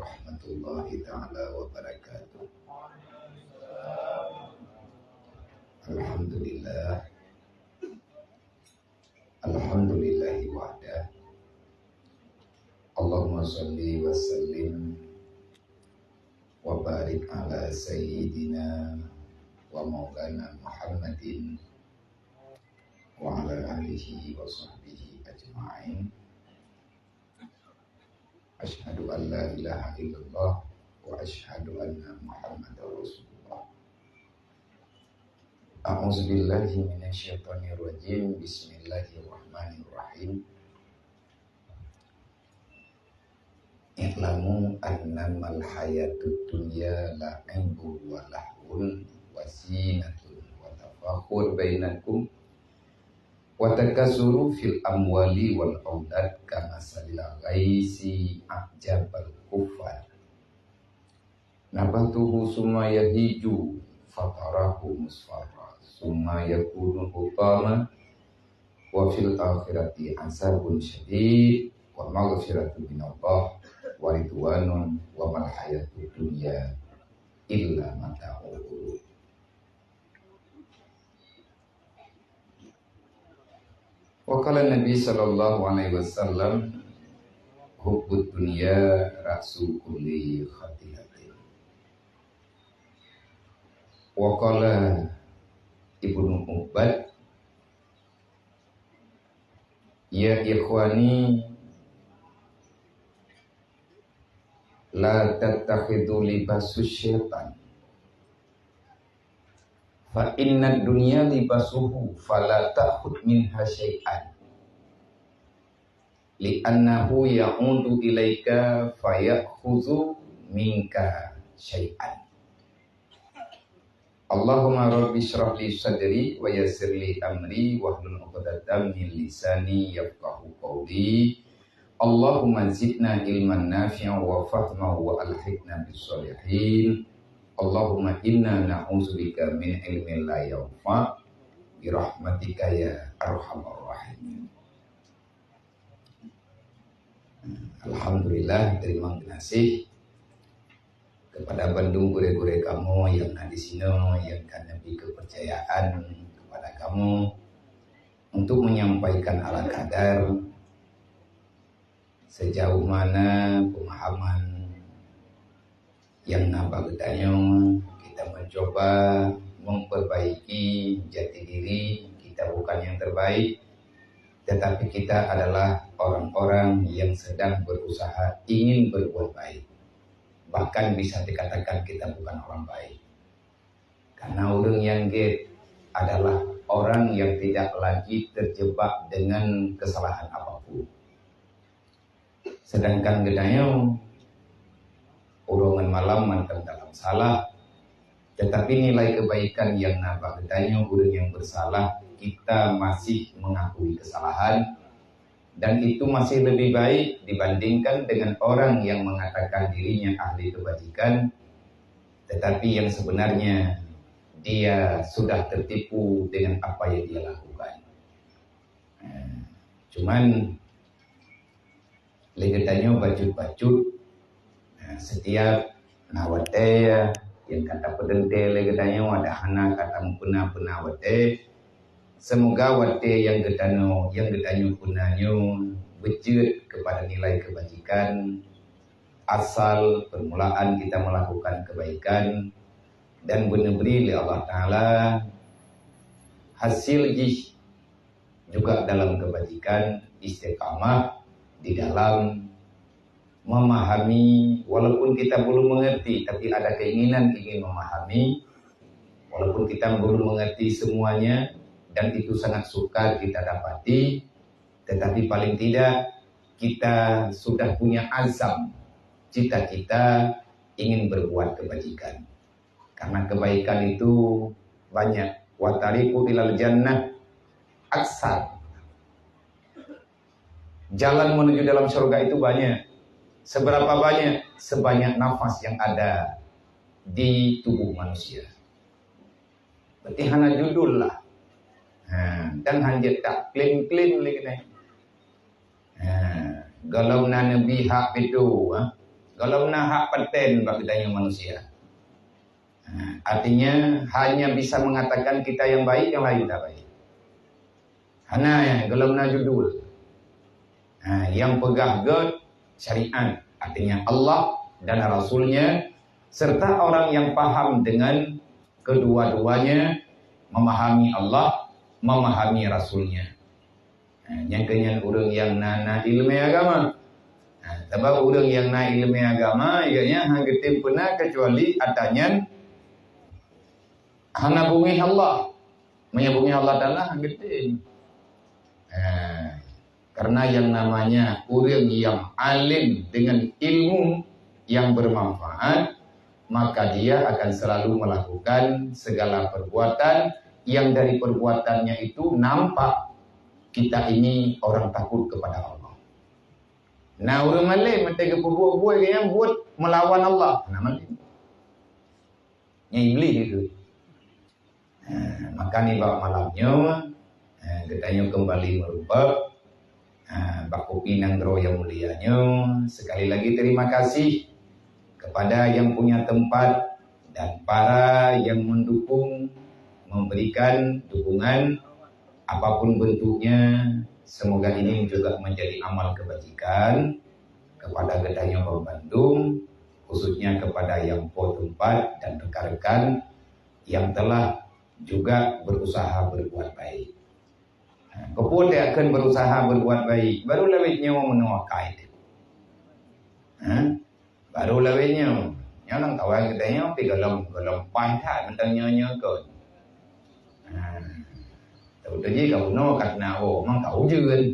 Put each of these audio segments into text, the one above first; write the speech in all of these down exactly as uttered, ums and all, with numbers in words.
Warahmatullahi taala wabarakatuh. Alhamdulillah. Alhamdulillahi wahda. Allahumma shalli wa sallim wa barik ala sayyidina wa maulana Muhammadin wa ala alihi wa sahbihi ajma'in. Asyhadu an la ilaha illallah wa asyhadu anna Muhammadar Rasulullah. A'udzubillahi minasyaitonirrajim. Bismillahirrahmanirrahim. I'lamu annamal hayatud dunya la'ibun wa lahwun wa zinatun wa tafakhur bainakum wa takasuru fil amwali wal aulad kamasalil ghaisi a'jabal kuffar. Nabatuhu summa yahiju fatarahu musfarra summa yakunu hutama wa fil akhirati azabun syadid wa maghfiratun minallah wa ridwanun wa mal hayatud dunya illa mata'ul ghurur. Wa qala Nabi sallallahu alaihi wasallam, "Hubbud dunya ra'su kulli khati'atin." Wa qala Ibnu Ubbad, "Ya ikhwani, la tattakhidhu libasu syaitan, fa inna dunya libasuhu, fala ta'khud minha syai'an, li'annahu ya'udu ilaika faya'khudhu minka syai'an." Allahumma rabbi shrah li sadri wa yassir li amri wahlul 'uqdatam min lisani yafqahu qawli. Allahumma zidna ilman nafi'an wa fahman wa alhiqna bis shalihin. Allahumma inna na'udzubika min ilmin la yanfa' bi rahmatika ya arhamar rahimin. Alhamdulillah, terima kasih kepada bandum gurée-gurée kamoe nyang na di sinoe, nyang ka neubri keupeurcayaan kepada kamoe untuk menyampaikan ala kadar sejauh mana pemahaman nyang na bak geutanyoe, kita mencoba memperbaiki jati diri. Kita bukan yang terbaik, tetapi kita adalah orang-orang yang sedang berusaha ingin berbuat baik. Bahkan bisa dikatakan kita bukan orang baik. Karena ureuëng nyang gét adalah orang yang tidak lagi terjebak dengan kesalahan apapun. Sedangkan geutanyoe, uroe ngon malam mantong dalam salah, tetapi nilai kebaikan nyang na bak geutanyoe, ureuëng nyang bersalah, kita masih mengakui kesalahan, dan itu masih lebih baik dibandingkan dengan orang yang mengatakan dirinya ahli kebajikan, tetapi yang sebenarnya dia sudah tertipu dengan apa yang dia lakukan. Eh, cuman lé geutanyoe bacut-bacut, eh, setiap na watée nyang ka tapeuteuntée lé geutanyoe, ada hana ka tameupeuna-peuna watée. Semoga watée nyang geutanyoe, nyang geutanyoe peuna nyoe beujeuet kepada nilai kebajikan, asal permulaan kita melakukan kebaikan dan beuneubri lé Allah Taala hasil jih juga dalam kebajikan, istiqamah di dalam memahami, walaupun kita belum mengerti, tapi ada keinginan ingin memahami, walaupun kita belum mengerti semuanya, dan itu sangat sukar kita dapati, tetapi paling tidak kita sudah punya azam, cita-cita ingin berbuat kebajikan. Karena kebaikan itu banyak. Wa tariqu ilal jannah aksar. Jalan menuju dalam surga itu banyak. Seberapa banyak? Sebanyak nafas yang ada di tubuh manusia. Berarti hana judul lah. Ha, dan hanjeuet tak klaim-klaim lé keunoe. Ha, gohlom na neubi hak pitu, ha. Gohlom na hak paten bak geutanyoe manusia. Ha, artinya, hanya bisa mengatakan kita yang baik, yang lain tak baik. Hana, ya, gohlom na judul. Ha, yang peugah göt syariat, artinya Allah dan Rasulnya, serta orang yang paham dengan kedua-duanya, memahami Allah, memahami Rasulnya. Ha, nyang keu nyan ureuëng nyang na, na iéleumé agama. Ha, sabab ureuëng nyang na iéleumé agama, gobnyan hana geutem peuna keucuali ata nyan hana beungéh Allah. Meunyo beungéh Allah Taala, hana geutem. Ha, karena yang namanya ureuëng nyang alim dengan ilmu yang bermanfaat, maka dia akan selalu melakukan segala perbuatan yang dari perbuatannya itu nampak kita ini orang takut kepada Allah. Nah, ureuëng malém meutai geupeubuet-buet nyang buet meulawan Allah. Nah, malém. Nyan Iblih itu. Ha, maka nibak malam nyoe, ha, geutanyoe kembali meurubek, ha, bak kupi nanggroe nyang mulia nyoe. Sekali lagi terima kasih kepada yang punya tempat dan para yang mendukung, memberikan dukungan apapun bentuknya. Semoga ini juga menjadi amal kebajikan kepada geutanyoe bandum, khususnya kepada yang po tempat dan rekan-rekan yang telah juga berusaha berbuat baik. Ha, keupeue teuh kheun berusaha berbuat baik? Baru lawét nyoe meunoe akai teuh. Ha? Baru lawét nyoe. Nyoe lam kawan geutanyoe pih gohlom, gohlom paih that mantong nyoe-nyoe kon. Ha. Tahu-tahu jih ka bunoe ka teungoh, memang ka ujeuen.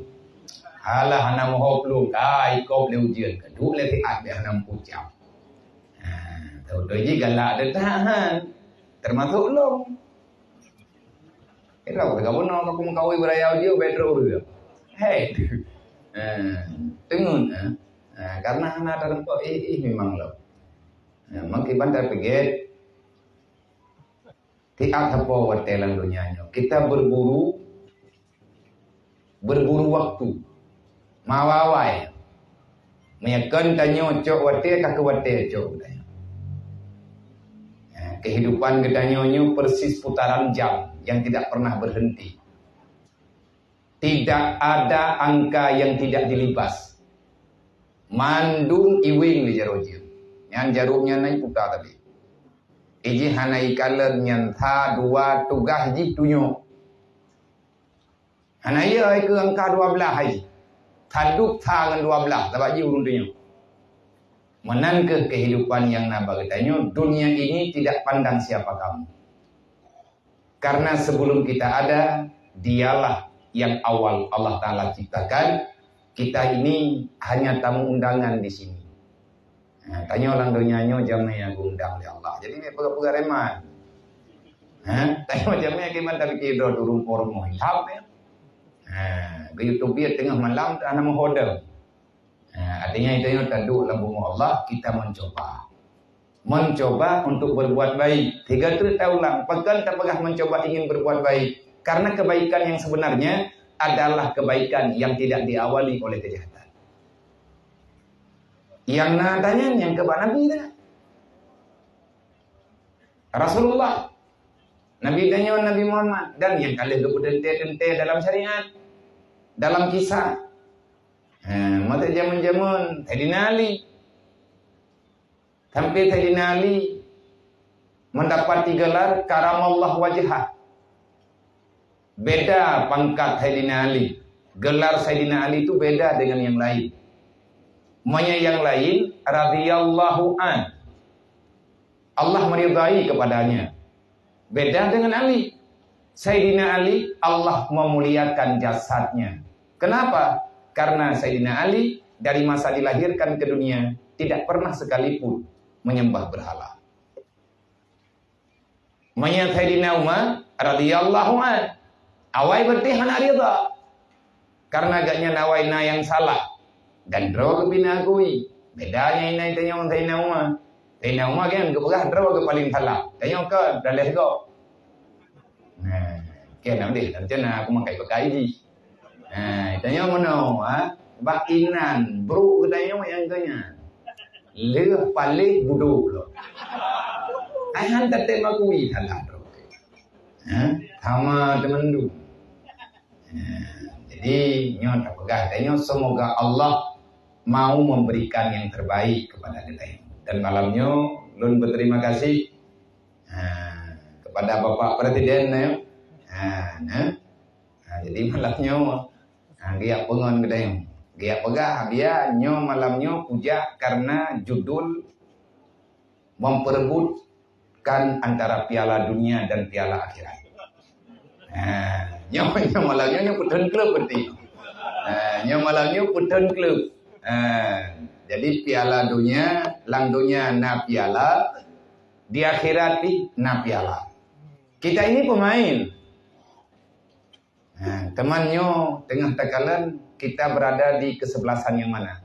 Alah hana meuho plueng, ka ikop lé ujeuen, ka duek lé siat bèk hana meupucam. Ha, tahu-tahu jih galak teuh that han. Termasuk lôn. Kira ka bunoe ka kumeukawen beuraya ujeuen, bèk trok ujeuen. Hei. Ha, teungeut, ha. Ha, karena hana teurimong, ih, ih, memang lôn. Ha, meukiban tapeugét, Tiep sapeue watèe lam donya nyoe, kita berburu, berburu waktu. Mawawai. Meunyoe kon tanyoe cok watèe, ka keu watèe cok tanyoe. Ya, kehidupan geutanyoe nyoe persis putaran jam yang tidak pernah berhenti. Tidak ada angka yang tidak dilibas. Mandum iweng lé jaroe jeuem. Nyan jaroe nyan na iputa tadi. Iji hana ikalon nyan sa dua tugaih jih tunyok. Hana iya ai keu angka dua blaih ai. Tadub sa ngon dua blaih, sabab jih ureueng tunyok. Meunan keuh kehidupan nyang na bak geutanyoe, dunia ini tidak pandang siapa kamu. Karena sebelum kita ada, dialah yang awal Allah Taala ciptakan. Kita ini hanya tamu undangan di sini. Ha, tanyoe lam donya nyoe jamé nyang geuundang lé Allah. Jadi, nyoe peugah-peugah reman. Ha, tanyoe jamé kiban tapi keu droe turun po rumoh ilham, ya. Ha, ke YouTube dia tengah malam, hana meuhodong. Ha, artinya, itu yang taduk lam bumoe Allah, kita mencoba. Mencoba untuk berbuat baik. Tiga treuk taulang, pakon tapeugah mencoba ingin berbuat baik. Karena kebaikan yang sebenarnya adalah kebaikan yang tidak diawali oleh kejahatan. Yang na tanya, yang keu bak Nabi dah. Rasulullah. Nabi tanyoe Nabi Muhammad. Dan nyang ka lheueh geupeuteuntèe-teuntèe dalam syariat. Dalam kisah. Ha, masa jameun-jameun Saidina Ali. Sampai Saidina Ali mendapati gelar karamallahu wajhah. Beda pangkat Saidina Ali. Gelar Saidina Ali itu beda dengan yang lain. Meunyoe yang lain, radhiyallahu an. Allah meridai kepadanya. Beda dengan Ali. Saidina Ali, Allah memuliakan jasadnya. Kenapa? Karena Saidina Ali dari masa dilahirkan ke dunia tidak pernah sekalipun menyembah berhala. Meunyoe Saidina Umar radhiyallahu an, awai berarti hana ridha. Karena gobnyan awai na nyang salah. Dan droe geupina akui. Beda nyan inan tanyoe ngon Saidina Umar. Saidina Umar kan geupeugah droe geupaléng salah. Tanyoe kon, daleh gob. Nah, kan, nam deh, rencana aku makai pakai jih. Nah, tanyoe meunoe, ha? Bak inan, brok geutanyoe nyang keu nyan. Lheueh paléh budok lom. Hai han tatem akui salah droe. Ha? Sama teumandum. Ha, jadi nyoe tapeugah tanyoe, semoga Allah mau memberikan yang terbaik kepada kita. Dan malam nyoe lôn berterima kasih, ha, kepada Bapak Presiden, ya. Ha, nah. Ha, jadi malam nyoe, ha, geujak peungon geutanyoe. Geujak peugah, biar nyoe malam nyoe kujak karena judul memperebutkan antara Piala Dunia dan Piala Akhirat. Ha, nyoe, nyoe malam nyoe, nyoe peutheun klub berarti. Ha, nyoe malam nyoe peutheun klub. Ha, jadi Piala Dunia, lam dunia na piala, di akhirat pih na piala. Kita ini pemain. Ha, teuma nyoe teungoh takalon kita berada di kesebelasan yang mana.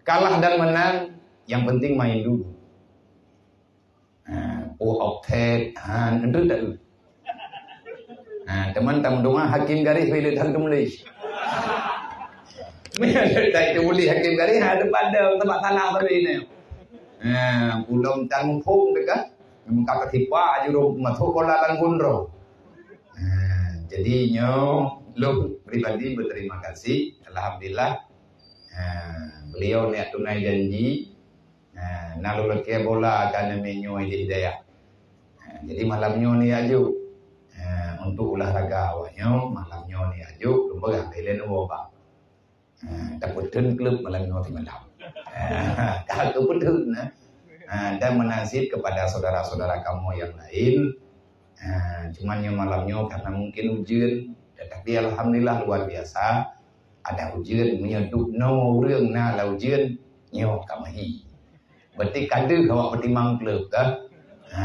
Kalah dan menang, yang penting main dulu. Ha, oh, offside, ha, enteuk tak tu? Ha, teuma tameudoa hakim garéh bila dah tulis. Bila tak tulis hakim garéh, ha, depan dah tempat salah tadi ni. Ha, ulôn tang muphom dekat. Meuka katipa aju masuk bola lam gundro. Ha, jadi nyoe lôn pribadi berterima kasih. Alhamdulillah. Ha, beliau niat tunai janji. Ha, na lôn lakée bola ka neumé nyoe di Hidayah. Ha, jadi malam nyoe ni aju. Ha, untuk olahraga awak nyoe, malam nyoe ni aju, lôn peugah lé lé nyoe bak. Ha, tapeutheun klub malam nyoe simalam. Ha, ka keupeutheun, ha. Ha, dan menasib kepada saudara-saudara kamu yang lain. Ha, cuman nyoe malam nyoe karena mungkin ujeuen, tetapi alhamdulillah luar biasa. Ada ujeuen, meunyoe duek noe ureueng na lam ujeuen, nyoe ka meuhi. Berarti ka deuh awak peutimang klub, kan? Ha,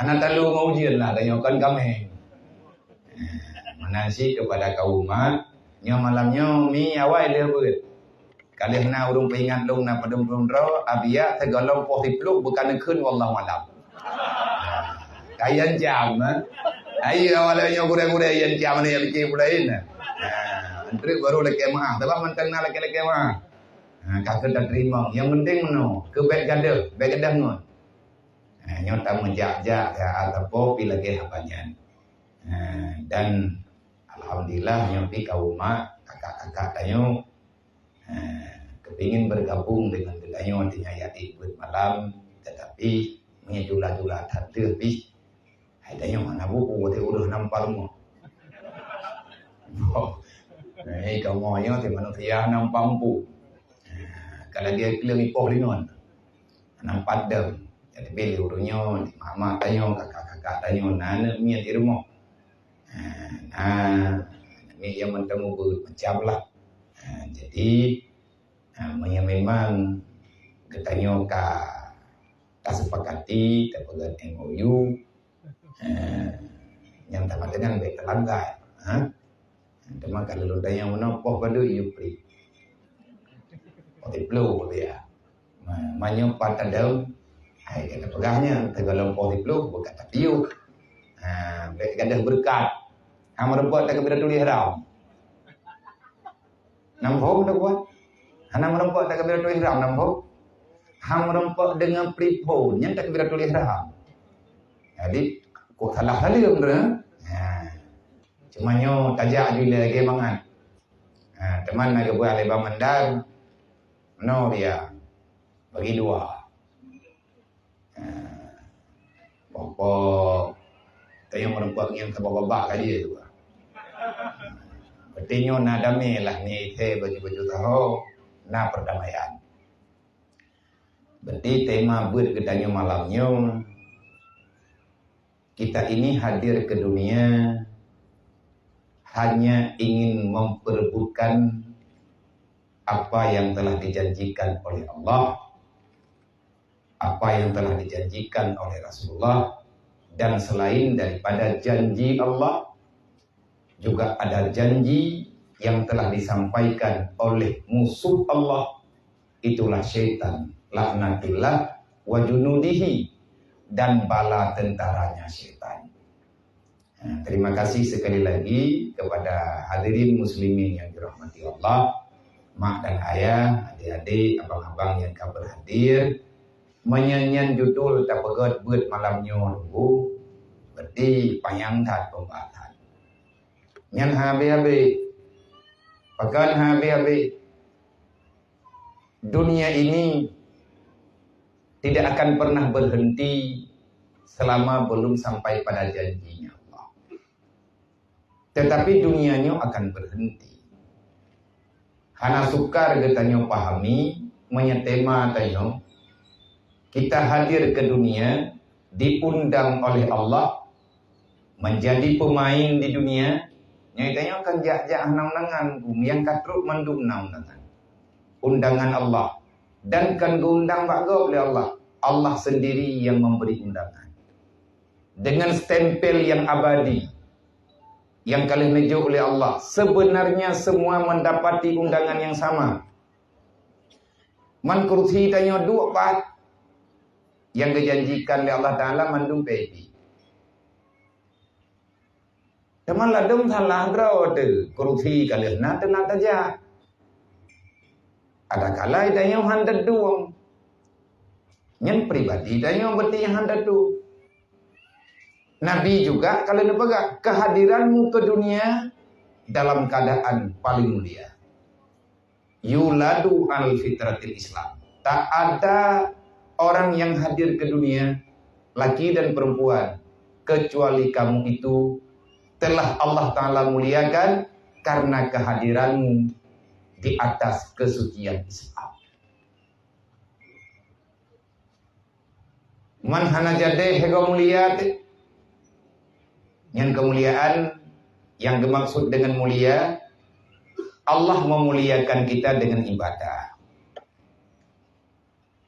hana talu ngon ujeuen lah, tanyoe kon kaméng. Ha, meunan cit kepada kaum umat, nyoe malam nyoe mi awai lheueh beuet. Ka lheueh na ureueng peuingat lôn na padum-padum droe, abiya teugohlom poh siplôh bukan neukheun wallahu alam. Ha, ka yan jam, eh. Ayo awai nyoe gurée-gurée yan jam ni ya bikin pula in. Ha, enteuk baru lakée maah, sabab mantong na lakée-lakée maah. Ha, ka keuh tateurimong. Nyang penting meunoe, keu bék gadôh, bék gadôh ngon. Ha, nyoe tameujak-jak keu atapoh pi lagée haba nyan. Ha, dan alhamdulillah nyoe pi kaum mak, kakak-kakak tanyoe, ha, kepingin bergabung dengan geutanyoe tinggai até buet malam, tetapi meunyoe jula-jula that deuh pih, hai tanyoe hana buku, watée ureueng hana mupa rumoh. Boh. Hei, kamoe nyoe teuh manusia hana mupa mupu. Ha, ka lagée kleueng ipoh lingon. Hana mupa deueng. Jadi, bile ureueng nyoe, mama tanyoe, kakak-kakak tanyoe, na aneuk miet di rumoh. Ha, na aneuk miet nyang mantong mubuet macam lah. Ha, jadi, ha, meunyoe memang geutanyoe ka tasepakati, tapeugét M O U, eh, nyang teuma teungan bék teulanggar, ha? Teuma ka lôn tanyong meunoe poh padum yue pri. Poh siplôh dia. Ma-, meunyoe pat tadong, hai ka tapeugah nyan, teugohlom poh siplôh, bukan tapiôh. Ha, bék gadôh beureukat. Ha, meureumpok takbiratul ihram. Nam phom dak buat? Hana meureumpok takbiratul ihram nam phom. Hang meureumpok deungon pri phon, nyan takbiratul ihram. Jadi, kok salah saleuem tu, ha? Ha. Cuma nyoe tajak ju lé lagée mangat. Ha, teuma na geupeugah lé Bang Mandar, meunoe dia bagi dua. Ha. Poh-poh tayong meureumpok ngieng saboh babah ka jeuet tu. Berarti nyoe na damé lah, ni ise baju-baju saho, na perdamaian. Berarti tema beuet geutanyoe malam nyoe, kita ini hadir ke dunia hanya ingin memperebutkan apa yang telah dijanjikan oleh Allah, apa yang telah dijanjikan oleh Rasulullah, dan selain daripada janji Allah, juga ada janji yang telah disampaikan oleh musuh Allah, itulah syaitan, laknatullah wa junudihi, dan bala tentaranya syaitan. Ha, terima kasih sekali lagi kepada hadirin muslimin yang dirahmati Allah. Mak dan ayah, adik-adik, abang-abang nyang ka berhadir, meunyoe nyan judul tapeugét beuet malam nyoe lunggu, berarti panyang that pembahasan. Nyan han habéh-habéh. Pakon han habéh-habéh? Dunia ini tidak akan pernah berhenti selama belum sampai pada janjinya Allah. Tetapi dunia nyoe akan berhenti. Hana sukar geutanyoe pahami meunyoe tema tanyoe, kita hadir ke dunia diundang oleh Allah menjadi pemain di dunia. Nyoe tanyoe kan jak-jak hana undangan, nyang ka trok mandum na undangan. Undangan Allah. Dan kan geuundang bak gob lé Allah. Allah sendiri yang memberi undangan. Dengan stempel yang abadi, yang ka lheueh neujok lé Allah. Sebenarnya semua mendapati undangan yang sama. Man kursi tanyoe duek pat, yang geujanjikan lé Allah Taala mandum peubi. Teuma ladom salah droe teuh, kursi ka lheueh na teuh na tajak. Adakala tanyoe han teutueng. Nyan pribadi tanyoe berarti nyang han teutueng. Nabi juga ka lheueh neupeugah, kehadiranmu ke dunia dalam keadaan paling mulia. Yuladu al fitratil Islam. Tak ada orang yang hadir ke dunia, laki dan perempuan, kecuali kamu itu telah Allah Taala muliakan karena kehadiranmu di atas kesucian Islam. Man hana jadeh hego mulia teuh. Nyan kemuliaan yang dimaksud dengan mulia, Allah memuliakan kita dengan ibadah.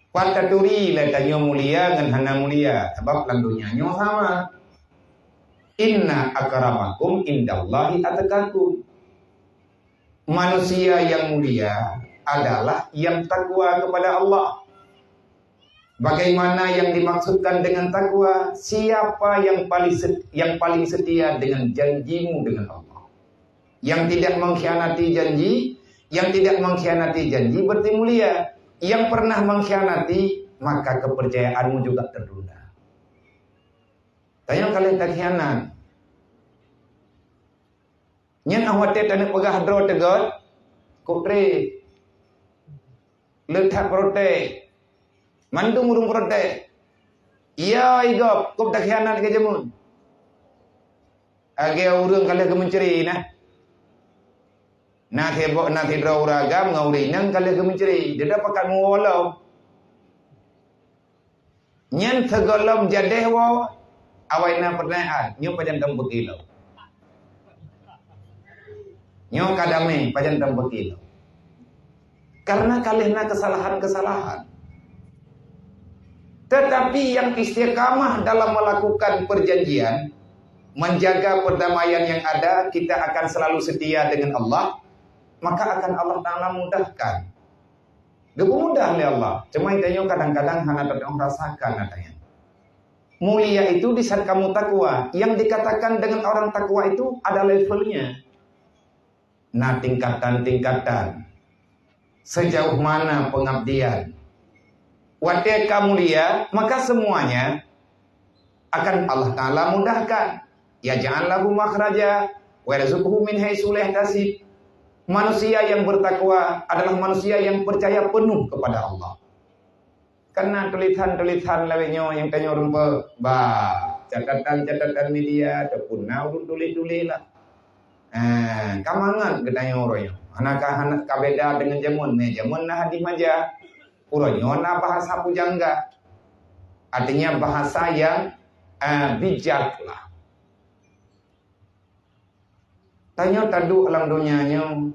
Pat taturi lé tanyoe mulia ngon hana mulia, sabab lam donya nyoe sama. Inna akramakum indallahi atqakum. Manusia yang mulia adalah yang takwa kepada Allah. Bagaimana yang dimaksudkan dengan takwa? Siapa yang paling set-, yang paling setia dengan janjimu dengan Allah? Yang tidak mengkhianati janji, yang tidak mengkhianati janji berarti mulia. Yang pernah mengkhianati, maka kepercayaanmu juga tertunda. Tanyoe ka lheueh takhianat. Nyan ah watée taneuk peugah droe teugot, kok treb. Le that protes. Mandum ureuëng protes. Ya, i gob, kok takhianat keu jameun. Lagée ureuëng ka lheueh geumeuncre na. Na sidroe, na sidroe ureuëng agam ngon ureuëng inong ka lheueh geumeuncre. Dia dah pakat meuwoe lom. Nyan sigohlom jadeh woe, awai na peurtanyaan, nyoe pajan tom peukilo? Nyoe ka damé, pajan tom peukilo? Karena ka lheueh na kesalahan-kesalahan. Tetapi yang istiqamah dalam melakukan perjanjian, menjaga perdamaian yang ada, kita akan selalu setia dengan Allah, maka akan Allah Taala mudahkan. Geupeumudah lé Allah. Cuma tanyoe kadang-kadang hana tatueng rasakan, katanya. Mulia itu di saat kamu takwa. Yang dikatakan dengan orang takwa itu ada levelnya. Na tingkatan-tingkatan. Sejauh mana pengabdian? Watée ka mulia, maka semuanya akan Allah Taala mudahkan. Yaj'al lahu makhraja wa yarzuqhu min haitsu la yahtasib. Manusia yang bertakwa adalah manusia yang percaya penuh kepada Allah. Karena tulisan-tulisan lawét nyoe nyang tanyoe rumpok, bah, catatan-catatan media ataupun na ureuëng tuléh-tuléh lah. Eh, ka mangat geutanyoe uroe nyoe. Hana ka, hana ka beda dengan jameun. Mé jameun na hadih maja. Uroe nyoe na bahasa pujangga. Artinya bahasa yang, eh, bijak lah. Tanyoe taduek lam donya nyoe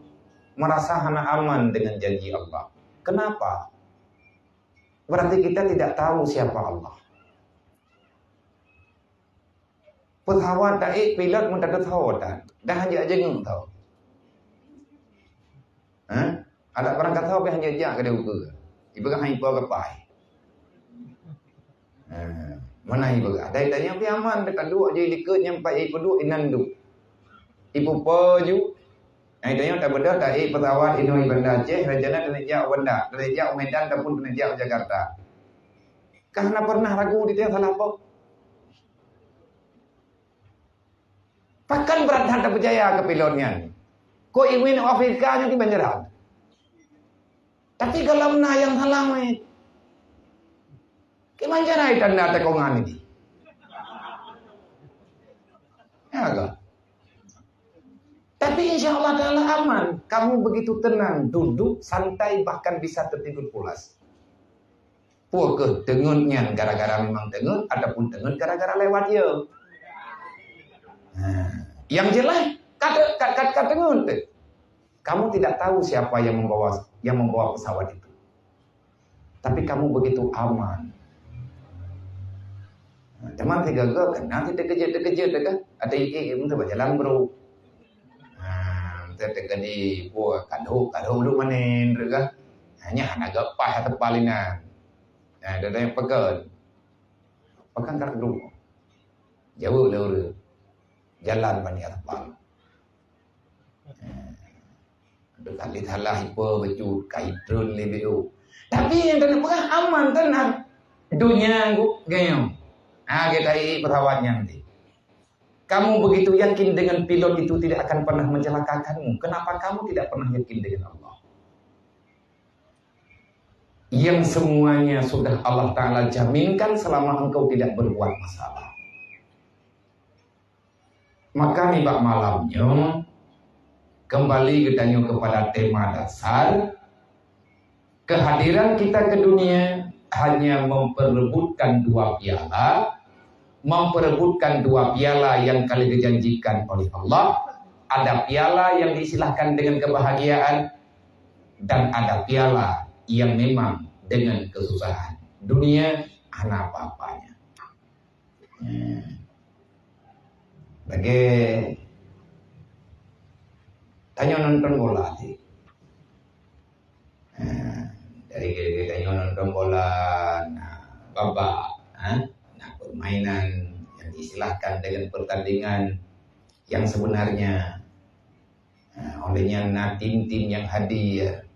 merasa hana aman dengan janji Allah. Kenapa? Berarti kita tidak tahu siapa Allah. Pesawat taék pilot meutateutho tan, dah hanjeuet jeuet tho. Ha? Adak barang kata pih hanjeuet jak keudeh ukeue. Ipeugah han ipo kapai. Ha, meunan ipeugah. Dai tanyoe pih aman, teuka duek jih likot nyang pat ipeuduek inan duek. Ipupo ju, Hai tanyoe tabeudôh taék pesawat inoe i Banda Aceh, rencana taneuk jak u Banda, taneuk jak u Medan ataupun taneuk jak u Jakarta. Ka hana pernah ragu di tanyoe salah po. Pakon brat that tapeucaya keu pilot nyan? Kok iwin Afrika nyoe di Banjaran. Tapi gohlom na nyang salah weh. Kiban cara tanda tekongan ini. Ya kan? Tapi insya Allah Ta'ala aman. Kamu begitu tenang, duduk santai, bahkan bisa tertidur pulas. Peue keuh teungeut nyan gara-gara memang teungeut ataupun teungeut gara-gara lewat ya? Nah, yang jelas kata kata, kata teungeut tu. Kamu tidak tahu siapa yang membawa yang membawa pesawat itu. Tapi kamu begitu aman. Nah, teuma sigoe-goe keunan si teukejut-teukejut teuka. Ada ié-ié meuteubak jalan bro. Nah, meuteubak di buah kadok-kadok dulu manen teuka. Hanya hana gak pas teupal inan. Nah, ada yang pegan. Pegang kat dulu. Jaweueb lé ureuëng. Jalan bani teupal. Dua kali salah ipe bacut, ka itreun lé beu. Tapi nyang keuneuk peugah aman teunang. Donya ngguk gayong. Ha, kita iri pesawat nyan tadi. Kamu begitu yakin dengan pilot itu tidak akan pernah mencelakakanmu. Kenapa kamu tidak pernah yakin dengan Allah? Yang semuanya sudah Allah Ta'ala jaminkan selama engkau tidak berbuat masalah. Maka nibak malam nyoe, kembali geutanyoe kepada tema dasar, kehadiran kita ke dunia hanya memperebutkan dua piala, memperebutkan dua piala yang kali dijanjikan oleh Allah. Ada piala yang disilahkan dengan kebahagiaan, dan ada piala yang memang dengan kesusahan. Dunia hana apa-apanya. Hmm. Lagée tanyoe nonton bola tadi. Ha, dari tanyoe nonton bola, na babak, ha, na permainan yang disilahkan dengan pertandingan yang sebenarnya. Ha, oleh nyan na tim-tim yang hadir.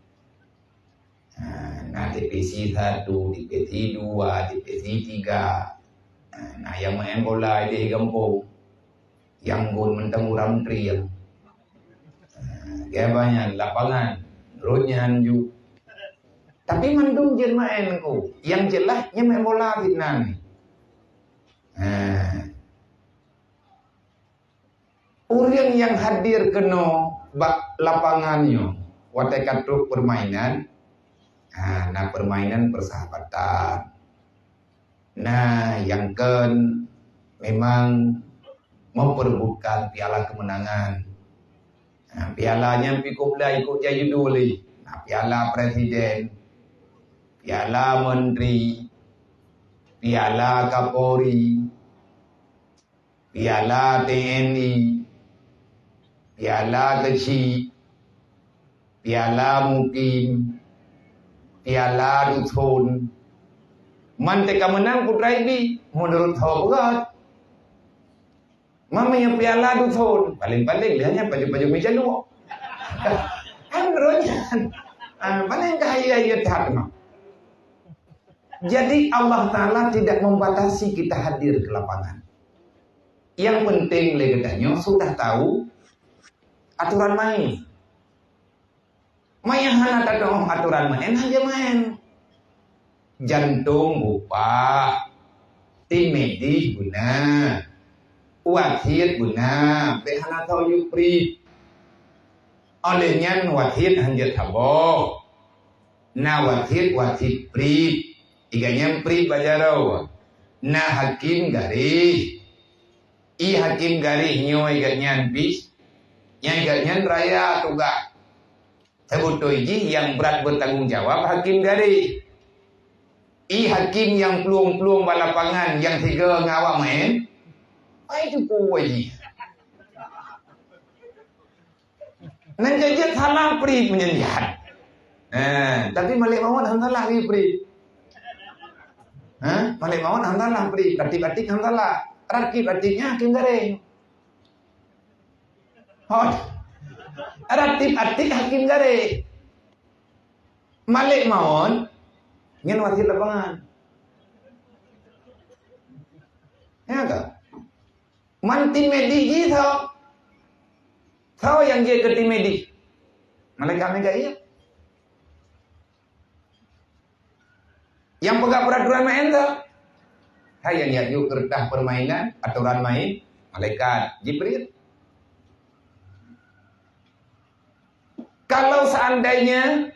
Ha, na divisi satu, divisi dua, divisi tiga. Ha, na yang main bola di gampông. Yang gon mantong ureuëng trieng. Ha, geubanyak lapangan, rot nyan ju. Tapi mandum jeuet main ku. Yang jelas nyan main bola fitnah ni. Ha. Ureuëng nyang hadir keunoe bak lapangan nyoe watée ka trok permainan, ha, na permainan persahabatan. Na nyang kheun memang memperebutkan piala kemenangan. Ha, piala nyan pih kok blah ikot jai judul lé. Na piala presiden, piala menteri, piala kapolri, piala T N I, piala keuchik, piala mukim, piala duson. Man teuka meunang putra ibi, meunurot ho beugöt. Man meunyoe piala duson, paléng-paléng lé nyan pajôh-pajôh meujaluek. Kan droe nyan. Ah, paléng ka hayeue-hayeue that mah. Jadi Allah Ta'ala tidak membatasi kita hadir ke lapangan. Yang penting lé geutanyoe sudah tahu aturan main. Meunyoe hana tatu'oh aturan main, hana main. Jantong bupah, tim medis beuna, wasit beuna, bék hana tho yue prit. Oleh nyan wasit hanjeuet saboh. Na wasit, wasit prit. Iga nyan prit bak jaroe. Na hakim garéh. I hakim garéh nyoe iga nyan bis. Nyang iga nyan raya tugaih. Seubutôi jih nyang brat beutanggung jawab hakim garéh. I hakim nyang plueng-plueng bak lapangan nyang sigoe ngon awak maén, ai teupeu jih. Nan jeuet-jeuet salah prit meunyan jih. Eh, tapi Malik Mahmud han salah lé prit. Ha? Malik Mahmud han salah prit, Atik-Atik han salah. Rakib Atik nyan hakim garéh. Hot. Ratib atik Hakim Gareh. Malik Mawon nyan wasit lapangan. Ya ka? Man tim medis jih soe? Soe nyang jeuet keu tim medis? Malaikat Mikail. Nyang peugah peuraturan main soe? Hai nyang jak jok keureutah peurmainan, atoran main, malaikat Jibril. Kalau seandainya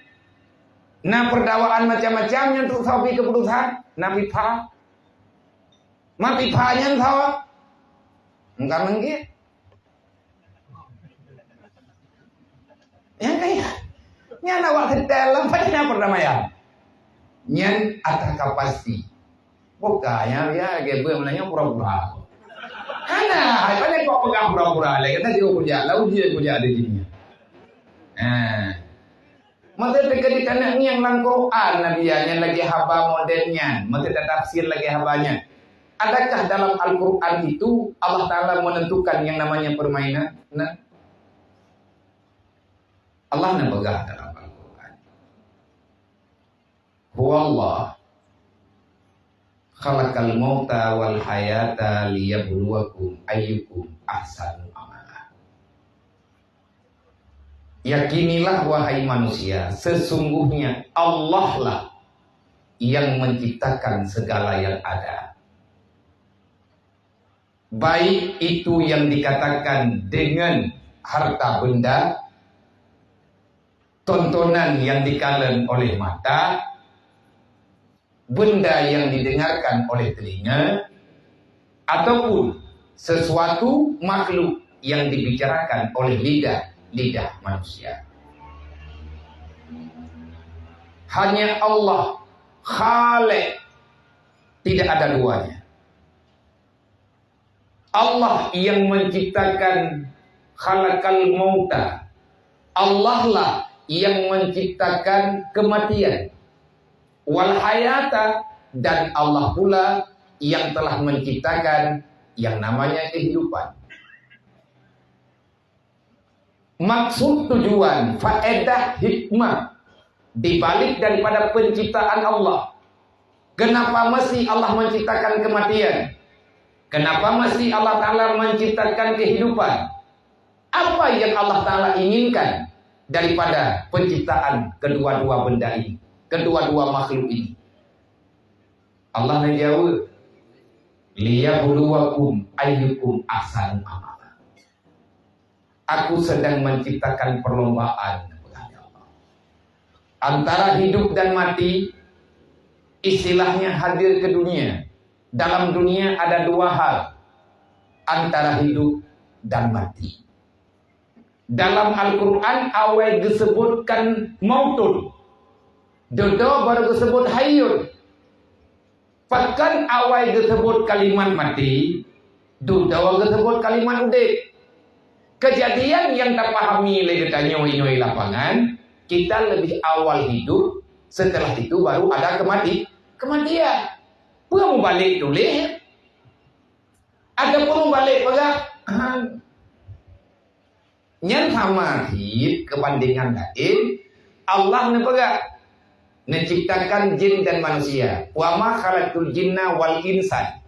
na peurdawaan macam-macam nyang untuk soe bi keuputusan, na FIFA. Ma FIFA nyan soe? Engka meunggih. Nyang kaya. Nyan awak setel lam pajan perdamaian. Nyan ata ka pasti. Bukan, ya, ya, lagèe beuh meunanyoe pura-pura. Hana, hai, pandai kok peugah pura-pura lé. Kata dia kujak, lau dia kujak di sini. Ha. Masa teuka di tanah ngieng lam Quran, Nabi, ya, nyan lagèe haba model nyan. Masa tatafsir lagèe haba nyan. Adakah dalam Al-Quran itu Allah Ta'ala menentukan yang namanya permainan? Nah, Allah na peugah dalam Al-Quran. Huwallah khalaqal mauta wal hayata liyabluwakum ayyukum ahsanu amala. Yakinilah, wahai manusia, sesungguhnya Allah lah yang menciptakan segala yang ada. Baik itu yang dikatakan dengan harta benda, tontonan yang dikalon oleh mata, benda yang didengarkan oleh telinga, ataupun sesuatu makhluk yang dibicarakan oleh lidah, lidah manusia. Hanya Allah Khaliq, tidak ada duanya. Allah yang menciptakan, khalaqal mauta. Allah lah yang menciptakan kematian. Wal hayata, dan Allah pula yang telah menciptakan yang namanya kehidupan. Maksud, tujuan, faedah, hikmah di balik daripada penciptaan Allah. Kenapa mesti Allah menciptakan kematian? Kenapa mesti Allah Ta'ala menciptakan kehidupan? Apa yang Allah Ta'ala inginkan daripada penciptaan kedua-dua benda ini, kedua-dua makhluk ini? Allah na jawab, "Liyabluwakum ayyukum ahsanu amala." Aku sedang menciptakan perlombaan, peugah Allah. Antara hidup dan mati, istilahnya hadir ke dunia. Dalam dunia ada dua hal, antara hidup dan mati. Dalam Al-Quran awai geusebutkan mautun, dudoe baru geusebut hayyun. Pakon awai geusebut kalimat mati, dudoe geusebut kalimat udeb. Kejadian yang tapahami lé geutanyoe inoe lapangan, kita lebih awal hidup, setelah itu baru ada kemati-, kematian. Peue mubalek tuléh? Ataupun mubalek peugah, ha. Nyan sama cit keubandingan laén, Allah neupeugah, neuciptakan jin dan manusia. "Wa ma khalaqtul jinna wal insa."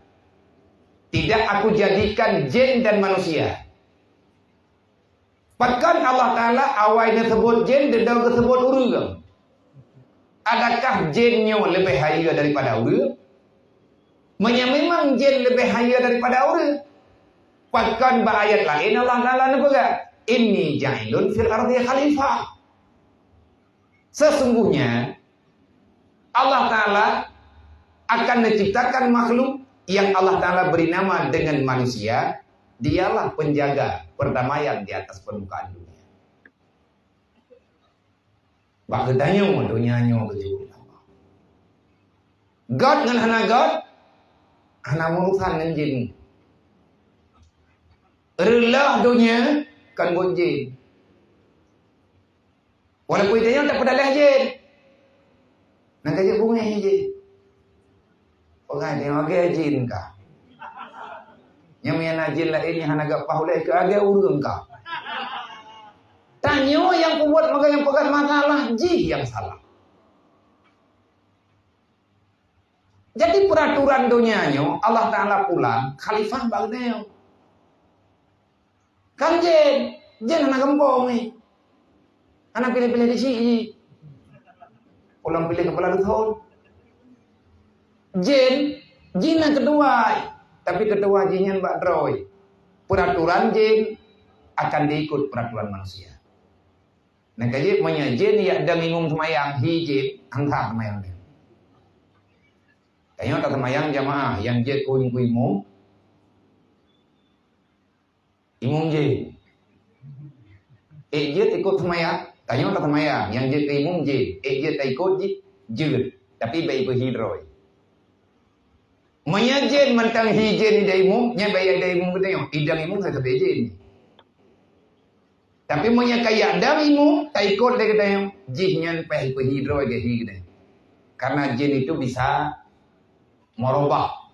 Tidak Aku jadikan jin dan manusia. Pakon Allah Ta'ala awai neuseubut jin, dudoe geuseubut ureuëng? Adakah jin nyoe leubeh hayeue daripada ureuëng? Meunyoe memang jin leubeh hayeue daripada ureuëng, pakon bak ayat laén Allah Ta'ala neupeugah, "Inni ja'ilun fil ardi khalifah." Sesungguhnya Allah Ta'ala akan menciptakan makhluk yang Allah Ta'ala beri nama dengan manusia, dialah penjaga perdamaian di atas permukaan dunia. Bak geutanyoe donya nyoe geujok. Gét ngon hana gét, hana urusan ngon jin. Reuloh donya kon buet jin. Walaupun tanyoe tapeudalah jin. Nang ka jeuet bungéh jin. Peugah tanyoe agée jin ka. Nyang meunan jin laén nyang hana gét paih ulée keu agée ureuëng ka. Tanyoe nyang peubuet maka nyang peugah masalah, jih nyang salah. Jadi, peuraturan donya nyoe Allah Taala pulang khalifah bak geutanyoe. Kan jén, jén hana gampông nyoe. Hana piléh-piléh di syiek. Pulang piléh kepala dusun. Jén, jih na ketua, tapi ketua jih nyan bak droe. Peuraturan jén akan diikut peuraturan manusia. Nah, ka jeuet meunyoe jén jak dong imum seumayang, hi jén, han sah seumayang nyan. Tanyoe taseumayang jamaah, nyang jeuet keu imum, imum jén. Ék jeuet ikot seumayang, tanyoe taseumayang, nyang jeuet keu imum jén. Ék jeuet taikot jih, jeuet. Tapi bèk ipeuhi droe. Meunyoe jén mantong hi jén idong imum, nyan bèk idong imum geutanyoe. Idong imum sabe jén. Tapi meunyoe ka jak dong imum, taikot lé geutanyoe, jih nyan payah ipeuhi droe geuhi geutanyoe. Karena jén itu bisa merubah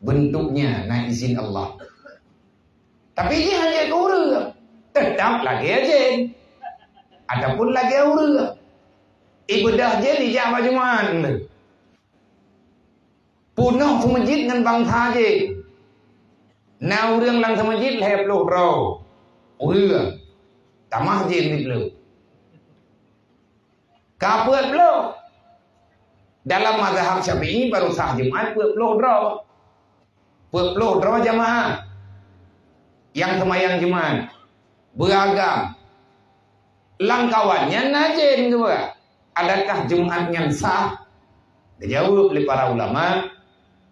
bentuknya na izin Allah. Tapi jih hana jeuet keu ureueng, tetap lagèe jén. Ataupun lagèe ureueng. Ibadah jén ijak bak Jumat. Peunoh seumeujid ngon bansa jén. Na ureueng lam seumeujid lhèe ploh droe. Ureueng. Tamah jén di ploh. Ka peuet ploh. Dalam mazhab Syafi'i baru sah Jumat peuet ploh droe. Peuet ploh droe jamaah nyang seumayang Jumat. Beuragam. Lam kawan nyan na jén geuba. Adakah Jumat nyan sah? Geujaweueb lé para ulama,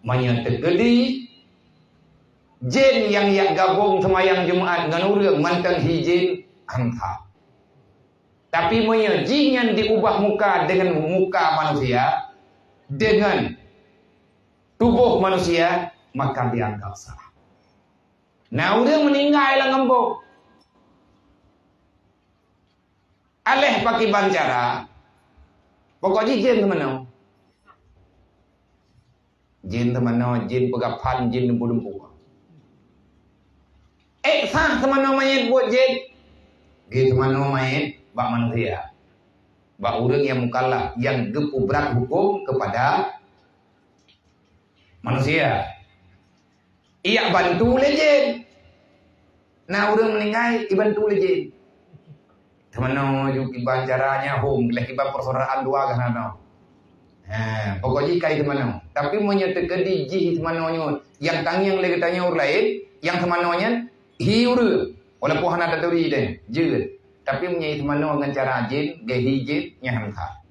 meunyoe teukeudi jén nyang jak gabong seumayang Jumat ngon ureueng mantong hi jén, han sah. Tapi meunyoe jih nyan diubah muka deungon muka manusia, deungon tuboh manusia, maka dianggap sah. Na ureueng meuninggai lam gampông. Aléh pakiban cara, pokok jih jén teumanoe. Jén teumanoe, jén peugah phan, jén dumpeue-dumpeue. Ék sah teumanoe manyét buet jén? Geuh teumanoe manyét bak manusia. Bak ureueng nyang mukallaf, nyang geupeubrat huköm keupada manusia. Ijak bantu lé jén. Na ureueng meuninggai, ibantu lé jén. Teumanoe ju kiban cara nyan hom, lé kiban persaudaraan dua gah na. Ha, pokok jih kai teumanoe. Tapi meunyoe teukeudi jih teumanoe nyoe, nyang tangieng lé geutanyoe ureueng laén, nyang teumanoe nyan hi ureueng, walaupun hana taturi deh, jeuet. Tapi meunyoe teumanoe ngon cara jén, geuhi jén, nyan han sah.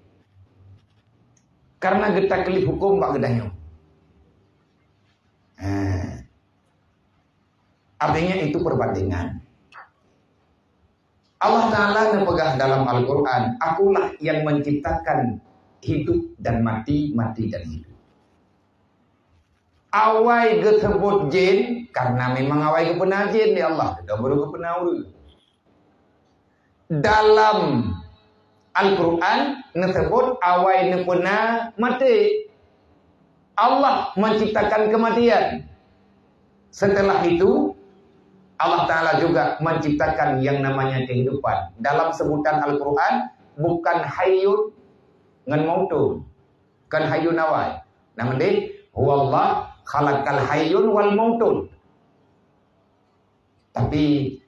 Karena geutaklif huköm bak geutanyoe. Ha. Artinya itu perbandingan. Allah Ta'ala neupeugah dalam Al-Quran, "Akulah yang menciptakan hidup dan mati, mati dan hidup." Awai geuseubut jén, karena memang awai geupeuna jén di Allah, geutanyoe baru geupeuna ureueng. Dalam Al-Quran neuseubut awai neupeuna maté. Allah menciptakan kematian. Setelah itu, Allah Ta'ala juga menciptakan yang namanya kehidupan. Dalam sebutan Al-Quran, bukan hayyun ngon mautun. Bukan hayyun awai. Nama dia? Huwallah khalaqal hayyun wal mautun. Tapi,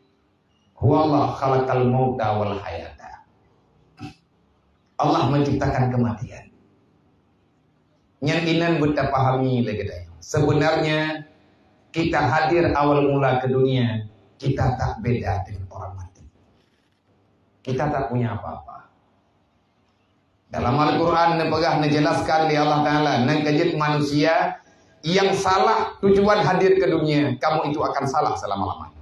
"Huwallah khalaqal mauta wal hayata." Allah menciptakan kematian. Nyang inan beutapahami lé geutanyoe. Sebenarnya, kita hadir awal mula ke dunia, kita tak beda dengan orang mati. Kita tak punya apa-apa. Dalam Al-Quran neupeugah, neujelaskan lé Allah Ta'ala, nan ka jeuet manusia yang salah tujuan hadir ke dunia, kamu itu akan salah selama-lamanya.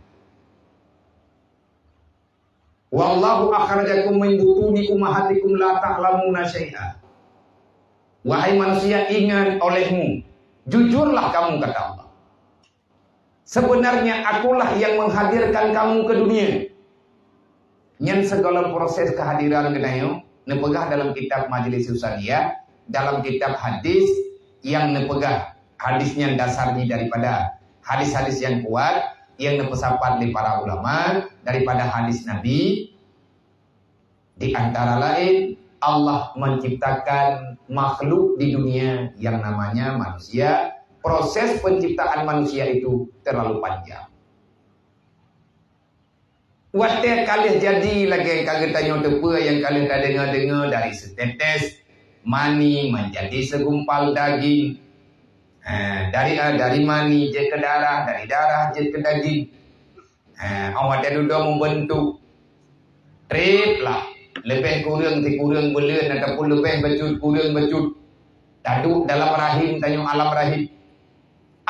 "Wallahu akhrajakum min butuni ummahatikum la ta'lamuna syai'a." Wahai manusia, ingat olehmu, jujurlah kamu, kata Allah. Sebenarnya akulah yang menghadirkan kamu ke dunia. Nyan segala proses kehadiran geutanyoe neupeugah dalam kitab Majlis Susaniyah, dalam kitab hadis yang neupeugah hadis nyan dasar jih daripada hadis-hadis yang kuat yang neupeusapat lé para ulama daripada hadis Nabi, Di antara lain, Allah menciptakan makhluk di dunia yang namanya manusia. Proses penciptaan manusia itu terlalu panjang. Watée ka lheueh jadi lagée ka geutanyoe teupeue nyang ka lheueh tadeungoe-deungoe, dari setetes mani menjadi segumpal daging. Eh, dari, eh, dari mani jeuet keu darah, dari darah jeuet keu daging. Eh, 'oh watée dudoe meubeuntuk, trép lah, leubeh kureueng sikureueng buleuen ataupun leubeh bacut kureueng bacut, taduek dalam rahim tanyoe, alam rahim.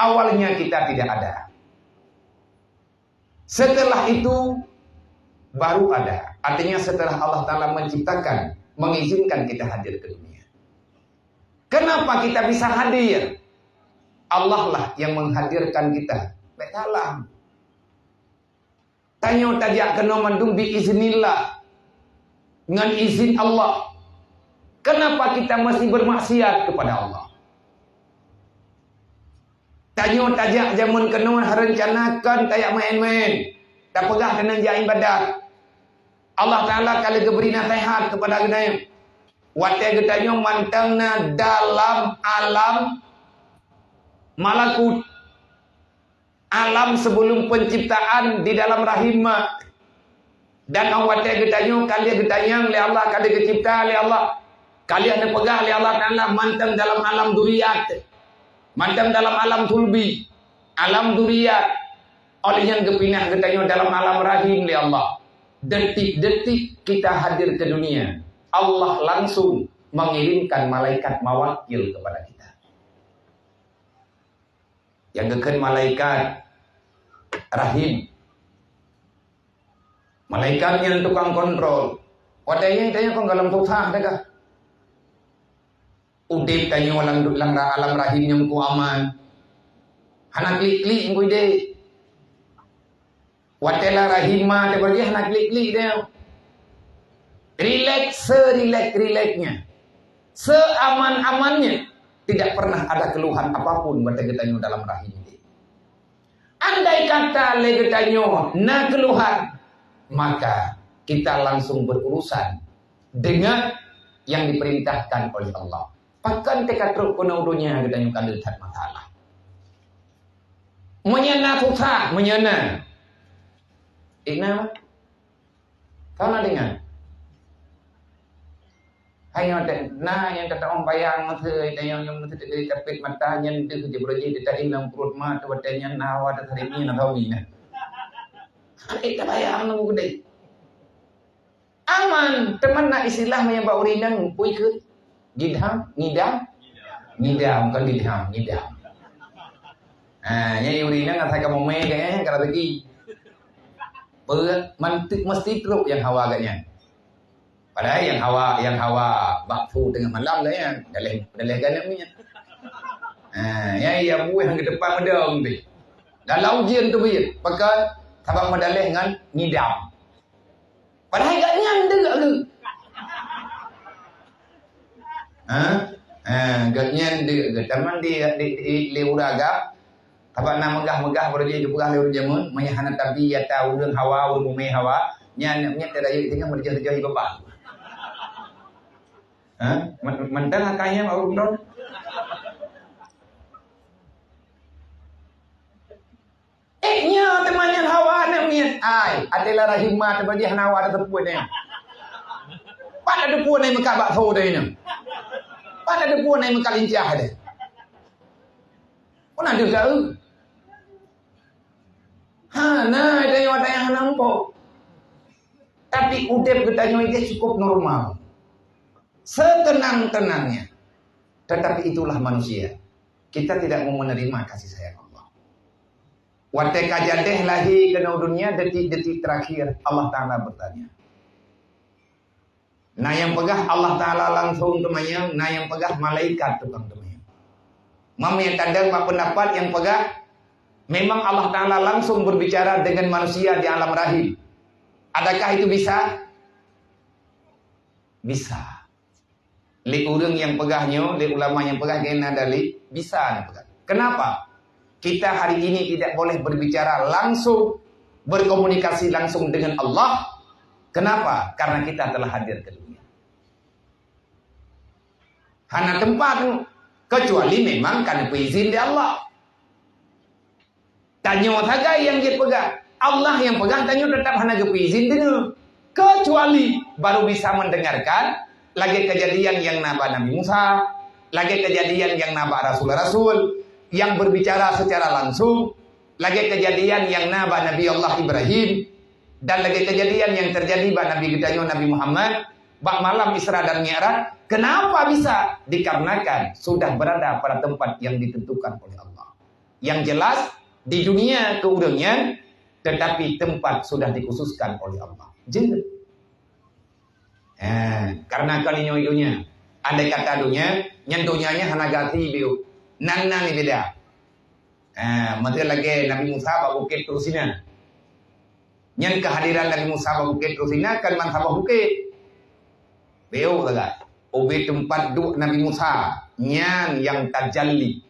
Awalnya kita tidak ada. Setelah itu baru ada. Artinya setelah Allah Ta'ala menciptakan, mengizinkan kita hadir ke dunia. Kenapa kita bisa hadir? Allah lah yang menghadirkan kita. Bék salah. Tanyoe tajak keunoe mandum bi iznillah. Ngon izin Allah. Kenapa kita masih bermaksiat kepada Allah? Tanyoe tajak jameun keunoe heurencana kon tajak maén-maén. Tapeugah keuneuk jak ibadat. Allah Ta'ala ka lheueh geubri naseuhat keupada geutanyoe. Watée geutanyoe mantong na dalam alam malakut, alam sebelum penciptaan di dalam rahim mak. Dan 'oh watée geutanyoe ka lheueh geutanyong lé Allah, ka lheueh geucipta lé Allah, ka lheueh neupeugah lé Allah Ta'ala mantong dalam alam duriyat, mantong dalam alam sulbi, alam duriyat. Óh lheueh nyan geupinah geutanyoe dalam alam rahim lé Allah. Detik-detik kita hadir ke dunia, Allah langsung mengirimkan malaikat mawakil kepada kita. Nyang geukheun malaikat rahim. Malaikat nyan tukang kontrol. Watée nyan tanyoe kon gohlom susah teuka. Udeb tanyoe lam, lam alam rahim nyang ku aman. Hana klik-klik ngui deh. Watée lam rahim ma teuh bagi hana klik-klik deh. Rileks, serilek-rileknya. Seaman-amannya. Tidak pernah ada keluhan apapun watée geutanyoe dalam rahim deh. Andai kata lé geutanyoe na keluhan, maka kita langsung berurusan dengan yang diperintahkan oleh Allah. Pakon teuka trok keunoe donya geutanyoe ka le that masalah. Meunyoe na susah, meunyoe na. Ina, kau na deungoe? Hai nyoe teuh, na nyang teutamong bayang meuseue, nyang, nyang meuseue teuh tapet mata nyan deuh jeuet beureuji teuh taéh lam pruet ma teuh watée nyan na hawa teuh sarimi na sawi na. Hai tabayang na geude. Aman, teuma na istilah meunyoe bak ureueng inong, pui keu gidham, ngidam, ngidam, kon gidham, ngidam. Ah, nyan ureueng inong asai ka meumé gobnyan ka rezeki. Peue mantik meusti trok nyang hawa gobnyan. Padahai nyang hawa, nyang hawa bakso teungoh malam lah nyan. Daleh, daleh ganeuk nyan. Ha, nyang iya buih nyang keudeupan meudong teuh. Dalam ujeuen teuh buet. Pakon? Sabab meudaleh ngon ngidam. Padahai gobnyan deuk geuh. Ha? Ha, gobnyan deuk geuh. Teuma di, di, di, di ureueng agam, Sabab na meugah-meugah baroe jih geupeugah lé ureueng jameun, meunyoe hana tabi ata ureueng hawa, ureueng mumé hawa, nyan, nyan teuh rayeuk singoh meureujoh-reujoh ié babah. Ha? Men-, mantong akai nyan ureueng droe. Eh, nyoe teuma nyan hawa aneuk miet. Ai, até lam rahim ma teuh bagi hana hawa teuseupôt nyan. Pat ada pun ai meukat bakso deh nyan. Pat ada pun ai meukat lincah deh. Pun ada tahu. Ha, na ada yang ada yang hana mupo. Tapi udeb geutanyoe jih cukup normal. Setenang-tenangnya. Tetapi itulah manusia. Kita tidak mau menerima kasih sayang Allah. Watée ka jadeh lahé keunoe dunia, detik-detik terakhir, Allah Ta'ala bertanya. Na nyang peugah Allah Ta'ala langsung teumanyong, na nyang peugah malaikat tukang teumanyong. Meunyoe tadong bak pendapat nyang peugah, memang Allah Ta'ala langsung berbicara dengan manusia di alam rahim. Adakah itu bisa? Bisa. Lé ureueng nyang peugah nyoe, lé ulama nyang peugah kena dalil, bisa na peugah. Kenapa? Kita hari ini tidak boleh berbicara langsung, berkomunikasi langsung dengan Allah, Kenapa? Karena kita telah hadir ke dunia. Hana teumpat, kecuali memang ka neupeuizin di Allah. Tanyoe sagai nyang jeuet peugah. Allah nyang peugah, tanyoe teutap hana geupeuizin deungoe. Kecuali baru bisa mendengarkan lagée kejadian nyang na bak Nabi Musa, lagée kejadian nyang na bak rasul-rasul yang berbicara secara langsung, lagée kejadian nyang na bak Nabi Allah Ibrahim, dan lagée kejadian nyang terjadi bak Nabi geutanyoe Nabi Muhammad bak malam Isra dan Mi'raj. Kenapa bisa? Dikarenakan sudah berada pada tempat yang ditentukan oleh Allah. Yang jelas, di dunia keu ureuëng nyan, tetapi tempat sudah dikhususkan oleh Allah. Jeuet. Eh, karena kali nyoe dunia. Andai kata dunia, nyan dunia nyan hana gati biu. Nan nan ni beda. Eh, meuteun lagée Nabi Musa bak bukét Tursina. Nyan kehadiran Nabi Musa bak bukét Tursina kan ban saboh bukét. Biu sagai. Ubé tempat duek Nabi Musa, nyan yang tajalli.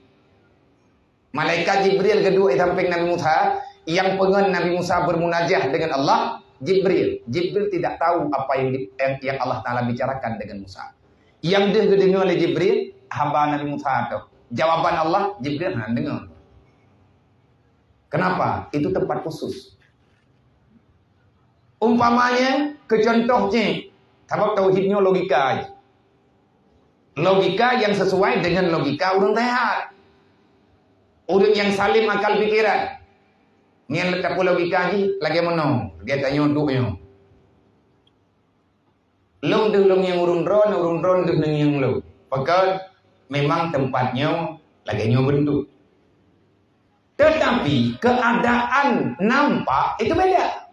Malaikat Jibril geuduek di sampéng Nabi Musa, yang peungon Nabi Musa bermunajah dengan Allah, Jibril. Jibril tidak tahu apa yang di-, yang, yang Allah Taala bicarakan dengan Musa. Yang deuh geudeungoe lé Jibril, haba Nabi Musa tu. Jawaban Allah, Jibril hana deungoe. Kenapa? Itu tempat khusus. Umpamanya, keu contoh jih, sabab tauhid nyoe logika jih. Logika yang sesuai dengan logika ureuëng sehat. Ureuëng yang salim akal pikiran. Nyan tapeu logika jih lagée meunoe, lagée tanyoe duek nyoe. Lôn deuh lôn nyang ureuëng droe, ureuëng droe deuh nyang lôn. Pakon memang tempat nyoe lagée nyoe bentuk. Tetapi keadaan nampak itu beda.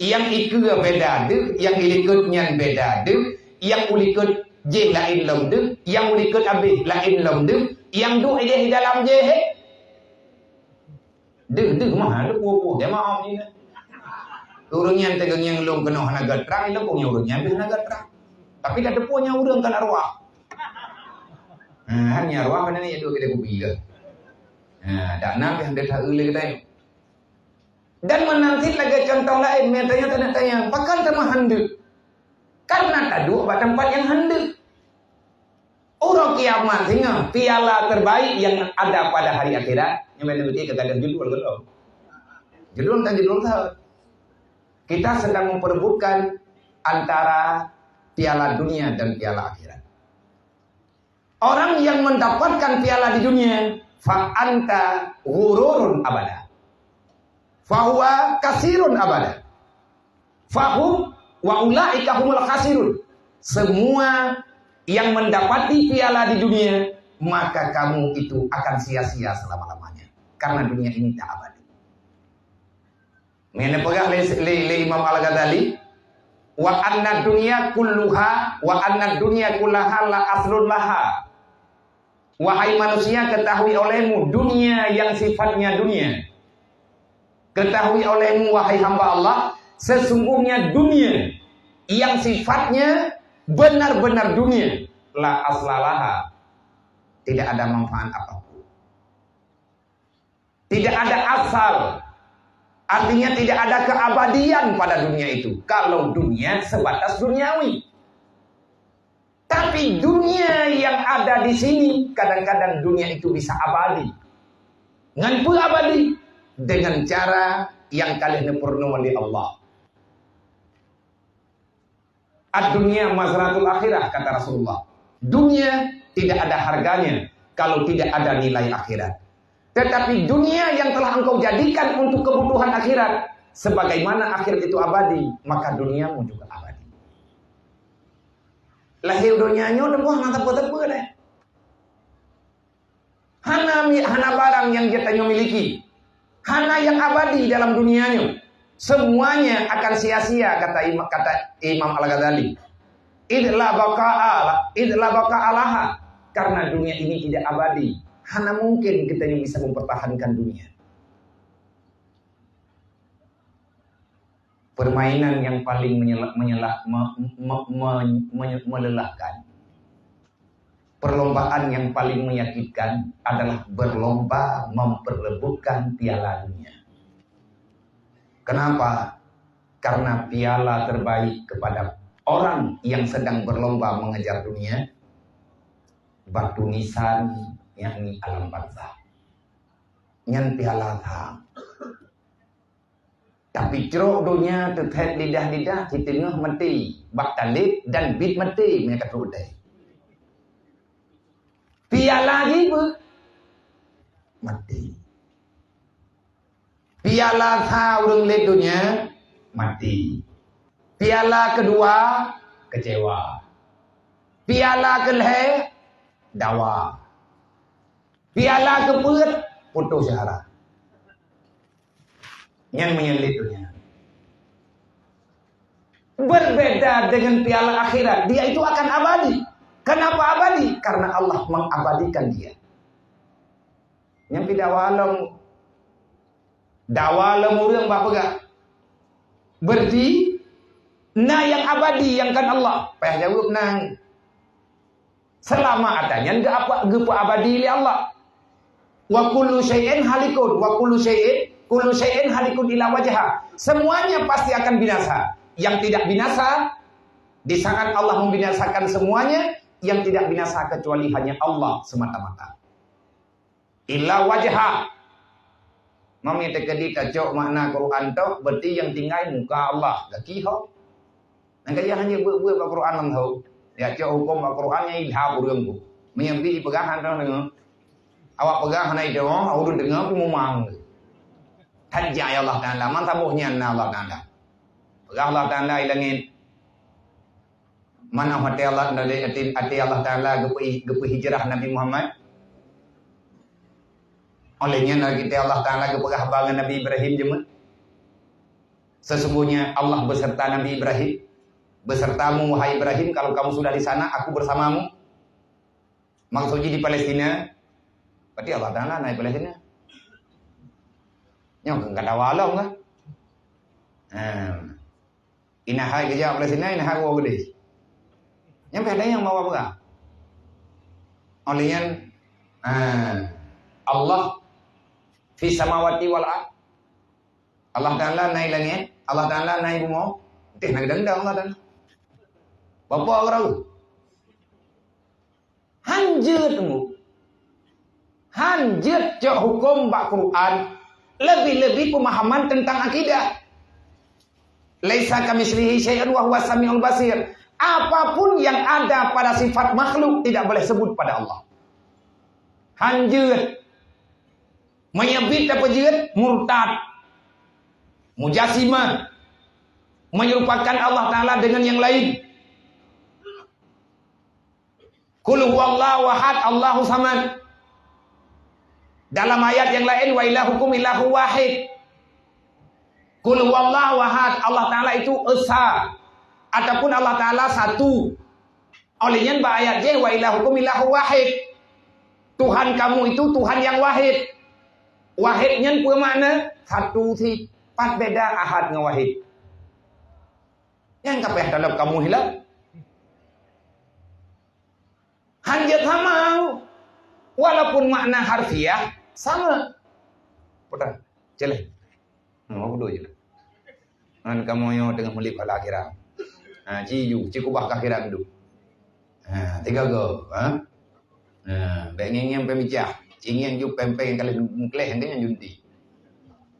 Nyang ikeue beda deuh, nyang ilikot nyan beda deuh, nyang ulikot jih laén lom deuh, nyang ulikot abéh laén lom deuh, nyang duek ideh di dalam jih, he? Deuh, deuh mah, deuh puoh-puoh, jamaah ni. Ureuëng nyan teungoh nyang lôn keunoe hana geutrang, ilôn kong nyang ureuëng nyan deuh hana geutrang. Tapi dak teupeue nyang ureuëng kan arwah. Ha, han nyang arwah mana ni duduk kedai kopi ke? Ha, dak na pih hana taeu lé geutanyoe. Dan meunan cit lagée contoh laén, meutanyoe teunak tanyong, pakon teuma handeuk? Karena taduek bak tempat nyang handeuk. Uroe kiamat singoh piala terbaik yang ada pada hari akhirat, nyang mana beutôi keu gadoh judul keudroe. Judul kan judul saha. Kita sedang memperebutkan antara piala dunia dan piala akhirat. Orang yang mendapatkan piala di dunia, fa anta ghururun abada. Fahuwa kasirun abada. Fahum wa ulaika humul khasirun. Semua yang mendapati piala di dunia, maka kamu itu akan sia-sia selama-lamanya. Karena dunia ini tak abadi. Meunan peugah lé, lé, lé Imam Al-Ghazali, "Wa anna dunya kulluha, wa anna dunya kullaha la aslun laha." Wahai manusia, ketahui olehmu dunia yang sifatnya dunia. Ketahui olehmu, wahai hamba Allah, sesungguhnya dunia yang sifatnya benar-benar dunia, la aslalaha, tidak ada manfaat apapun. Tidak ada asal. Artinya tidak ada keabadian pada dunia itu. Kalau dunia sebatas duniawi. Tapi dunia yang ada di sini, kadang-kadang dunia itu bisa abadi. Ngan peue abadi? Dengan cara yang ka lheueh neupeurunoe lé Allah. "Ad-dunya mazra'atul akhirah," kata Rasulullah. Dunia tidak ada harganya kalau tidak ada nilai akhirat. Tetapi dunia yang telah engkau jadikan untuk kebutuhan akhirat, sebagaimana akhirat itu abadi, maka duniamu juga abadi. Lahé donya nyoe teuh hana teupeu-teupeu deh. Hana mi-, hana barang nyang geutanyoe miliki. Hana nyang abadi dalam dunia nyoe. Semuanya akan sia-sia, kata Ima-, kata Imam Al-Ghazali. "Id la baqa'a la-, id la baqa'a laha." Karena dunia ini tidak abadi. Hana mungkin geutanyoe bisa mempertahankan dunia. Permainan yang paling menyela-, menyela-, me-, me-, me-, me-, melelahkan. Perlombaan yang paling menyakitkan adalah berlomba memperebutkan piala dunia. Kenapa? Karena piala terbaik kepada orang yang sedang berlomba mengejar dunia, batu nisan, yakni alam barzah. Nyan piala that. Tapi trok donya teuthèt lidah-lidah, siteungoh maté bak taleb dan bit maté meunyo ka trok udai. Piala jih beuh maté. Piala that ureuëng lé donya maté. Piala keudua kecewa. Piala keulhèe dawa. Piala keupeuet putus syahara. Nyan meunyo lé donya. Berbeda dengan piala akhirat, dia itu akan abadi. Kenapa abadi? Karena Allah mengabadikan dia. Nyan pih dawa lom, dawa lom ureuëng bak peugah. Berarti na nyang abadi nyang kon Allah. Payah jaweueb nang. Seulama ata nyan geu-, apa, geupeuabadi lé Allah. Wa kullu syai'in halikun, wa kullu syai'in, kullu syai'in halikun illa wajha. Semuanya pasti akan binasa. Yang tidak binasa, di saat Allah membinasakan semuanya, yang tidak binasa kecuali hanya Allah semata-mata. Illa wajha. Mami teukeudi tacok makna Quran tok, berarti yang tinggai muka Allah. Gaki ho. Nang kaya hanya buet-buet bak Quran lam tho. Ya cok hukum bak Quran nyang ilham ureuëng tu. Meunyo bit peugah hana deungoe. Awak peugah hana deungoe, ureuëng deungoe pih mumang. That jai Allah Taala, man saboh nyan na Allah Taala. Peugah Allah Taala i langit. Mana até Allah, até, até Allah Taala geupeu-, geupeuhijrah Nabi Muhammad? Oleh nyan, até Allah Taala geupeugah haba ngon Nabi Ibrahim jeumeuet. Sesungguhnya Allah beserta Nabi Ibrahim, besertamu, wahai Ibrahim, kalau kamu sudah di sana, aku bersamamu. Maksud jih di Palestina, berarti Allah Taala na di Palestina. Nyoe kan kata walong kan? Ha. Inahai geujak Palestina, inahai woe geudeh. Nyan pih ada nyang bawa peugah. Oleh nyan, ah, Allah fis samawati wal ard. Allah Taala na i langit, Allah Taala na i bumoe. Teuh na geudang-dang Allah Taala. Bapak orang. Han jeuet teunggu. Han jeuet cok huköm bak Quran, lebih-lebih pemahaman tentang akidah. Laisa kamitslihi syai'un wa huwas samiul basir. Apapun yang ada pada sifat makhluk tidak boleh sebut pada Allah. Han jeuet. Meunyo bit tapeujeuet, murtad. Mujassimah. Menyerupakan Allah Taala dengan yang lain. Qul huwallahu ahad, Allahu samad. Dalam ayat yang lain, wa ilahukum ilahu wahid. Qul huwallahu ahad, Allah Taala itu esa. Ataupun Allah Taala satu. Oleh nyan bak ayat jih, wa ilahukum ilahu wahid. Tuhan kamu itu Tuhan yang wahid. Wahid nyan peue makna? Satu sit. Pat beda ahad ngon wahid. Nyang ka payah talob kamoe hilang. Han jeuet sama. Walaupun makna harfiah sama. Putar. Jelek. Hmm, apa dua je. Kan kamoe nyoe teungoh meulép hala akhirat. Ha, ci ju, ci kubah ka akhirat dulu. Ha, tiga go, ha. Ha, bèk ngieng-ngieng pembicah. Ci ngieng ju pempeng nyang ka lheueh meukleh, nyang ka nyan junti.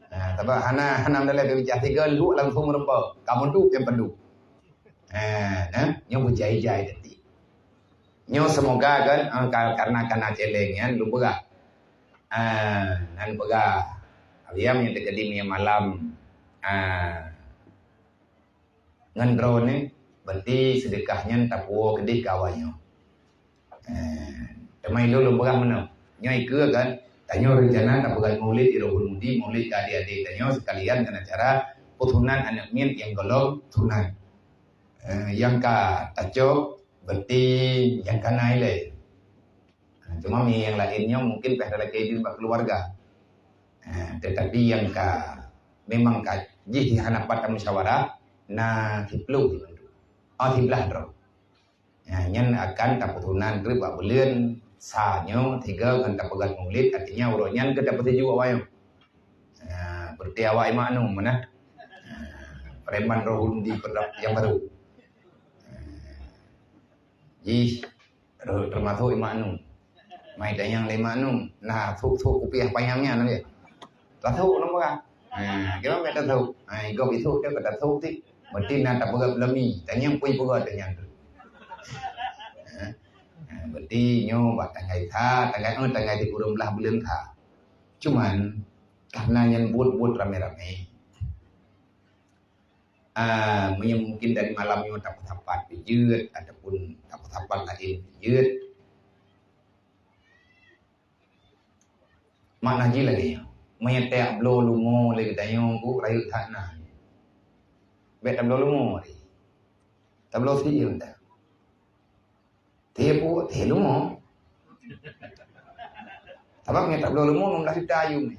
Ha, sabab hana, hana meudalah pembicah tiga lhok langsung meureumpok. Kamoe tu nyang padum. Ha, nah, nyoe beujai-jai tadi. Nyoe semoga kan, ah, ka-, karena kana celeng nyan lôn peugah. Ah, nyan peugah. Abiam nyang teukeudi meunyo malam, ah, ngon droeneuh, berarti seudeukah nyan tapuwoe keudeh keu awak nyoe. Eh, teuma ilôn lôn peugah meunoe. Nyoe ikeue kan, tanyoe reuncana tapeugöt maulid di Rohul Mudi, maulid keu adék-adék tanyoe sekalian ngon acara peutunan aneuk miet nyang gohlom tunan. Eh, nyang ka tacok, berarti nyang ka na ilée. Eh, cuma mi nyang laén nyoe mungkin pih talakée di bak keuluwarga. Eh, tetapi nyang ka memang ka jih hana pat tamusyawarah, na siploh. Oh, siblaih droe. Nah, nyan akan tapeutunan treuk bak buleuen sa nyoe, tiga ngon tapeugöt maulid, artinya uroe nyan keu tapeutuju awak nyoe. Nah, berarti awak imaknum, nah. Nah, Preman Rohul Mudi nyang baru. Jih, termasuk Imam Num. Mai tanyong lé Imam Num, na sôk-sôk kupiah panyang nyan lagèe. Tasôk nama kan? Ha, kira bèk tasôk. Ha, igob isôk dia kata sôk ti. Berarti na tapeugah belami. Tanyong pun peugah tanyong tu. Ha, ha, berarti nyoe bak tanggai sa, tanggai, eh, tanggai di kureueng blah buleuen sa. Cuman, karena nyan buet-buet ramé-ramé. Ah, meunyoe mungkin dari malam nyoe tapeusapat pih jeuet ataupun tapeusapat laén pih jeuet. Makna jih lagèe nyoe, meunyoe tajak bloe lumo lé geutanyoe, rayeuk that na. Bèk tabloe lumo tadi. Tabloe sieum dah. Tiep u, tiep lumo. Sabab nyan tabloe lumo lima belas juta ayum ni.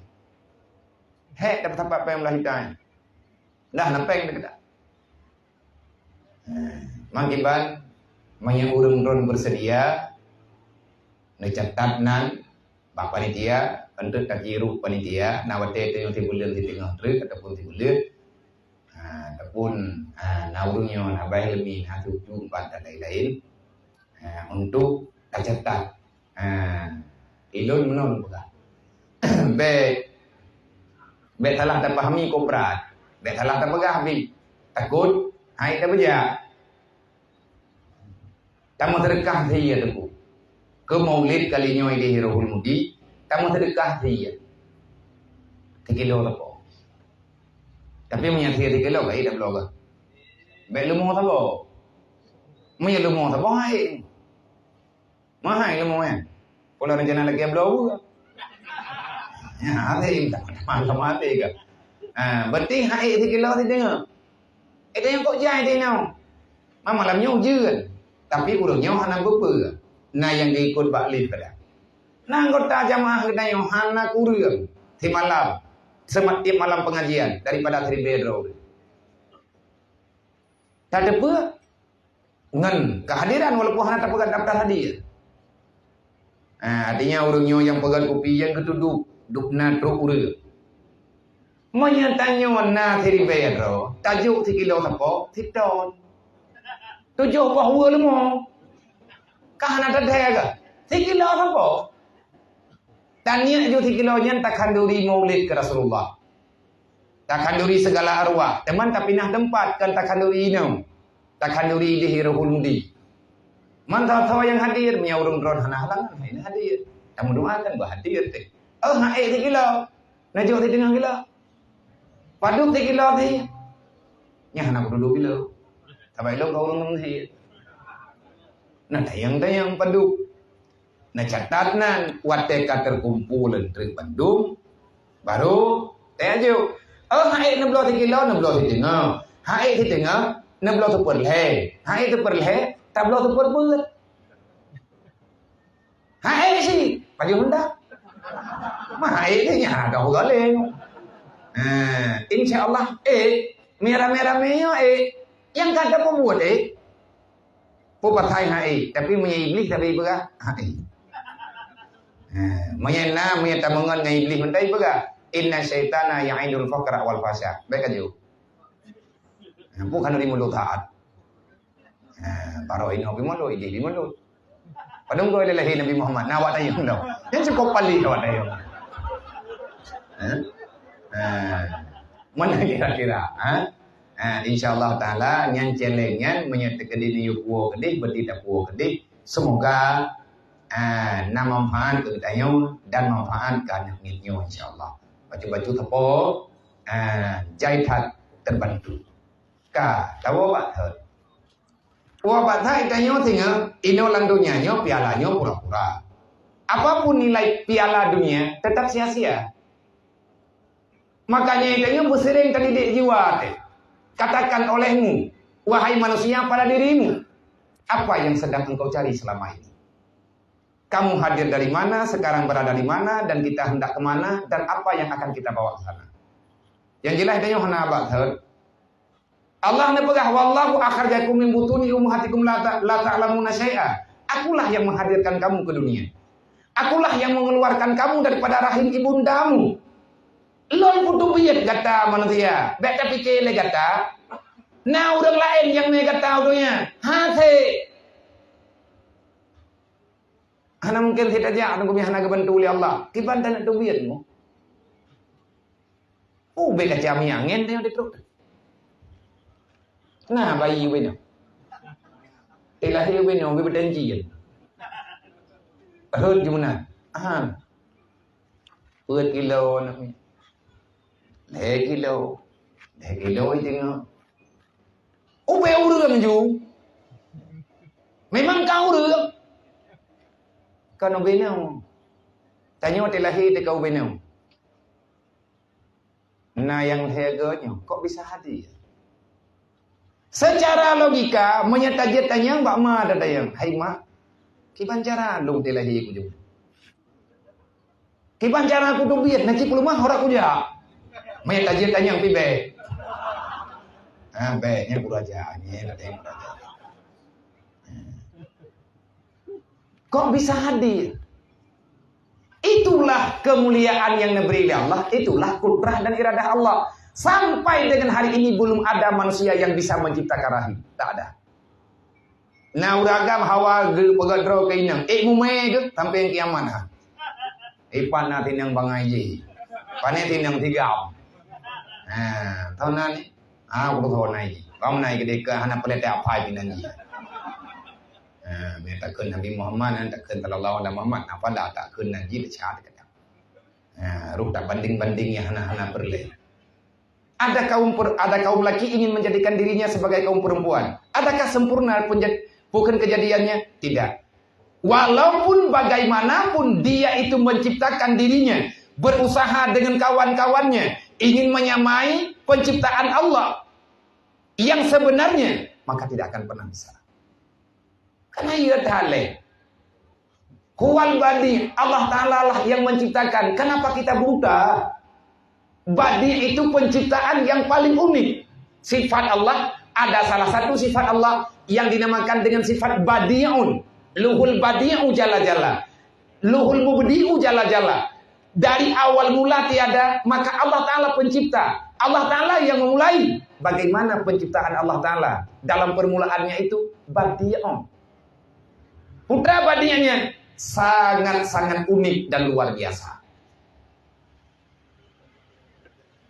Hek dapat sapat péng lima belas juta ni. Dah na péng dekat. Makin ban, meunyoe ureueng droen bersedia, neucatat nan bak panitia, enteuk takiru panitia, na watèe teuh nyoe sibuleuen siteungoh treuk ataupun sibuleuen. Ha, ataupun, ha, na ureueng nyoe na bai leumi, na tuju, empat dan lain-lain. Ha, untuk tacatat. Ha, ilôn meunan peugah. Bèk, bèk salah tapahami koprat. Bèk salah tapeugah bit. Takot hai tabeujak. Tameuseudekah siribèe teungku. Keu maulid kali nyoe di Rohul Mudi, tameuseudekah siribèe. Tikilo sapo. Tapi meunyoe siribèe tikilo, baik dak bloe. Bèk lumo sapo. Meunyoe lumo sapo, hai. Mahai lumo nyan. Pola rencana lagèe bloe. Ya, hai, sama-sama hati ke. Ha, berarti hai tikilo siteungoh. Eh, nyang kok jai teuh nyoe. Malam nyoe ujeuen, tapi ureueng nyoe hana beupeue. Na nyang geuikot bak lift pada. Na anggota jamaah geutanyoe hana kureueng simalam, seuma-, tiep malam pengajian daripada siribèe droe. Tateupeue ngon kehadiran walaupun hana tapeugah daftar hadir. Ha, artinya ureueng nyoe nyang peugöt kupi nyang geutuduk, dub na trok ureueng. Meunyoe tanyoe na siribèe droe, tajok sikilo sapo, siton. Tujoh boh weue leumo. Ka hana teuntèe ka? Sikilo sapo? Taniet ju sikilo nyan takhanduri maulid keu Rasulullah. Takhanduri segala arwah, teuma tapinah teumpat kon takhanduri inong. Takhanduri di Rohul Mudi. Mantong soe nyang hadir, meunyoe ureueng droen hana halangan, hai na hadir. Tameudoakan bah hadir teuh. Oh, hai sikilo. Najok siteungoh kilo. Padub sikilo sih. Nyan hana padub kilo. Sabai lom ka ureueng ngon sih. Na tayang-tayang padub. Na catat nan, watèe ka teukumpul treuk bandum, baru tajok. Oh, hai neubloe sikilo, neubloe siteungoh. Hai siteungoh, neubloe seupeurlhèe. Hai seupeurlhèe, tabloe seupeurpeuet. Hai sih, pajoh Honda. Mah hai nyan ada galeng. Ha, insya Allah, eh, ramé-ramé nyoe, eh, nyang ka tapeubuet, eh. Peue pasai hai, tapi meunyoe Iblih tapi peugah hai. Ha, meunyoe na, meunyoe tameungon ngon Iblih mantong peugah, "Inna syaitana ya'idul faqra wal fahsya." Baik aja. Ha, bukan dari mulut taat. Ha, baroe inong pih mulod, idéh pih mulod. Padahai goe lé lahé Nabi Muhammad, na awak tayong dong. Nyan cukup paléh awak tayong. Ha? Ha. Mana kira-kira, ha? Ha, insya Allah Taala, nyan challenge nyan, meunyoe teukeudi neuyue puwoe keudéh, berarti tapuwoe keudéh. Semoga, ha, na manfaat keu geutanyoe dan manfaat keu aneuk miet nyoe, insya Allah. Bacut-bacut sapo, ha, jai that terbantu. Ka, tawoe bak thot. Wah, bak that tanyoe singoh, inoe lam donya nyoe piala nyoe pura-pura. Apapun nilai piala dunia, tetap sia-sia. Makanya tanyoe beuseuring tadidik jiwa teuh. Katakan olehmu, wahai manusia, pada dirimu, apa yang sedang engkau cari selama ini? Kamu hadir dari mana, sekarang berada di mana, dan kita hendak ke mana, dan apa yang akan kita bawa ke sana? Yang jelas tanyoe hana bak thot. Allah neupeugah, "Wallahu akhrajakum min butuni ummahatikum la ta-, la ta'lamuna syai'a." Akulah yang menghadirkan kamu ke dunia. Akulah yang mengeluarkan kamu daripada rahim ibundamu. Lôn peuteubiet gata manusia. Bèk tapike lé gata, Na ureuëng laén nyang mé gata u donya? Hase. Hana mungken sit tajak teungku hana geubantu lé Allah. Kiban taneuk teubiet mu. Oh, bék kaca miang ngen teuh di trok. Nah, bayi ubé nyoe. Teuh lahé ubé nyoe, ubé beutanji. Rhot jumeunan. Aha. Peuet kilo aneuk miet. Lhèe kilo. Lhèe kilo teungoh. Ubé ureuëng ju. Memang ka ureuëng. Kan ubé nyoe. Tanyoe teuh lahé teuka ubé nyoe. Na nyang lhèe goe nyoe, kok bisa hadir? Secara logika, meunyoe tajeuet tanyong bak ma tatanyong, "Hai mak, kiban cara lôn teuh lahé kujeuet? Kiban cara kuteubiet, na cit peuleumah urat kujak?" Meunyoe tajeuet tanyong pih bèk. Ha, bèk, nyan kuraja, nyan ada yang kuraja. Kok bisa hadir? Itulah kemuliaan yang diberi oleh Allah, itulah kudrah dan iradah Allah. Sampai dengan hari ini belum ada manusia yang bisa menciptakan rahim. Tak ada. Na ureuëng agam hawa geupeugah droe keu inong, "Eh, mumè keuh sampai kiamat ha." Ipan na tinong bangai jih. Pané tinong tigam. Ha, tahun nan ni. Ah, beutôi nai jih. Bang nai keudéh hana peuleueh apai pinang jih. Ha, meutakheun Nabi Muhammad, takheun sallallahu alaihi Muhammad, napa dah takheun nan jih dah syahadat kata. Ha, ruh tak banding-banding yang hana-hana perleh. Ada kaum per, ada kaum laki ingin menjadikan dirinya sebagai kaum perempuan. Adakah sempurna penjad, bukan kejadiannya? Tidak. Walaupun bagaimanapun dia itu menciptakan dirinya, berusaha dengan kawan-kawannya, ingin menyamai penciptaan Allah yang sebenarnya, maka tidak akan pernah bisa. Karena ia talent. Huwal badi, Allah Ta'ala lah yang menciptakan. Kenapa kita buta? Badi itu penciptaan yang paling unik. Sifat Allah, ada salah satu sifat Allah yang dinamakan dengan sifat badi'un. Luhul badi'u jalla jalla. Luhul mubdi'u jalla jalla. Dari awal mula tiada, maka Allah Ta'ala pencipta. Allah Ta'ala yang memulai. Bagaimana penciptaan Allah Ta'ala? Dalam permulaannya itu, badi'un. Putra badi'nya sangat-sangat unik dan luar biasa.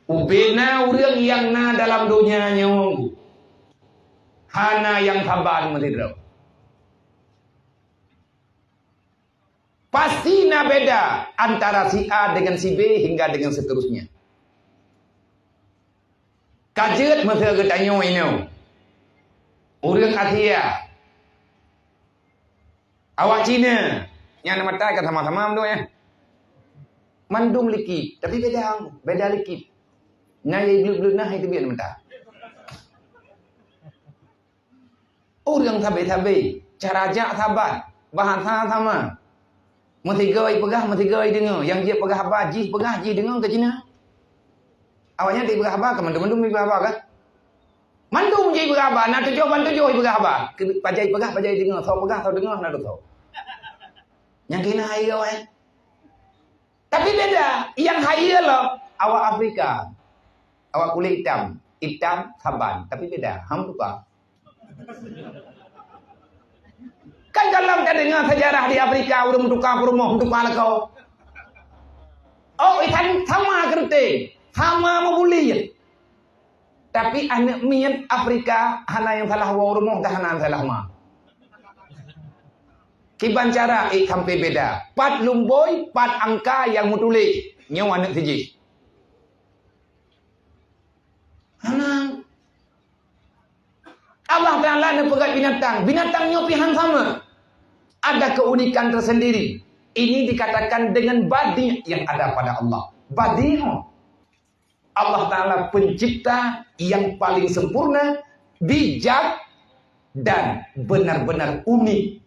Ubena ureuëng nyang na dalam donya nyoe, hana nyang saban meusidroe. Pasti na beda antara si A dengan si B hingga dengan seterusnya. Ka jeuet meuseue geutanyoe inoe. Ureuëng Asia, awak Cina, nyang mata ka sama-sama mandum ya. Mandum likit, tapi beda, beda likit. Nyang gleuh-gleuh nah itu biar mata. Ureuëng sabe-sabe, cara jak saban, bahasa sama. Meusigoe peugah, meusigoe deungoe. Nyang jeuet peugah haba, jih peugah, jih deungoe keu Cina. Awaknyan teupeugah haba, keu mandum-mandum peugah haba kan? Mandum jih peugah haba, na tujoh ban tujoh peugah haba. Keu pajan peugah, pajan deungoe, soe peugah, soe deungoe, na tujoh. Nyang keunan hai awak, eh. Tapi beda, nyang hai lo awak Afrika. Awak kulit hitam, hitam saban, tapi beda. Ham lupa. Kan kalau tadeungoe sejarah di Afrika, ureuëng meutuka peurumoh, meutuka lakoe. Oh, ikan sama keureuteng, sama meubulir. Tapi aneuk miet Afrika hana nyang salah woe rumoh, dah hana nyang salah ma. Kiban cara, eh, sampai beda. Pat lumboi, pat angka nyang meutuléh. Nyoe aneuk sijih. Hana. Allah Ta'ala neupeugah binatang. Binatang nyoe pih han sama. Ada keunikan tersendiri. Ini dikatakan dengan badi yang ada pada Allah. Badi. Allah Ta'ala pencipta yang paling sempurna, bijak, dan benar-benar unik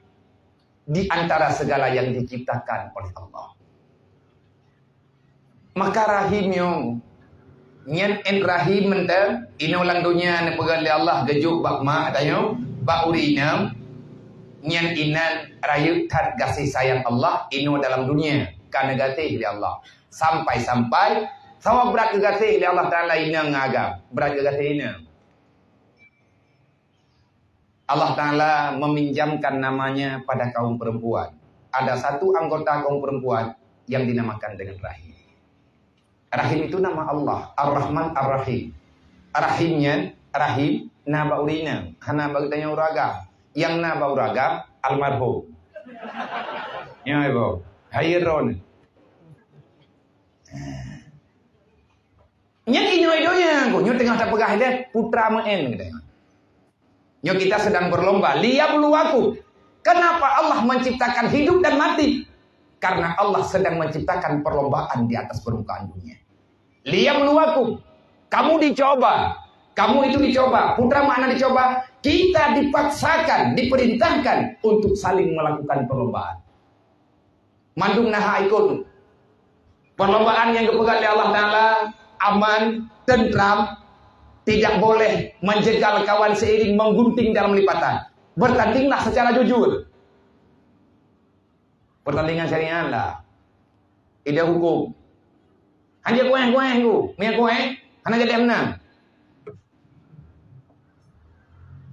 di antara segala yang diciptakan oleh Allah. Maka rahim nyoe, nyan en rahim mantong, inoe lam donya neupeugah lé Allah geujok bak mak tanyoe, bak ureueng inong, nyan inan rayeuk that gaséh sayang Allah inoe dalam donya ka neugaséh lé Allah. Sampai-sampai saboh brat geugaséh lé Allah Ta'ala inong ngon agam, brat geugaséh inong. Allah Ta'ala meminjamkan namanya pada kaum perempuan. Ada satu anggota kaum perempuan yang dinamakan dengan Rahim. Rahim itu nama Allah, Ar-Rahman Ar-Rahim. Rahimnya, Rahim, na bak ureueng inong, hana bak geutanyoe ureueng agam. Nyang na bak ureueng agam, almarhum. Ya, Ibu. Hai, Ron. Nyan inyoe donya, nyoe teungoh tapeugah lé putra meu'en geutanyoe. Nyoe kita sedang berlomba, liyabluwakum. Kenapa Allah menciptakan hidup dan mati? Karena Allah sedang menciptakan perlombaan di atas permukaan dunia. Liyabluwakum. Kamu dicoba, kamu itu dicoba, putra makna dicoba, kita dipaksakan, diperintahkan untuk saling melakukan perlombaan. Mandum na hak ikot. Perlombaan nyang geupeugah lé Allah Ta'ala aman, tentram, tidak boleh menjegal kawan seiring menggunting dalam lipatan. Bertandinglah secara jujur. Pertandingan syariat lah. Tidak hukum. Hanya kueh-kueh ku. Mie kueh, hana jadi menang.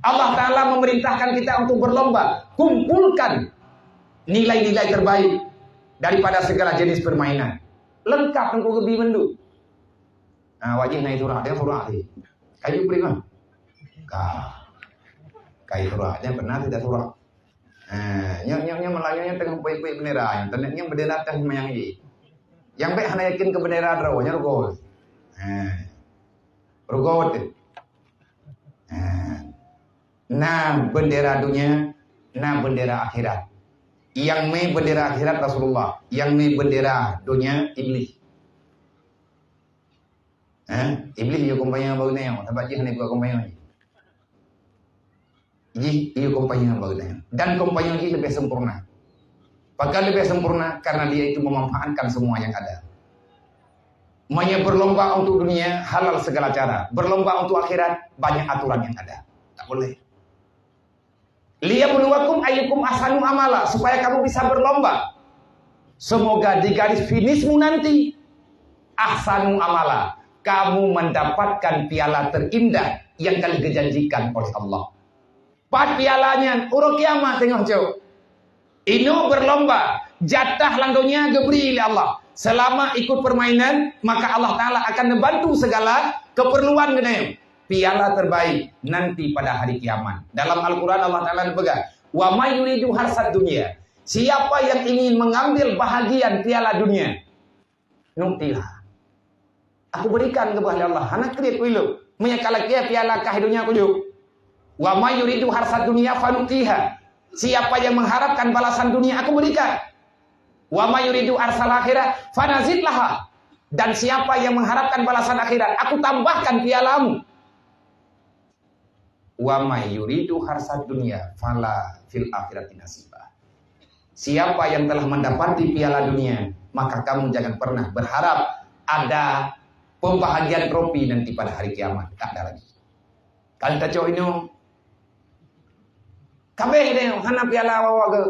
Allah Ta'ala memerintahkan kita untuk berlomba, kumpulkan nilai-nilai terbaik daripada segala jenis permainan. Lengkap Teungku Gebi mandum. Ah, wajih naik surat, dia surat ni. Kayu prima. Ka. Kayu surat, dia pernah tidak surat. Ha, nyang, nyang, nyang Melayu nyang teungoh peuet-peuet bendera, nyang teungoh nyang bendera teuh mayang jih. Nyang bèk hana yakin keu bendera droe, nyang rugoe. Ha. Rugoe teuh. Ha. Na bendera dunia, na bendera akhirat. Nyang mè bendera akhirat Rasulullah, nyang mè bendera dunia Iblis. Ha? Iblis yue kompanya bak geutanyoe, sabab jih hana buet kompanya jih. Jih yue kompanya bak geutanyoe. Dan kompanya jih lebih sempurna. Pakon lebih sempurna? Karena dia itu memanfaatkan semua yang ada. Meunyoe berlomba untuk dunia, halal segala cara. Berlomba untuk akhirat, banyak aturan yang ada. Tak boleh. Liyabluwakum ayyukum ahsanu amala, supaya kamu bisa berlomba. Semoga di garis finishmu nanti, ahsanu amala, kamu mendapatkan piala terindah yang ka lheueh geujanjikan oleh Allah. Pat piala nyan, uroe kiamat teungoh cok. Inoe berlomba, jatah lam donya geubri lé Allah. Selama ikut permainan, maka Allah Ta'ala akan membantu segala keperluan geutanyoe. Piala terbaik nanti pada hari kiamat. Dalam Al-Quran Allah Ta'ala geupeugah, "Wa may yuridu harsad dunya." Siapa yang ingin mengambil bahagian piala dunia, nu'tiha. Aku berikan keubah lé Allah. Hana kriet ku ilok. Meunyoe ka lakèe piala kah donya kujok. Wa may yuridu harsad dunya fanu'tiha. Siapa yang mengharapkan balasan dunia, aku berikan. Wa may yuridu harsal akhirah fanazid laha. Dan siapa yang mengharapkan balasan akhirat, aku tambahkan pialamu. Wa may yuridu harsad dunya fala fil akhirati nasibah. Siapa yang telah mendapati piala dunia, maka kamu jangan pernah berharap ada pembahagian trofi nanti pada hari kiamat. Tak ada lagi. Kalau tacok inoe, kabeh deh, hana piala wawa ke.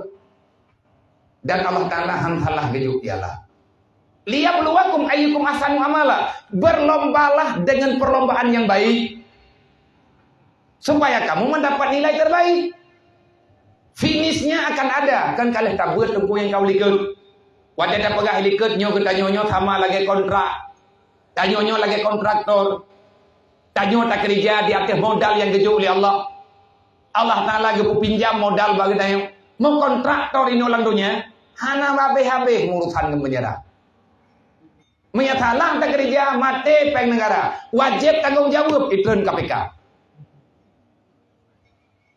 Dan Allah Ta'ala han salah geujok piala. "Liyabluwakum ayyukum ahsanu amala." Berlombalah dengan perlombaan yang baik, supaya kamu mendapat nilai terbaik. Finishnya akan ada, kan ka lheueh tabeuet teungku nyang ka u likot. Watèe tapeugah likot nyoe geutanyoe nyoe sama lagèe kontrak. Tanyoe nyoe lagèe kontraktor. Tanyoe takeurija di ateueh modal nyang geujok lé Allah. Allah Ta'ala geupeupinjam modal bak geutanyoe. Meukontraktor inoe lam donya, hana habéh-habéh urusan ngon penjara. Meunyoe salah takeurija, maté péng negara. Wajéb tanggong jaweueb, itreun K P K.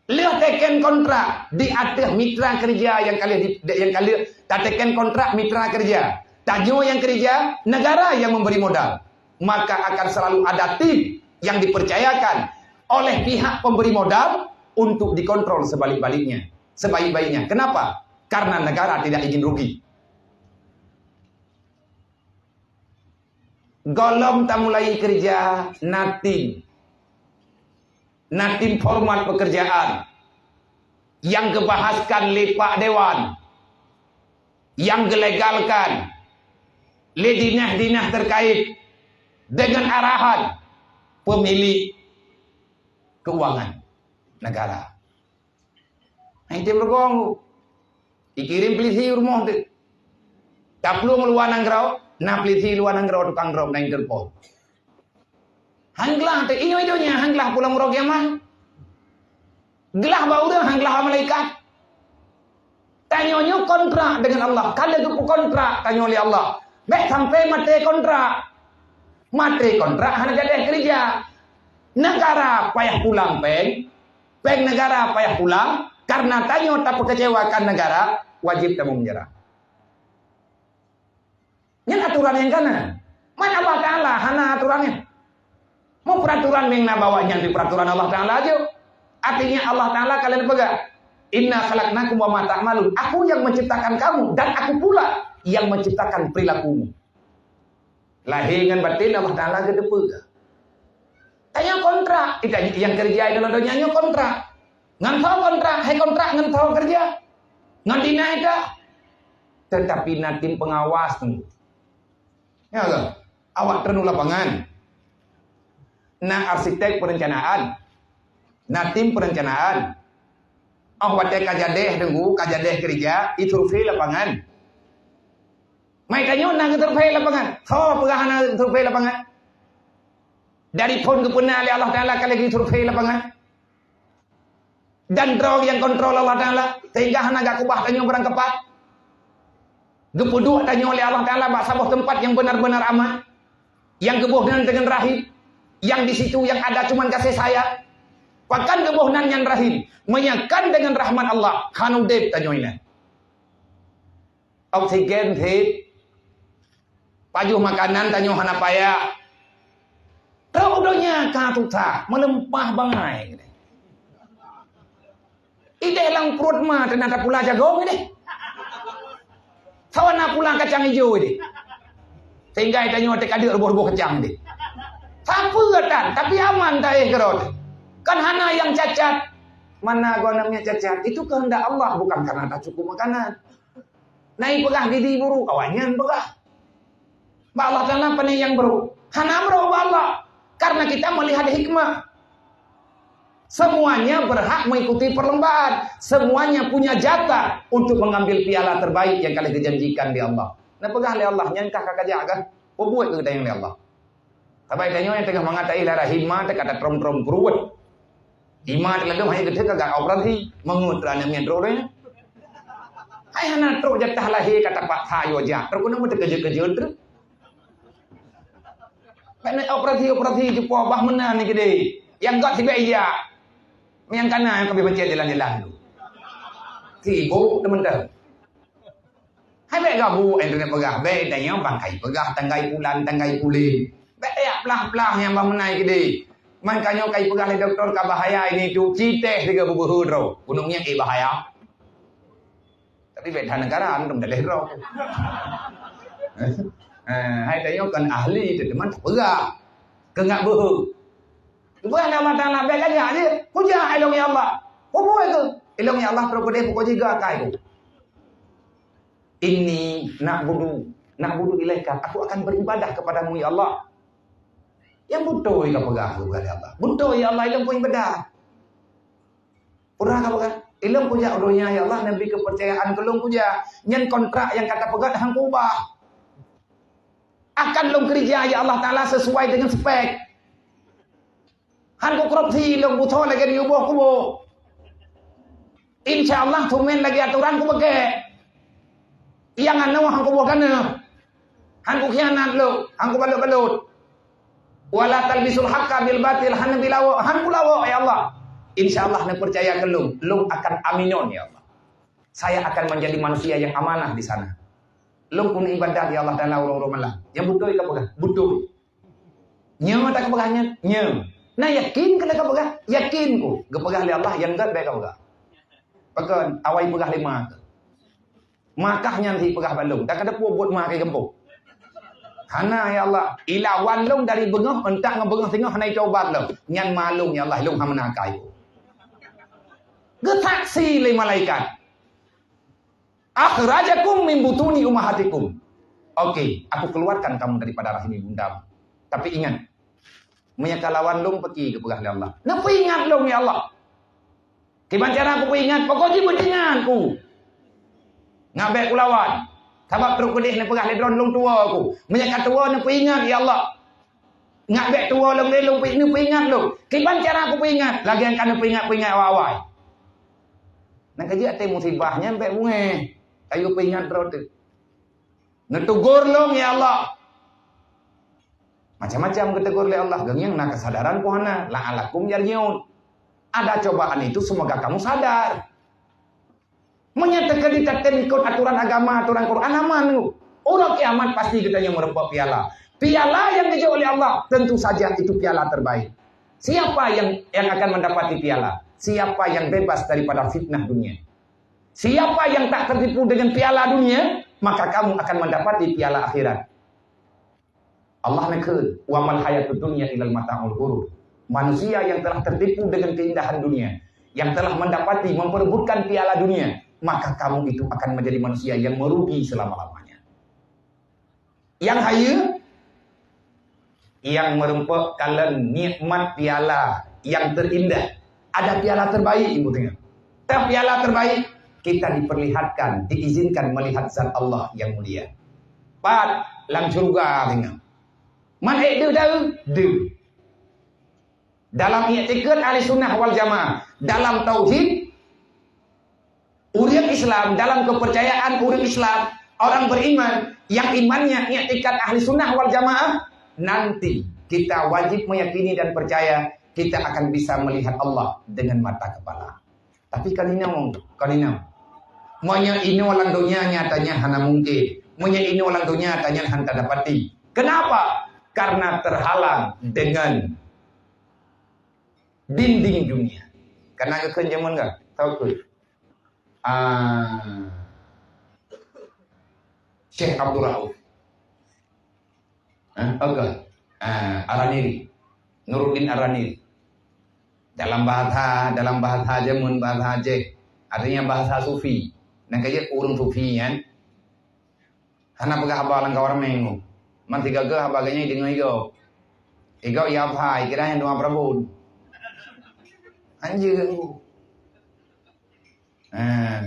Lheueh teken kontrak di ateueh mitra keureuja nyang ka lheueh di, nyang ka lheueh tateken kontrak mitra keureuja. Tanyoe nyang keureuja, negara nyang memberi modal. Maka akan selalu ada tim yang dipercayakan oleh pihak pemberi modal untuk dikontrol sebalik-baliknya, sebaik-baiknya. Kenapa? Karena negara tidak ingin rugi. Gohlom tamulai keureuja, na tim. Na tim format pekerjaan nyang geubahaskan lé pak dewan, nyang geulegalkan lé dinah-dinah terkait dengan arahan pemilik keuangan negara. Item rugong. Ikirém polisi rumoh teuh. Taplueng luwa nanggroe, na polisi luwa nanggroe tukang drop na Interpol. Han glah teuh, inyoe donya han glah pulang uroe kiamat. Glah bak ureuëng, han glah bak malaikat. Tanyoe nyoe kontrak dengan Allah. Ka lheueh geupeukontrak tanyoe lé Allah. Bék sampai maté kontrak. Maté kontrak hana jadeh keureuja. Negara payah pulang péng. Péng negara payah pulang. Karena tanyoe tapeukecewakan negara, wajib tamong penjara. Nyan aturan nyang kana. Man Allah Ta'ala hana aturan nyan. Mau peraturan meng na bawa nyan di peraturan Allah Ta'ala aja. Artinya Allah Ta'ala kalian peugah, "Inna khalaqnakum wa ma ta'malun." Aku yang menciptakan kamu dan aku pula yang menciptakan perilakumu. Lahé ngon batin Allah Ta'ala geuteupeue. Tanyoe kontrak, ita nyang keureuja di dalam donya nyoe kontrak. Ngon soe kontrak, hai kontrak ngon soe keureuja. Ngon dina ita. Tetapi na tim pengawas tu. Ya ke? Awak treun u lapangan. Na arsitek perencanaan. Na tim perencanaan. Oh watée ka jadeh deungoe, ka jadeh keureuja, isurvei lapangan. Mai tanyoe na geusurvei lapangan. Soe peugah hana geusurvei lapangan? Dari phon geupeuna lé Allah Ta'ala ka lagi survei lapangan. Dan droe nyang kontrol Allah Ta'ala, sehingga hana gak kubah tanyoe barang kepat. Geupeuduek tanyoe lé Allah Ta'ala bak saboh teumpat nyang benar-benar aman, nyang geuboh nan dengan rahim, yang di situ yang ada cuman kasih sayang. Pakan geuboh nan nyan rahim, meunyoe kan dengan rahmat Allah, han udeb tanyoe inan. Oksigen sit, pajoh makanan tanyoe hana payah. Trok u donya ka susah, meuleumpah bangai. Ideh lam pruet ma teunata pula jagong ideh. Sawana pula kacang ijo ideh. Sehingga tanyoe teuka deuk ruboh-ruboh kacang ideh. Sapeue tan, tapi aman taéh keudroe. Kan hana nyang cacat. Mana guna nyang cacat? Itu kehendak Allah, bukan karena tak cukup makanan. Na ipeugah gizi buruk, awaknyan peugah. Bak Allah Ta'ala pane nyang buruk? Hana buruk bak Allah. Karena kita melihat hikmah. Semuanya berhak mengikuti perlombaan. Semuanya punya jatah untuk mengambil piala terbaik yang ka lheueh dijanjikan di Allah. Na peugah lé Allah, nyan kah ka kajak kah? Peubuet keu geutanyoe lé Allah. Sabai tanyoe nyang teungoh mangat taéh lam rahim ma teuka tatrong-trong pruet. Di ma teuladom hanya geuteuk ka operasi, meungut rana miet droe nyan. Hai hana trok jatah lahé ka tapaksa yo jak, trok keuneuk meuteukeujeut-keujeut trok. Bak na operasi-operasi cupo bah meunan ni keudeh. Nyang gét sibék ija. Nyang kana nyang ka beubaca jalan-jalan tu. Sibok teumantong. Hai bék gabu, eh, keuneuk peugah, bék tanyoe bangkai peugah, tanggai pulan, tanggai pulen. Bék tajak plah-plah nyang bah meunan keudeh. Man ka nyoe kai peugah lé doktor ka bahaya ini tu, ci teh siga beubeuhe droe. Gunong nyang eh bahaya. Tapi bék that negara, antum daleh droe. Eh, hai tanyoe kon ahli tu, teuma tapeugah. Keu ngak beuhe. Geupeugah lé Allah Ta'ala, bék lagak jih. Kujak ilong ya Allah. Hubui keu ilong ya Allah, terus keudeh pokok jiga akai ku. Inni na'budu, na'budu ilaika, aku akan beribadah kepadamu ya Allah. Nyang beutôi ka peugah, peugah lé Allah. Beutôi ya Allah, ilong ku ibadah. Peugah ka peugah, ilong kujak u donya ya Allah, neubri keupeurcayaan keu lôn kujak. Nyan kontrak nyang ka tapeugah han kuubah. Akan lôn keurija ya Allah Ta'ala sesuai dengan spek. Han kukorupsi lôn beusoe lagée nyoe boh kuboh. Insya Allah, teumén lagée atoran kupeugét. Nyang anoe han kuboh ganeue. Han kukhianat lôn, han kubalot-balot. Wala talbisul haqqa bil batil, han bilawok, han kulawok ya Allah. Insya Allah, neupeucaya keu lôn, lôn akan aminon ya Allah. Saya akan menjadi manusia yang amanah di sana. Lôn keuneuk ibadat ya Allah Ta'ala uroe-uroe malam. Nyang beutôi ka peugah, beutôi. Nyoe tak peugah nyan, nyoe. Na yakin keu lôn ka peugah, yakin ku. Geupeugah lé Allah, nyang gét bék ka peugah. Pakon, awai peugah lé ma keuh. Makah nyan sit peugah bak lôn, dak ka teupeu buet ma keu gampông. Hana ya Allah, ilawan lôn dari beungoh, euntak ngon beungoh singoh hana itaubat lôn. Nyan ma lôn ya Allah, lôn hana meunakai. Geusaksi lé malaikat. Akhrajakum min butuni ummahatikum. Oke, aku keluarkan kamu daripada rahim ibundamu. Tapi ingat, meunyo ka lawan lôn peuki geupeugah lé Allah. Neupeuingat lôn ya Allah. Kiban cara kupeuingat, pokok jih beuingat ku. Ngat bèk kulawan. Sabab trok keudeh neupeugah lé droe lôn tuwo ku. Meunyo ka tuwo neupeuingat, ya Allah. Ngat bèk tuwo lôn lé lôn peuingat lôn. Kiban cara kupeuingat, lagèe ka neupeuingat-peuingat awai-awai. Nang ka jeuet até musibah nyan bèk beungèh. Ayo peuingat droe teuk. Neutugor lôn, ya Allah. Macam-macam geutegur lé Allah, geuh nyang na keusadaran poh hana, la'allakum yarji'un. Ada cobaan itu, semoga kamu sadar. Meunyo teukeudi tatem ikot aturan agama, aturan Quran, aman. Uroe kiamat pasti geutanyoe meurumpok piala. Piala nyang geujok lé Allah, tentu saja itu piala terbaik. Siapa yang, yang akan mendapati piala? Siapa yang bebas daripada fitnah dunia? Siapa yang tak tertipu dengan piala dunia, maka kamu akan mendapati piala akhirat. Allah neukheun, "Wa mal hayatud dunya illal mata'ul ghurur." Manusia yang telah tertipu dengan keindahan dunia, yang telah mendapati, memperebutkan piala dunia, maka kamu itu akan menjadi manusia yang merugi selama-lamanya. Nyang hayeue, nyang meurumpok kalon nikmat piala nyang teurindah. Ada piala terbaik, Ibu tengok. Teuh piala terbaik, kita diperlihatkan, diizinkan melihat zat Allah yang mulia. Pat, lam syurga tengok. Man ék deuh daun, deuh. Dalam iktikad Ahli Sunnah wal Jamaah, dalam tauhid, ureuëng Islam, dalam kepercayaan ureuëng Islam, orang beriman, yang imannya iktikad Ahli Sunnah wal Jamaah, nanti kita wajib meyakini dan percaya kita akan bisa melihat Allah dengan mata kepala. Tapi kan inoe, kan inoe. Meunyoe inoe lam donya nyatanya hana mungkin. Meunyoe inoe lam donya nyatanya hana tadapati. Kenapa? Karena terhalang dengan dinding dunia. Karena geukheun jameun ka, tahu ke? Ah, Syekh Abdul Rauf. Ha? Apa? Ah, Araniri. Nuruddin Araniri. Dalam bahasa, dalam bahasa jameun, bahasa Aceh, artinya bahasa sufi. Nang ka jeuet ureuëng sufi nyan, hana peugah haba lam kawan meng. Man sigoe-goe haba geuh nyan ideungoe igoe. Igoe ya bhai, kira nyang dua peurabot. Anjeuet. Eh,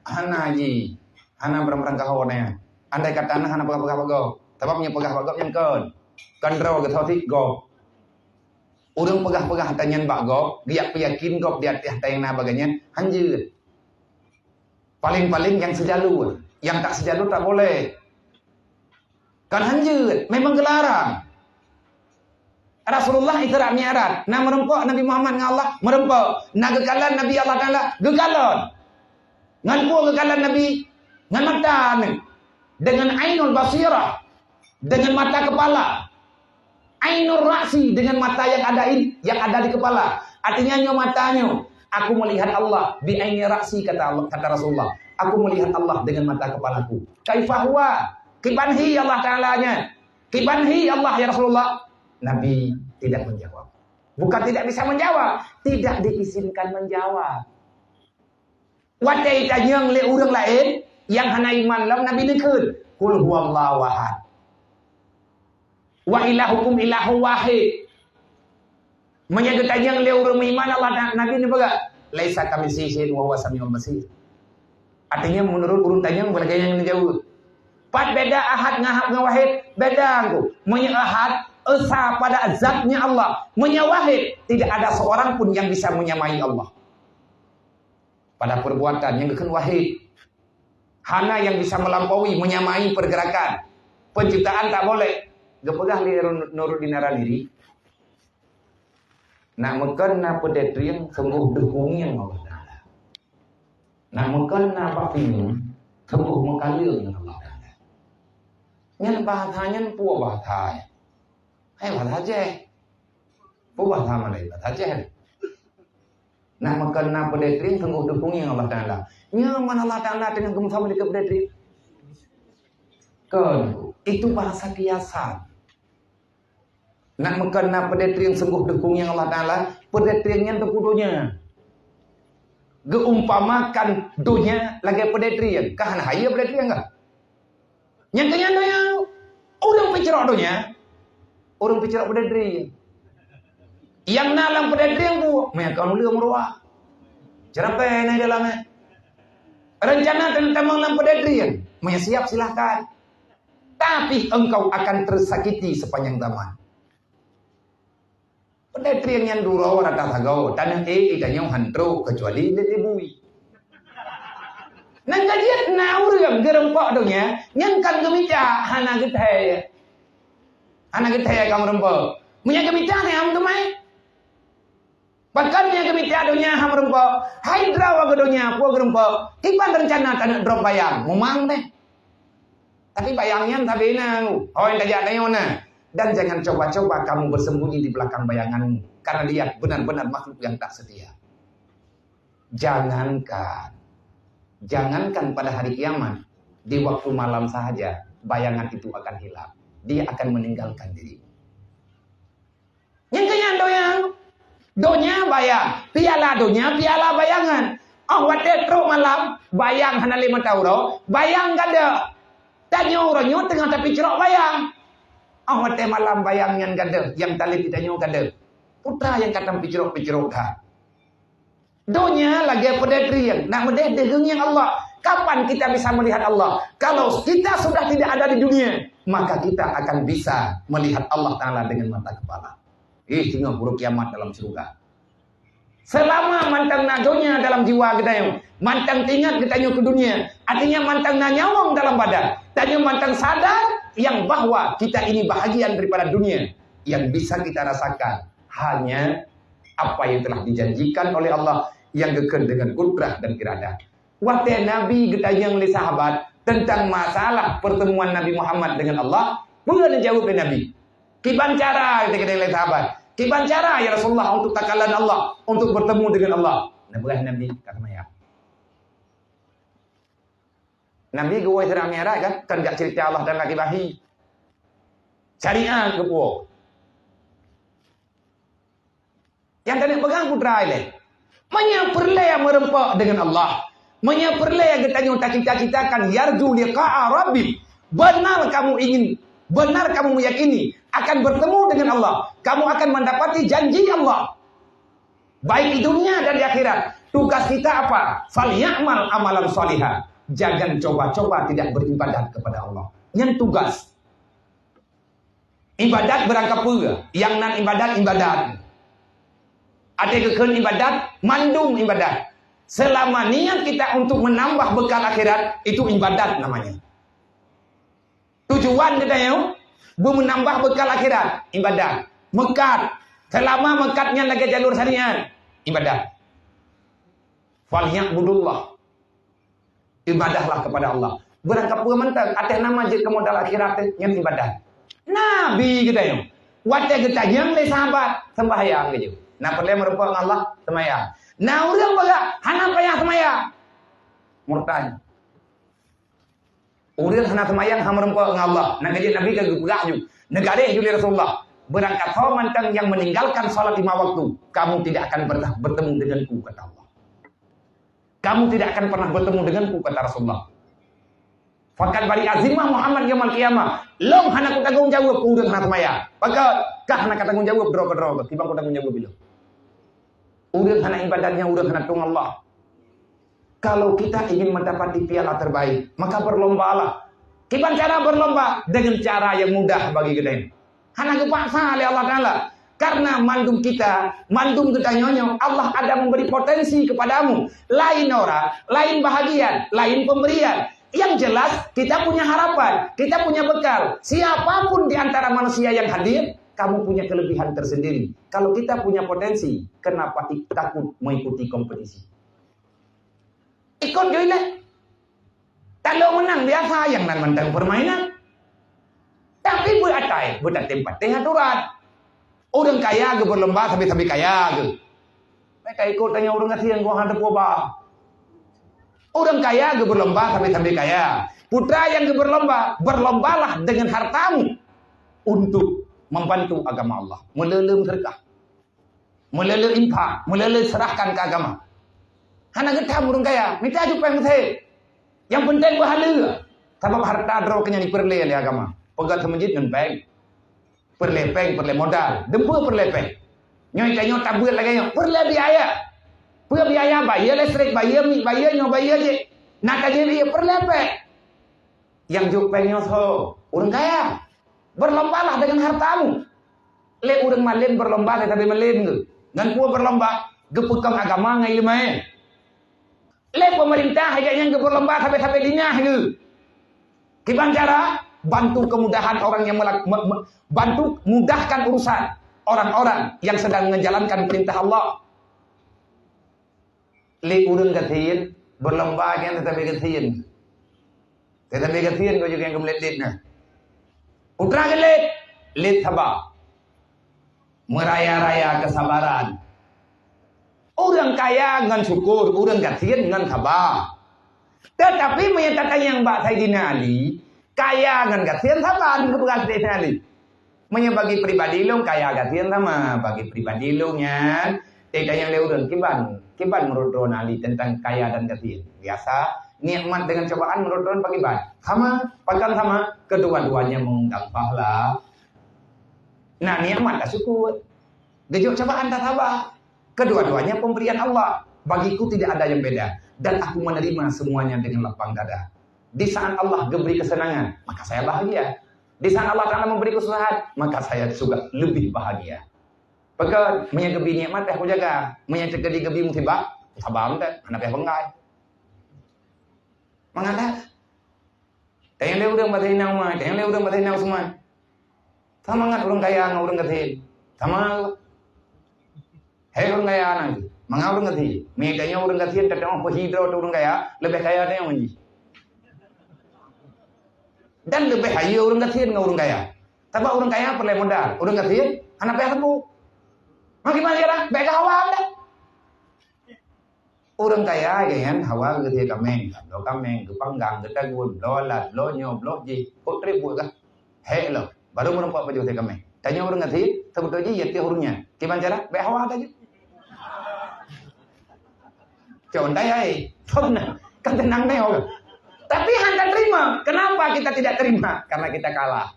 hana ji, hana barang-barang kaho nyan. Andai kata na hana peugah-peugah bak gob. Sabab meunyoe peugah bak gob nyan kon. Kon droe geutho cit gob. Ureuëng peugah-peugah ata nyan bak gob, geujak peuyakin gob di ateueh ata nyang na bak gobnyan, hanjeuet. Paling-paling nyang seujalur, nyang tak seujalur tak boleh. Kan hanjeuet, memang geularang. Rasulullah Isra Mi'raj, na meurumpok Nabi Muhammad ngon Allah, meurumpok. Na geukalon Nabi Allah Taala, geukalon. Ngon peue geukalon Nabi? Ngon mata ni. Dengan ainul basirah, dengan mata kepala. Ainur ra'si, dengan mata yang ada in, yang ada di kepala. Artinya nyoe mata nyoe, aku melihat Allah bi aini ra'si, kata Allah, kata Rasulullah. Aku melihat Allah dengan mata kepalaku. Kaifa huwa? Kiban hi Allah Taala nyan? Kiban hi Allah ya Rasulullah? Nabi tidak menjawab. Bukan tidak bisa menjawab, tidak diizinkan menjawab. Watée tanyong lé ureuëng laén nyang hana iman lom, Nabi neukheun, "Qul huwallahu ahad. Wa ilahukum ilahu wahid." Meunyoe geutanyong lé ureuëng meuiman Allah dan Nabi neupeugah, "Laisa kamitslihi syai'un wa huwas samiul basir." Artinya, menurut ureuëng tanyong, lagée nyang neujaweueb. Pat beda ahad ngon ahad ngon wahid? Beda engku. Meunyoe ahad, esa pada zatnya Allah. Meunyoe wahid, tidak ada seorang pun yang bisa menyamai Allah. Pada perbuatan nyang geukheun wahid. Hana nyang bisa melampaui, menyamai pergerakan. Penciptaan tak boleh. Geupeugah lé Nuruddin Araniri, nak meukon na peudeh trieng sunggoh deuh kunyueng Allah Taala. Nak meukon na bak pineung sunggoh meukaleueng ngon Allah Taala. Nyan bahasa nyan peue bahasa? Hai bahasa Aceh. Peue bahasa Malay, bahasa Aceh. Nak meukon na peudeh trieng sunggoh deuh kunyueng Allah Taala. Nyoe man Allah Taala teungoh geumeusaboh dikeue peudeh trieng. Kon, itu bahasa kiasan. Nak meukon na peudeh trieng sunggoh deuh kunyueng Allah Taala, peudeh trieng nyan teupeu donya. Geuumpamakan donya lagée peudeh trieng, ka hana hayeue peudeh trieng ka. Nyang keu nyan donya, ureuëng peucrok donya, ureuëng peucrok peudeh trieng. Nyang na lam peudeh trieng bu, meuakang le meuruwa. Ceramah na dalam, eh. Rencana teuntang lam pedestrian. Meunyo siap, silahkan. Tapi engkau akan tersakiti sepanjang zaman. Pedestrian nyan duroe rata sagoe, taneuk ék geutanyoe han trok, kecuali lé bui. Nang ka jeuet na ureuëng geureumpok donya, nyan kan geumita, hana geuthèe. Hana geuthèe ka meureumpok. Meunyo geumita, nyan han teumai. Pakon nyang geumita donya han meureumpok? Hai droe keu donya, peue geureumpok? Kiban reuncana taneuk drob bayang? Mumang deh. Tapi bayang nyan sabe na, hôi tajak tanyoe na. Dan jangan coba-coba kamu bersembunyi di belakang bayanganmu, karena dia benar-benar makhluk yang tak setia. Jangankan, jangankan pada hari kiamat, di waktu malam sahaja, bayangan itu akan hilang. Dia akan meninggalkan dirimu. Nyang keu nyan donya, donya bayang, piala donya, piala bayangan. Óh watèe trok malam, bayang hana lé mata uroe, bayang gadôh. Tanyoe uroe nyoe teungoh tapicrok bayang. Óh watèe malam bayang nyan gadôh, nyang talé pih tanyoe gadôh. Peue teuma nyang ka tapicrok-picrok that. Donya lagèe pedestrian, nak meudeh deuh geungieng Allah. Kapan kita bisa melihat Allah? Kalau kita sudah tidak ada di dunia, maka kita akan bisa melihat Allah Ta'ala dengan mata kepala. Ih, singoh uroe kiamat dalam syurga. Selama mantong na donya dalam jiwa geutanyoe, mantong teuingat geutanyoe keu dunia, artinya mantong na nyawöng dalam badan, tanyoe mantong sadar yang bahwa kita ini bahagian daripada dunia. Yang bisa kita rasakan hanya apa yang telah dijanjikan oleh Allah yang geukheun dengan kudrah dan iradah. Watèe Nabi geutanyong lé sahabat teuntang masalah pertemuan Nabi Muhammad dengan Allah, peue neujaweueb lé Nabi? Kiban cara, geutanyong lé sahabat. Kiban cara, ya Rasulullah, untuk takalon Allah, untuk bertemu dengan Allah? Neupeugah Nabi, ka seumayang. Nabi geuwoe Isra Mi'raj kan, kan jak cerita Allah dan lagi bahi. Syariat geupuwoe. Nyang taneuk peugah putra ilée. Meunyoe peureulée meureumpok deungon Allah, meunyoe peureulée geutanyoe tacita-citakan yarju liqa'a Rabbih, benar kamu ingin, benar kamu meyakini akan bertemu dengan Allah, kamu akan mendapati janji Allah, baik di dunia dan di akhirat. Tugas kita apa? Falya'mal amalan shaliha. Jangan coba-coba tidak beribadat kepada Allah. Nyan tugas. Ibadat beurangkapeue, nyang nan ibadat, ibadat. Até geukheun ibadat, mandum ibadat. Selama niat kita untuk menambah bekal akhirat, itu ibadat namanya. Tujuan geutanyoe beumeunambah bekal akhirat, ibadat. Meukat, selama meukat nyan lagée jalur syariat, ibadat. Falya'budullah. Ibadahlah kepada Allah. Beurangkapeue mantong, até nama jeuet keu modal akhirat teuh, nyan ibadat. Nabi geutanyoe, watée geutanyong lé sahabat, sembahyang geujeuet. Na peureulée meureumpok ngon Allah, seumayang. Na ureuëng peugah, hana payah seumayang. Murtad. Ureuëng hana seumayang, hana meureumpok ngon Allah. Na geujeuet Nabi ka geupeugah ju, neugaréh ju lé Rasulullah. Beurangkasoe mantong nyang meninggalkan salat lima waktu, kamu tidak akan pernah bertemu denganku, kata Allah. Kamu tidak akan pernah bertemu denganku, kata Rasulullah. Faqad bari'a zimmah Muhammad yaumal qiyamah. Lom hana kutanggong jaweueb keu ureuëng hana seumayang. Pakon? Kah hana katanggong jaweueb droe keudroe, timbang kutanggong jaweueb ilong. Ureuëng hana ibadat nyan ureuëng hana tueng Allah. Kalau kita ingin mendapati piala terbaik, maka berlombalah. Kiban cara berlomba? Dengan cara yang mudah bagi geutanyoe. Hana geupaksa lé Allah Taala. Karena mandum kita, mandum geutanyoe nyoe, Allah ada memberi potensi kepadamu. Lain orang, lain bahagian, lain pemberian. Yang jelas, kita punya harapan, kita punya bekal. Siapapun di antara manusia yang hadir, kamu punya kelebihan tersendiri. Kalau kita punya potensi, kenapa ik-, takut mengikuti kompetisi? Ikot jih lé. Talo meunang biasa, nyang nan mantong permainan. Tapi beuatai, beutatém patéh aturan. Ureuëng kaya geubeurlomba sabe-sabe kaya geuh. Meuka ikot tanyoe ureuëng gasien geuh hana teupeue ba. Ureuëng kaya geubeurlomba sabe-sabe kaya. Putra nyang geubeurlomba, berlombalah dengan hartamu untuk membantu agama Allah. Meuleuleum sedekah. Meuleuleue infak, meuleuleue serahkan keu agama. Hana geutam ureuëng kaya, mita ju péng meusé. Nyang peunteng beuhaleue. Sabab harta droe keu nyan jipeureulée lé agama. Peugét seumeujid ngon péng. Peureulée péng, peureulée modal. Deumpeue peureulée péng? Nyoe tanyoe tabeuet lagée nyoe, peureulée biaya. Peue biaya bayeue listrik, bayeue mic, bayeue nyoe, bayeue jih. Na ka jih peureulèe pèng. Nyang jok pèng nyoe soe? Ureueng kaya. Berlombalah dengan hartamu. Lé ureueng malém berlomba sabe-sabe malém geuh. Ngon peue berlomba? Geupeukong agama ngon ileumèe. Lé pemerintah, hai geuh, nyang geuberlomba sabe-sabe dinah geuh. Kiban cara? Bantu kemudahan orang yang melak-, me-, me-, bantu mudahkan urusan orang-orang yang sedang menjalankan perintah Allah. Lé ureueng gasien, berlomba nyan teutabé gasien. Teutabé gasien keu nyang geumeulet-let nyan. Putra geulet, let saba. Meuraya-raya kesabaran. Ureueng kaya ngon syukur, ureueng gasien ngon saba. Teutapi meunyoe tatanyong bak Saidina Ali, kaya ngon gasien saba, geupeugah Saidina Ali. Meunyoe bagi pribadi lôn, kaya gasien sama. Bagi pribadi lôn nyan, tanyong lé ureueng, kiban, kiban menurut droeneuh Ali tentang kaya dan gasien? Biasa, nikmat dengan cobaan menurut droeneuh pakiban? Sama, pakon sama? Kedua-duanya mengundang pahala. Nah, nikmat tasyukur. Geujok cobaan tasaba. Kedua-duanya pemberian Allah. Bagiku tidak ada yang beda. Dan aku menerima semuanya dengan lapang dada. Di saat Allah geubri kesenangan, maka saya bahagia. Di saat Allah Ta'ala memberi kesusahan, maka saya juga lebih bahagia. Pakon, meunyoe geubri nikmat, payah kujaga. Meunyoe teukeudi geubri musibah, sabar mantong, hana payah peunggai. Mangat that. Tanyong lé ureueng bak Saidina Umar, tanyong lé ureueng bak Saidina Usman. Sama mangat ureueng kaya ngon ureueng gasien. Sama. Hai ureueng kaya nyan, mangat ureueng gasien. Meunyoe tanyoe ureueng gasien, tateu'oh peuhidroe teuh ureueng kaya, leubeh kaya tanyoe jih. Dan leubeh hayeue ureueng gasien ngon ureueng kaya. Sabab ureueng kaya peureulèe modal, ureueng gasien hana payah teupeu. Makin banyak lah, bèk keu hawa dah. Ureueng kaya nyan hawa geuteuka kaméng, bloe kaméng, geupanggang, geutagun, bloe alat, bloe nyoe, bloe jih, kok trép buet kah? Hék lom, baru meureumpok pajoh teuka kaméng. Tanyoe ureueng gasien, teubeutôi jih ya teuh ureueng nyan. Kiban cara? Bèk hawa taju. Cok dai ai. Kan tenang deh orang. Tapi hana terima. Kenapa kita tidak terima? Karena kita kalah.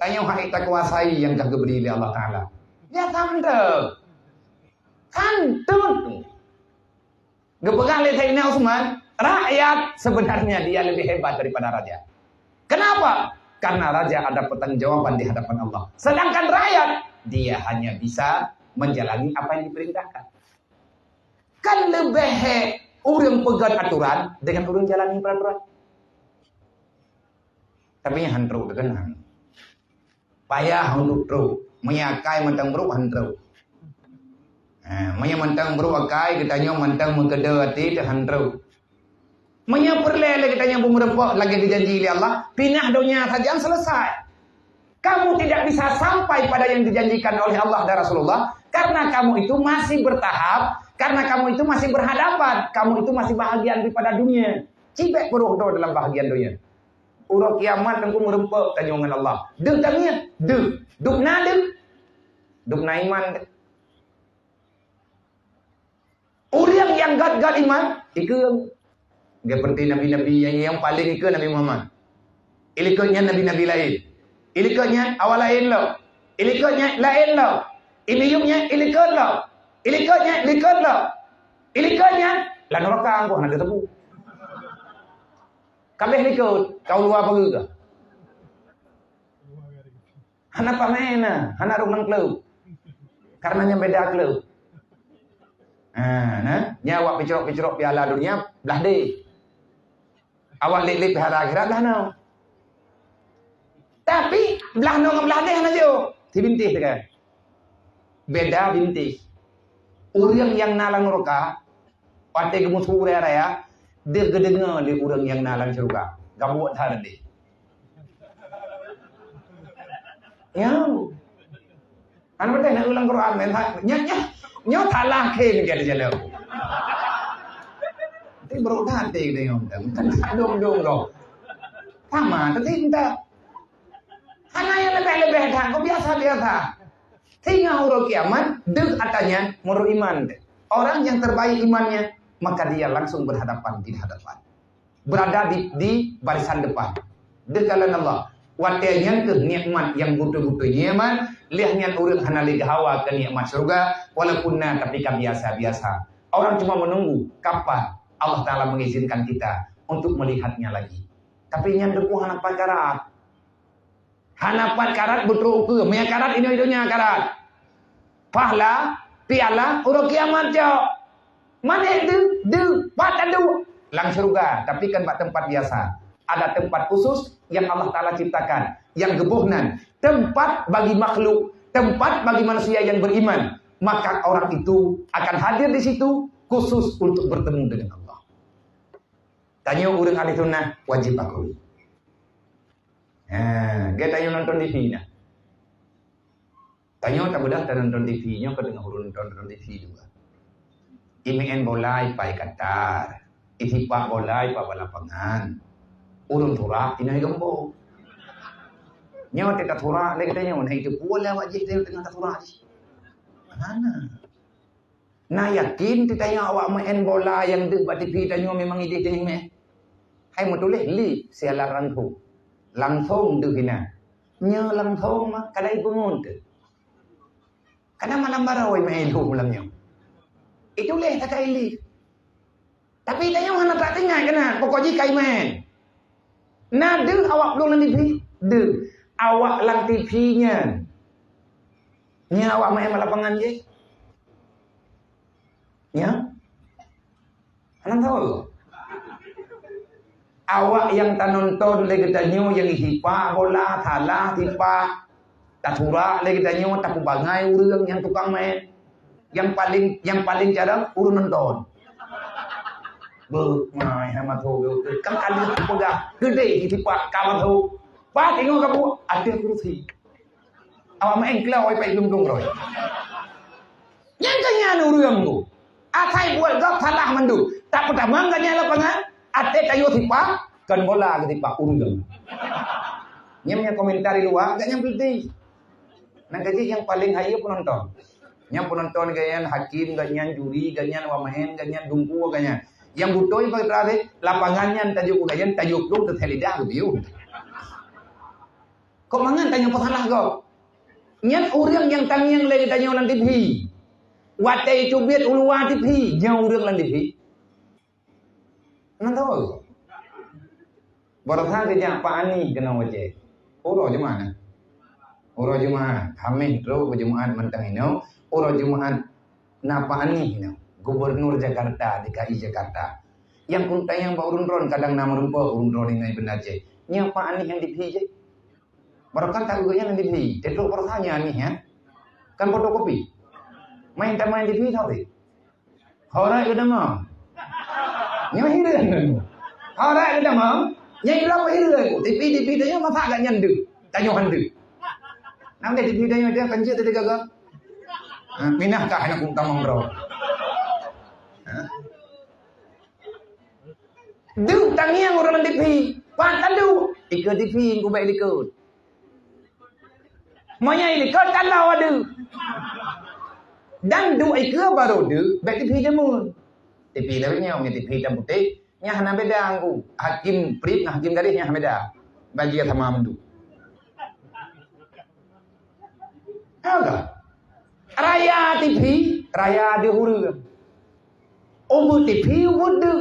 Tanyoe hak takuasai nyang ka geubri lé Allah Taala. Ya santun. Santun. Geupeugah lé Saidina Utsman, rakyat sebenarnya dia lebih hebat daripada raja. Kenapa? Karena raja ada pertanggungjawaban di hadapan Allah. Sedangkan rakyat, dia hanya bisa menjalani apa yang diperintahkan. Kan leubeh hék ureueng peugöt aturan dengan ureueng jalani peraturan. Tapi nyan han trok teukeunang. Payah untuk trok. Meunyoe akai mantong brok han trok. Ha, meunyoe mantong brok akai, geutanyoe mantong meukeudeu até teuh han trok. Meunyoe peureulèe lé geutanyoe beumeurumpok lagèe geujanji lé Allah, pinah donya sajan selesai. Kamu tidak bisa sampai pada yang dijanjikan oleh Allah dan Rasulullah karena kamu itu masih bertahap, karena kamu itu masih berhadapan, kamu itu masih bahagian daripada dunia. Cibèk peuruh droe dalam bahagian dunia. Uroe kiamat teungku meurumpok tanyoe ngon Allah. Deuh tangieng, deuh. Dubna deuh. Dubna iman deuh. Ureueng nyang göt-göt iman, ikheun. Seperti nabi-nabi nyang, nyang paleng ikheun Nabi Muhammad. Ilikot nyan nabi-nabi laén. Ilikot nyan awak laén lom. Ilikot nyan laén lom. Imiyup nyan ilikot lom. Ilikot nyan likot lom. Ilikot nyan lam neuraka, engkau hana teupeu. Kabeh likot, kau luwa peugah. Hana pamé na, hana rhot ngon klub. Karena nyang beda klub. Ha, na, nya awak picrok-picrok piala dunia blah deh. Awak lip-lip piala akhirat blah noe. Tapi blah noe ngon blah deh hana jok. Sibinteh teuka. Beda binteh. Ureueng nyang na lam neuraka, watèe geumeusu raya-raya, deuh geudeungoe lé ureueng nyang na lam syeuruga. Gabuek that deh. Ya. Kan beutôi na ulang Quran, men, ha, nyoe, nyoe, nyoe salah khe ni kata jalan. Tapi baru dah hati kita yang kan tak dong-dong kau. Sama, tapi entah. Hana nyang leubeh-leubeh that, kok biasa-biasa. Singoh uroe kiamat, deuh atra nyan meurok iman. Orang yang terbaik imannya, maka dia langsung berhadapan di hadapan. Berada di, di barisan depan. Deuh kalon Allah. Watée nyan keuh nikmat nyang beutôi-beutôi nikmat, lheueh nyan ureuëng hana lé geuhawa keu nikmat syeuruga, walaupun na tapi ka biasa-biasa. Orang cuma menunggu kapan Allah Taala mengizinkan kita untuk melihatnya lagi. Tapi nyan teupeu hana pat karat. Hana pat karat beutrok ukeue, meunyo karat inoe donya karat. Pahla, piala, uroe kiamat cok. Manéh deuh, deuh, pat taduek lam syeuruga, tapi kan bak teumpat biasa. Ada tempat khusus yang Allah Taala ciptakan, yang geuboh nan tempat bagi makhluk, tempat bagi manusia yang beriman. Maka orang itu akan hadir di situ khusus untuk bertemu dengan Allah. Tanyoe ureuëng ahli sunnah wajib akui. Ha, gét tanyoe nonton T V nah. Tanyoe tabeudah tanonton T V nyoe ka teungoh ureuëng nonton, nonton T V juga. Imeu'en bola ipai Qatar, isipak bola ipak bak lapangan. Ureuëng turak inoe geumbok. Nyoe teuka turak lé geutanyoe, nah itu pula awak jih teungoh taturak jih. Hana. Na yakin teutanyoe awak meu'en bola nyang deuh bak T V tanyoe memang idéh teungoh meu'en? Hai meutuléh li sialan langsung. Langsung deuh inan. Nyoe langsung mah kadai peungon teuh. Kadang malam baroe meu'en lheueh malam nyoe. Ituléh takai li. Tapi tanyoe hana tak teuingat keunan, pokok jih kai meu'en. Na deuh awak plueng lam T V? Deuh. Awak lam T V nyan. Nyan awak meu'en bak lapangan jih. Nyan. Hana tahu. Awak nyang tanonton lé geutanyoe nyang isipak bola, salah sipak. Taturak lé geutanyoe, tapeubangai ureuëng nyang tukang meu'en. Nyang paléng, nyang paléng jarang ureuëng nonton. Beuh, mai hai mato, kan kali peugah geude isipak ka mato. Pas tengok kabu, ada kursi. Awak meu'en keulau ipai glung-glung roh. Nyang keu nyan ureuëng tu. Asai buet gob salah mandum. Tak peutamong gobnyan lapangan, até tayue sipak, kon bola geusipak ureuëng. Nyan nyang komentar di luwa, gobnyan peuti. Nang keuji nyang paléng hayeue peunonton. Nyang peunonton gobnyan hakim, gobnyan juri, gobnyan awak meu'en, gobnyan dungku gobnyan. Nyang beutôi bak teuradeh, lapangan nyan tajok gobnyan, tajok plueng teuthée lidah geubiu. Kok mangat tanyoe peusalah gob? Nyan ureuëng nyang tangieng lé geutanyoe lam T V. Watée cubiet u luwa T V, nyan ureuëng lam T V. Nyan tahu. Baroesa geujak Pak Anies keunoe wajée. Uroe Jumaat. Uroe Jumaat. Hamis trok keu Jumaat mantong inoe. Uroe Jumaat na Pak Anies inoe. Gubernur Jakarta, D K I Jakarta. Nyang kun tanyong bak ureuëng droen kadang na meurumpok ureuëng droen inong ibeuna cit. Nyan Pak Anies nyang T V cit. Barokan tak geuguyan di sini. Tetruk barokan nyan ni, ya. Kan fotokopi. Main tak main T V tau deh. Horak ke demam. Nyoh hireuen. Horak ke demam. Nyai lam hireuen. T V, T V dia masak gak nyan deh. Tanyoh han deh. Nang deh T V dia dia kan je tadi gagal. Ha, minah kah anak kum tamang bro. Ha? Deuh tangieng ureuëng lam T V, pat taduek, ikeue T V kubek likot. Meunyoe likot taloe deuh. Dan duek ikeue barô deuh, bek T V jameun. T V lawét nyoe, ngon T V hitam putéh, nyan hana beda ngku. Hakim prit ngon hakim garéh nyan hana beda. Bagi sama mandum. Ada. Raya T V, raya deuh ureuëng. Ubeut T V, ubeut deuh.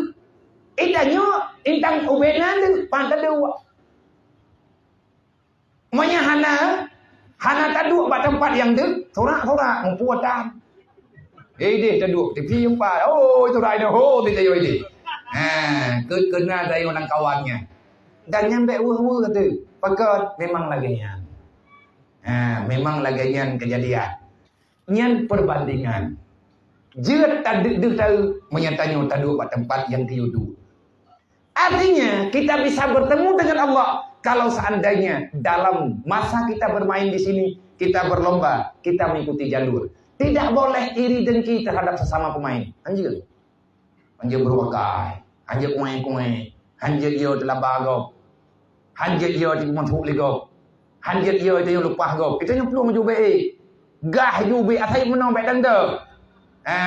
Ita nyoe, intang ubena deuh, pat taduek. Meunyoe hana, hana taduek bak teumpat nyang deuh, surak-surak, mupu atan. Eh, deh taduek, T V empat. Oh, itu rai dah, ho, kita yo ini. Ha, ke kena dayung dan kawannya. Dan nyang bek weuh-weuh tu, pakon memang lagée nyan. Ha, memang lagée nyan kejadian. Nyan perbandingan. Jeuet tadeuh-deuh taeu meunyoe tanyoe taduek bak teumpat nyang geuyue duek. Artinya, kita bisa bertemu dengan Allah kalau seandainya dalam masa kita bermain di sini, kita berlomba, kita mengikuti jalur. Tidak boleh iri dengki terhadap sesama pemain. Anjir. Hanjeuet beuruakai, hanjeuet kuéh-kuéh, hanjeuet yo teulaba gob, hanjeuet yo tiku masuk lé gob, hanjeuet yo itu nyang leupah gob. Itu nyang plueng ju ubé. Gah ju ubé asai meunoe bek tanda. Ha.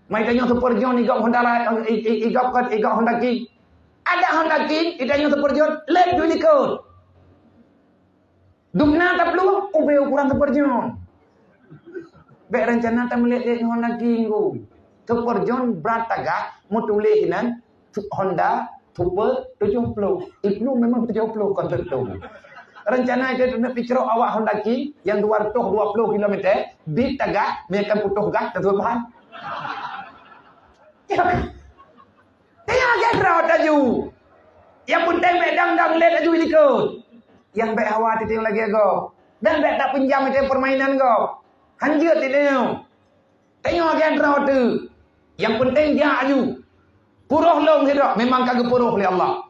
Mai tanyoe Super Junior igob Honda lai, i, i, igob kot, igob Honda King. Ada Honda King, itu nyang Super Junior, lep ju likot. Dum na taplueng, ubé ukuran Super Junior. Bèk rencana tameulét-lét ngon lagèe nyoe. Super Junior brat tagak, meutuléh nan Honda Super tujuh puluh. Itu memang tujuh puluh kon tujuh puluh. Rencana itu nak picrok awak Honda King yang dua ratus dua puluh kilometer, di tagak, meunyo ka putôh gas, tatuan bahan. Teuka lagèe droe laju. Nyang peunteng bèk dang-dang lé laju likot. Nyang bèk hawa teuting lagèe gob. Dan bèk tapinjam teuh permainan gob. Hanjeuet teuh. Tanyoe lagèe droe teuh. Nyang peunteng jak laju. Puroh lôn sidroe, memang ka geupuroh lé Allah.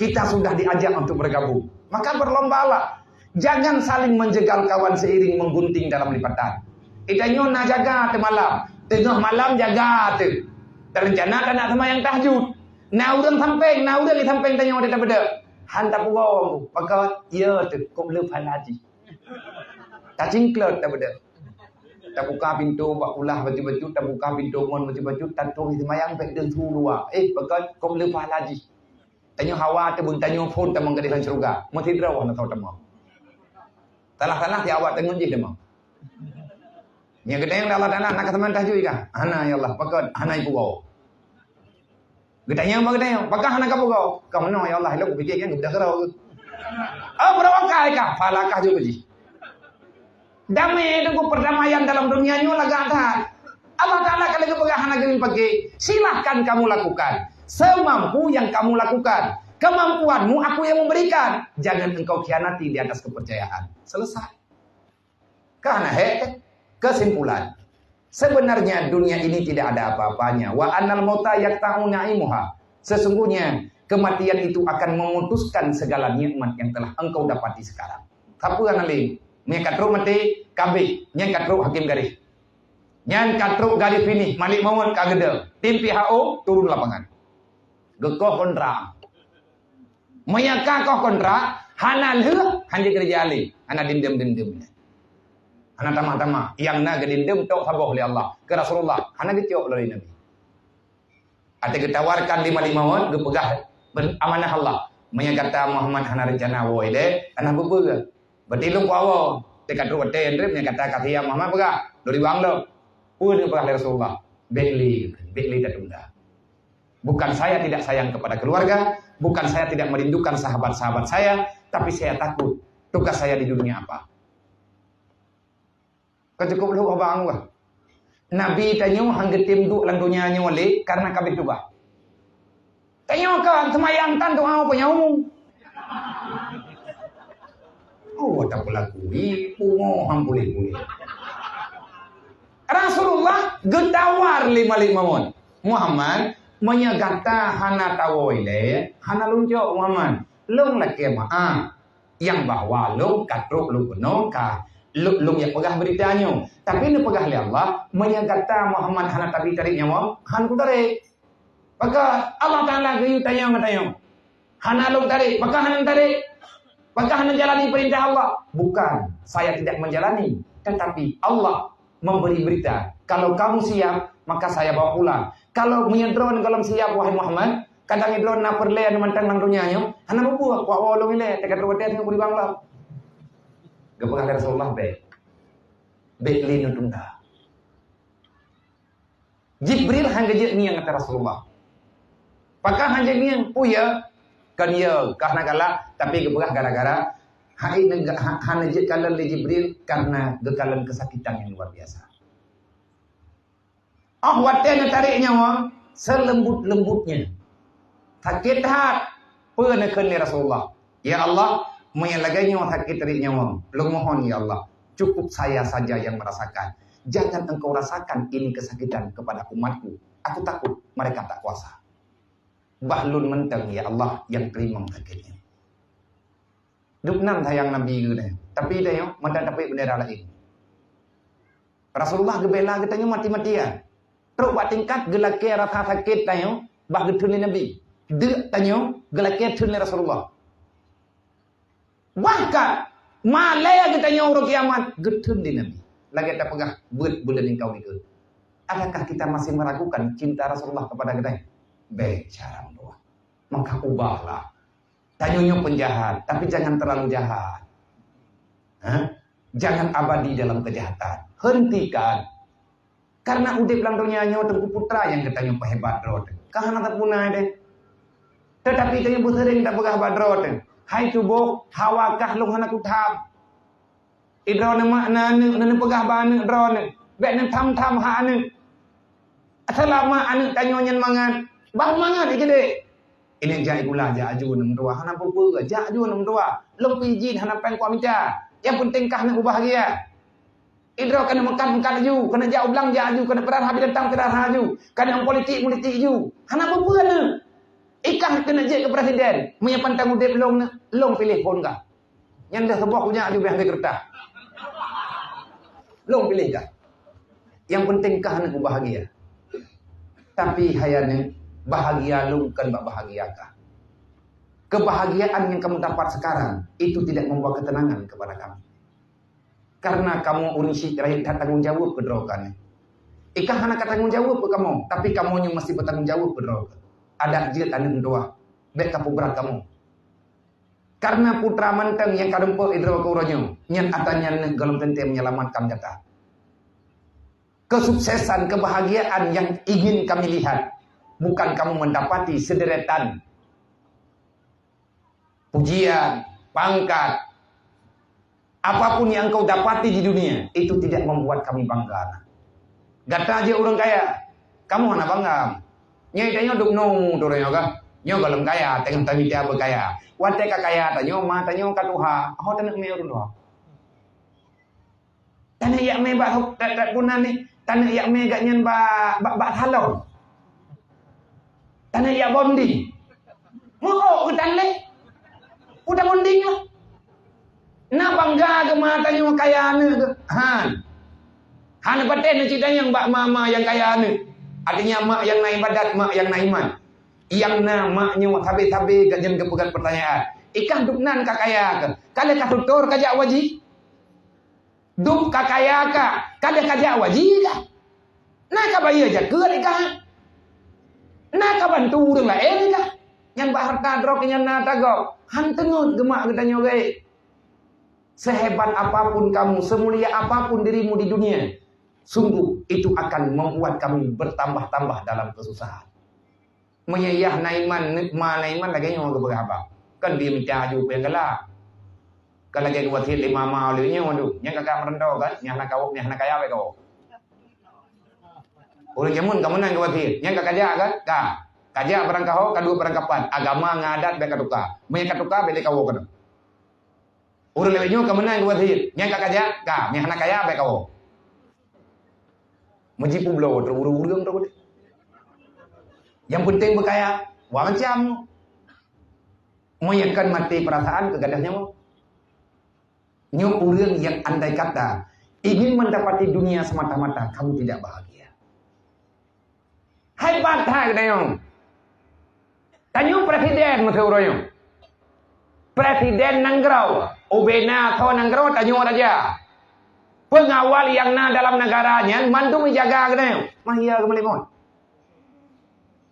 Kita sudah diajak untuk bergabung. Maka berlombalah. Jangan saling menjegal kawan seiring menggunting dalam lipatan. Itanyoe na jaga teuh malam. Teungoh malam jaga teuh. Teurencana ka nak seumayang tahajud. Na ureueng sampeng, na ureueng di sampeng tanyoe di tabeudôh. Han tapugoe, pakon, ya teuh, kop le pahala jih. Tacingklot tabeudôh. Tabuka pintoe bak ulah bacut-bacut, tabuka pintoe ngon bacut-bacut, tatong seumayang bèk deuh su luwa. Eh, pakon, kop le pahala jih. Tanyoe hawa teuh bun tanyoe phôn tamong gadih lam syeuruga. Meusidroe hana soe tamong. Salah-salah si awak teungeut jih tamong. Nyang geutanyong lé Allah Taala, "Na ka seumayang tahajud kah?" "Hana, ya Allah." "Pakon?" "Hana ipugoe." Geutanyong bak geutanyong, "Pakon hana kapugoe?" "Ka meunoe, ya Allah, lôn kupike nyan geubeudôh keudroe." "Oh, beurangkai kah?" Pala kah jeuet jih. Damé teungku, perdamaian dalam dunia nyoe lagak that. Allah Taala ka lheueh geupeugah hana geuring paké, silahkan kamu lakukan. Semampu yang kamu lakukan. Kemampuanmu aku yang memberikan. Jangan engkau khianati di atas kepercayaan. Selesai. Ka hana hék, kesimpulan. Sebenarnya dunia ini tidak ada apa-apanya. Wa annal mauta yaqta'u na'imuha. Sesungguhnya kematian itu akan memutuskan segala nikmat yang telah engkau dapati sekarang. Sapeue hana lé? Nyang ka trok maté, ka abéh. Nyang ka trok hakim garéh. Nyang ka trok garéh finish, Malik Mawon ka geudong. Tim P H O turun lapangan. Geukoh kontrak. Meunyo ka koh kontrak, hana lheueh, hana jikeureuja lé. Hana dendam-dendam. Hana tamah-tamah. Nyang na geudendam tok saboh lé Allah. Keu Rasulullah, hana geucok lé Nabi. Até geutawarkan lé Malik Mawon, geupeugah amanah Allah. Meunyo gata Muhammad hana reuncana woe ilèe, hana peue-peue. Berarti lôn kuwoe. Teuka trok watèe nyan, meunyo gata ka siap Muhammad peugah, lôn ribang lom. Peue neupeugah lé Rasulullah? Bèk lé, bèk lé tatunda. Bukan saya tidak sayang kepada keluarga, bukan saya tidak merindukan sahabat-sahabat saya, tapi saya takut tugas saya di dunia apa. Ka cukup lheueh haba ngon. Nabi tanyoe han geutem duek lam donya nyoe lé karena ka abéh tugaih. Tanyoe kan seumayang tan doa peue nyoe. Oh, tapeulakui, pungo han puléh-puléh. Rasulullah geutawar lé Malik Mawon, "Muhammad, meunyoe gata hana tawoe lé, hana lôn cok Muhammad. Lôn lakèe meu'ah." Nyang bahwa lôn ka trok lôn keunoe ka lôn, lôn jak peugah beurita nyoe. Tapi neupeugah lé Allah, "Meunyoe gata Muhammad hana tabi tarek nyawa, han kutarek." Maka Allah Taala geuyue tanyong-tanyong. Hana lôn tarek, maka hana tarek. Maka hana jalani perintah Allah. Bukan, saya tidak menjalani, tetapi Allah memberi berita, "Kalau kamu siap, maka saya bawa pulang. Kalau meunyoe droen gohlom siap, wahai Muhammad, kadang droen na peureulèe mantong lam donya nyoe, hana mubuet, wak woe lôn ilèe, teuka trok watèe nyoe bri bangla." Geupeugah lé Rasulullah, "Bèk. Bèk lé neutunda." Jibril han geujeuet ngieng ateueh Rasulullah. Pakon han jeuet ngieng? Peue ya? Kon ya, ka hana galak, tapi geupeugah gara-gara hai nega-, ha-, hana jeuet kalon lé Jibril karena geukalon kesakitan yang luar biasa. Oh, watèe neutarek nyawa, selembut-lembutnya. Sakét that. Peue neukheun lé Rasulullah? "Ya Allah, meunyo lagèe nyoe sakét tarek nyawa, lôn mohon, ya Allah, cukup saya saja yang merasakan. Jangan Engkau rasakan ini kesakitan kepada umatku. Aku takut mereka tak kuasa." Bah lôn mantong, ya Allah, nyang teurimong sakét nyan. Dum nan sayang Nabi geuh nyan. Tapi tanyoe mantong tapeuék bendera laén. Rasulullah geubela geutanyoe mati-matian. Trok bak tingkat geulakèe rasa sakét tanyoe bah geutheun lé Nabi. Deuk tanyoe geulakèe theun lé Rasulullah. Bahkan, malèe geutanyoe uroe kiamat geutheun lé Nabi. Lagèe tapeugah beuet buleuen ingkau nikeue. Adakah kita masih meragukan cinta Rasulullah kepada geutanyoe? Bèk cara meutuah. Maka ubahlah. Tanyoe nyoe penjahat, tapi jangan terlalu jahat. Ha? Jangan abadi dalam kejahatan. Hentikan. Karena udeb lam donya nyoe Teungku Putra nyang geutanyoe peuhebat droe teuh. Ka hana tapuna deh. Tetapi tanyoe beuseuring tapeugah bak droe teuh, "Hai tuboh, hawa kah lôn hana kutham." Idroe neumak na aneuk, neupeugah bak aneuk droe neuh, "Bèk neutham-tham hak aneuk." Seulama aneuk tanyoe nyan mangat, bah mangat ikeudeh. Ini jak gula, jak aju nem dua, hana peue-peue, jak aju nem dua. Lôn pih jin hana péng kuat mita. Nyang penting kah aneuk mubahgia. Idroe keuneuk meukat, meukat aju, keuneuk jak u blang, jak aju, keuneuk peurara binatang, peurara aju, keuneuk politik, politik aju. Hana peue-peue aneuk. Ikah keuneuk jeuet keu presiden, meunyoe pantang udeb lôn, lôn piléh phon kah. Nyan deuh seuboh kunyang aju beh ambil keureutah. Lôn piléh kah. Yang penting kah aneuk mubahgia. Tapi hai aneuk, bahagia lôn kon bak bahagia kah. Kebahagiaan yang kamu dapat sekarang itu tidak membawa ketenangan kepada kamu. Karena kamoe ureueng syiek rayeuk that tanggong jaweueb keu droe keuh. Ikah hana ka tanggong jaweueb keu kamoe, tapi kamoe nyoe meusti beutanggung jaweueb keu droe keuh. Adak jeuet aneuk meutuwah, bèk kapeubrat kamoe. Karena putra mantong nyang ka rumpok idroe keu uroe nyoe, nyan atra nyan gohlom teuntèe menyelamatkan gata. Kesuksesan, kebahagiaan yang ingin kami lihat bukan kamu mendapati sederetan pujian, pangkat, apapun yang engkau dapati di dunia, itu tidak membuat kami bangga. Gata jeuet ureueng kaya, kamoe hana bangga. Nyoe tanyoe dub noe tu nyoe kah? Nyoe gohlom kaya, teungoh tamita beukaya. Watèe ka kaya tanyoe, ma tanyoe ka tuha, ho taneuk mè ureueng tuha. Taneuk jak mè bak, bak, bak puna ni, taneuk jak mè gobnyan bak, bak, bak salon. Taneuk jak bonding. Meu'ok geutan lé. Udah bonding lah. Na bangga keu ma tanyoe kaya aneuk keuh. Han. Hana patéh na cit nyang bak ma-ma nyang kaya aneuk. Artinya mak nyang na ibadat, mak nyang na iman. Nyang na mak nyoe sabe-sabe gobnyan geupeugah peutanyaan. Ikah dub nan ka kaya keuh. Ka lheueh ka tutor ka jak u haji? Dub ka kaya kah, ka lheueh ka jak u haji kah? Na ka bayeue jakeuet kah? Na ka bantu ureueng laén kah? Nyan bak hareuta droe keuh nyan na tagob, han teungeut geumak geutanyoe gét. Sehebat apapun kamu, semulia apapun dirimu di dunia, sungguh itu akan membuat kamu bertambah-tambah dalam kesusahan. Meunyoe yah na iman, ma na iman lagèe nyoe geupeugah haba. Kan dia mita aju peue nyang galak. Kan lagèe geuwasiet lé mama lé nyoe tu. Nyang kakak meureuntô kan, nyang hana kawok, nyang hana kaya bèk kawok. Ureueng jameun ka meunan geuwasiet. Nyang ka kajak kan? Ka. Kajak barang kaho, kaduek barang kapan. Agama ngon adat bèk katuka. Meunyoe katuka, bèk lé kawok keunoe. Ureueng lawét nyoe ka meunan geuwasiet. Nyang ka kajak, ka. Nyang hana kaya, bèk kawok. Meujipeubloe teuk ureueng-ureueng teuk. Nyang penting beukaya, wah macam. Meunyoe kon maté peurasaan keu gadôh nyoe. Nyoe ureueng nyang andai kata ingin mendapati dunia semata-mata, kamu tidak bahagia. Hebat that geutanyoe. Tanyoe presiden masa uroe nyoe. Presiden nanggroe, ubena tho nanggroe tanyoe raja. Pengawal nyang na dalam negara nyan mandum jijaga geutanyoe. Mah iya geumeulimon.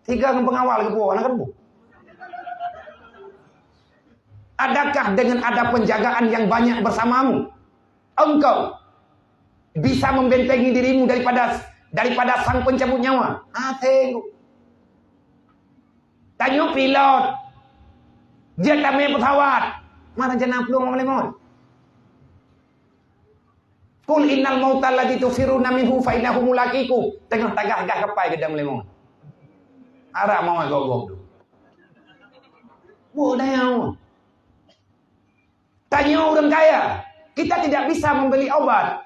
Tiga ngon pengawal geupo, anak geupo. Adakah dengan ada penjagaan yang banyak bersamamu, engkau bisa membentengi dirimu daripada, daripada sang pencabut nyawa? Asing. Tanyoe pilot. Jeuet tamé pesawat. Mana jana plueng lam limon? Qul innal mautal ladzi tafirruna minhu fa innahu mulaqikum. Teungoh tagah-gah kapai geudang limon. Arah mawai gok-gok tu. Boh dayah. Tanyoe ureueng kaya, kita tidak bisa membeli obat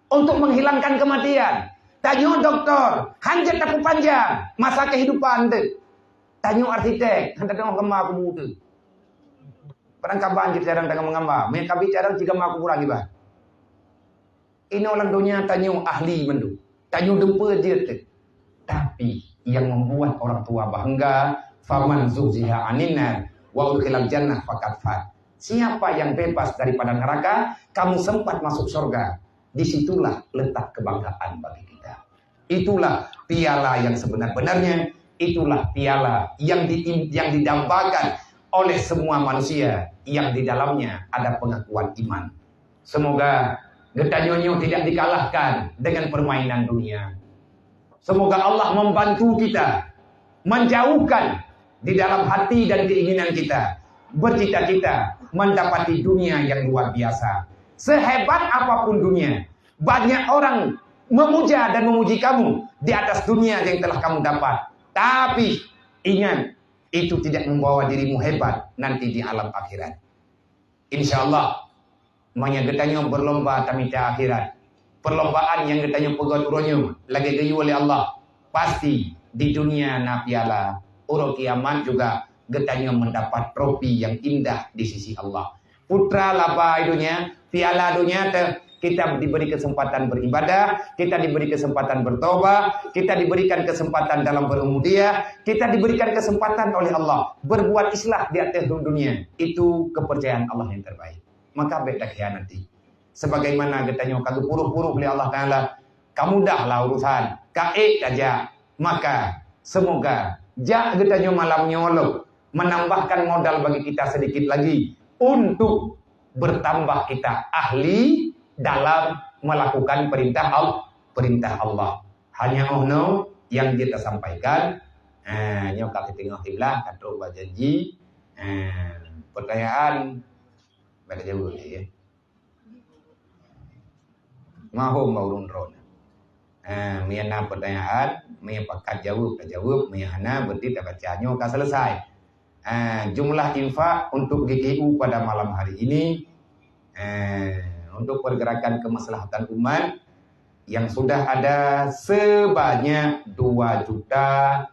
untuk menghilangkan kematian. Tanyoe doktor, han jeuet tapeupanjang masa kehidupan teuh. Tanyoe arsitek, han tateu'oh gamba kubu teuh. Barang kaban jeuet carang tanyoe meugamba, meunyo kabi carang cit gamba kuburan iban. Inoe lam donya tanyoe ahli mandum. Tanyoe dumpeue jeuet teuh. Tapi yang membuat orang tua bangga, "Faman zuhziha 'anin nar wa udkhilal jannah faqad faz." Siapa yang bebas daripada neraka, kamu sempat masuk surga, di situlah letak kebanggaan bagi kita. Itulah piala yang sebenar-benarnya, itulah piala yang di-, yang didambakan oleh semua manusia yang di dalamnya ada pengakuan iman. Semoga geutanyoe nyoe tidak dikalahkan dengan permainan dunia. Semoga Allah membantu kita menjauhkan di dalam hati dan keinginan kita bercita-cita mendapati dunia yang luar biasa. Sehebat apapun dunia, banyak orang memuja dan memuji kamu di atas dunia yang telah kamu dapat. Tapi ingat, itu tidak membawa dirimu hebat nanti di alam akhirat. Insya Allah, meunyoe geutanyoe berlomba tamita akhirat, perlombaan nyang geutanyoe peugöt uroe nyoe lagèe geuyue lé Allah, pasti di dunia na piala, uroe kiamat juga geutanyoe mendapat trofi yang indah di sisi Allah. Putra laba dunia, piala dunia teuh, kita diberi kesempatan beribadah, kita diberi kesempatan bertobat, kita diberikan kesempatan dalam berumudiah, kita diberikan kesempatan oleh Allah berbuat islah di atas dunia. Itu kepercayaan Allah yang terbaik. Maka bèk takhianati. Sebagaimana geutanyoe ka geupuruh-puruh lé Allah Taala, ka mudahlah urusan, ka ék tajak. Maka semoga jak geutanyoe malam nyoe lom menambahkan modal bagi kita sedikit lagi untuk bertambah kita ahli dalam melakukan perintah Al-, perintah Allah. Hanya oh no yang kita sampaikan. Eh, nyoe ka teungoh kiblat, ka trok bak janji. Eh, pertanyaan, bèk jaweueb, ya. Mahom bak ureueng droeneuh. Eh, meunyo na pertanyaan, meunyo pakat jaweueb, tajaweueb, meunyo hana, berarti tabaca. Nyoe ka selesai. Eh, jumlah infak untuk G K U pada malam hari ini, eh, untuk pergerakan kemaslahatan umat yang sudah ada sebanyak dua juta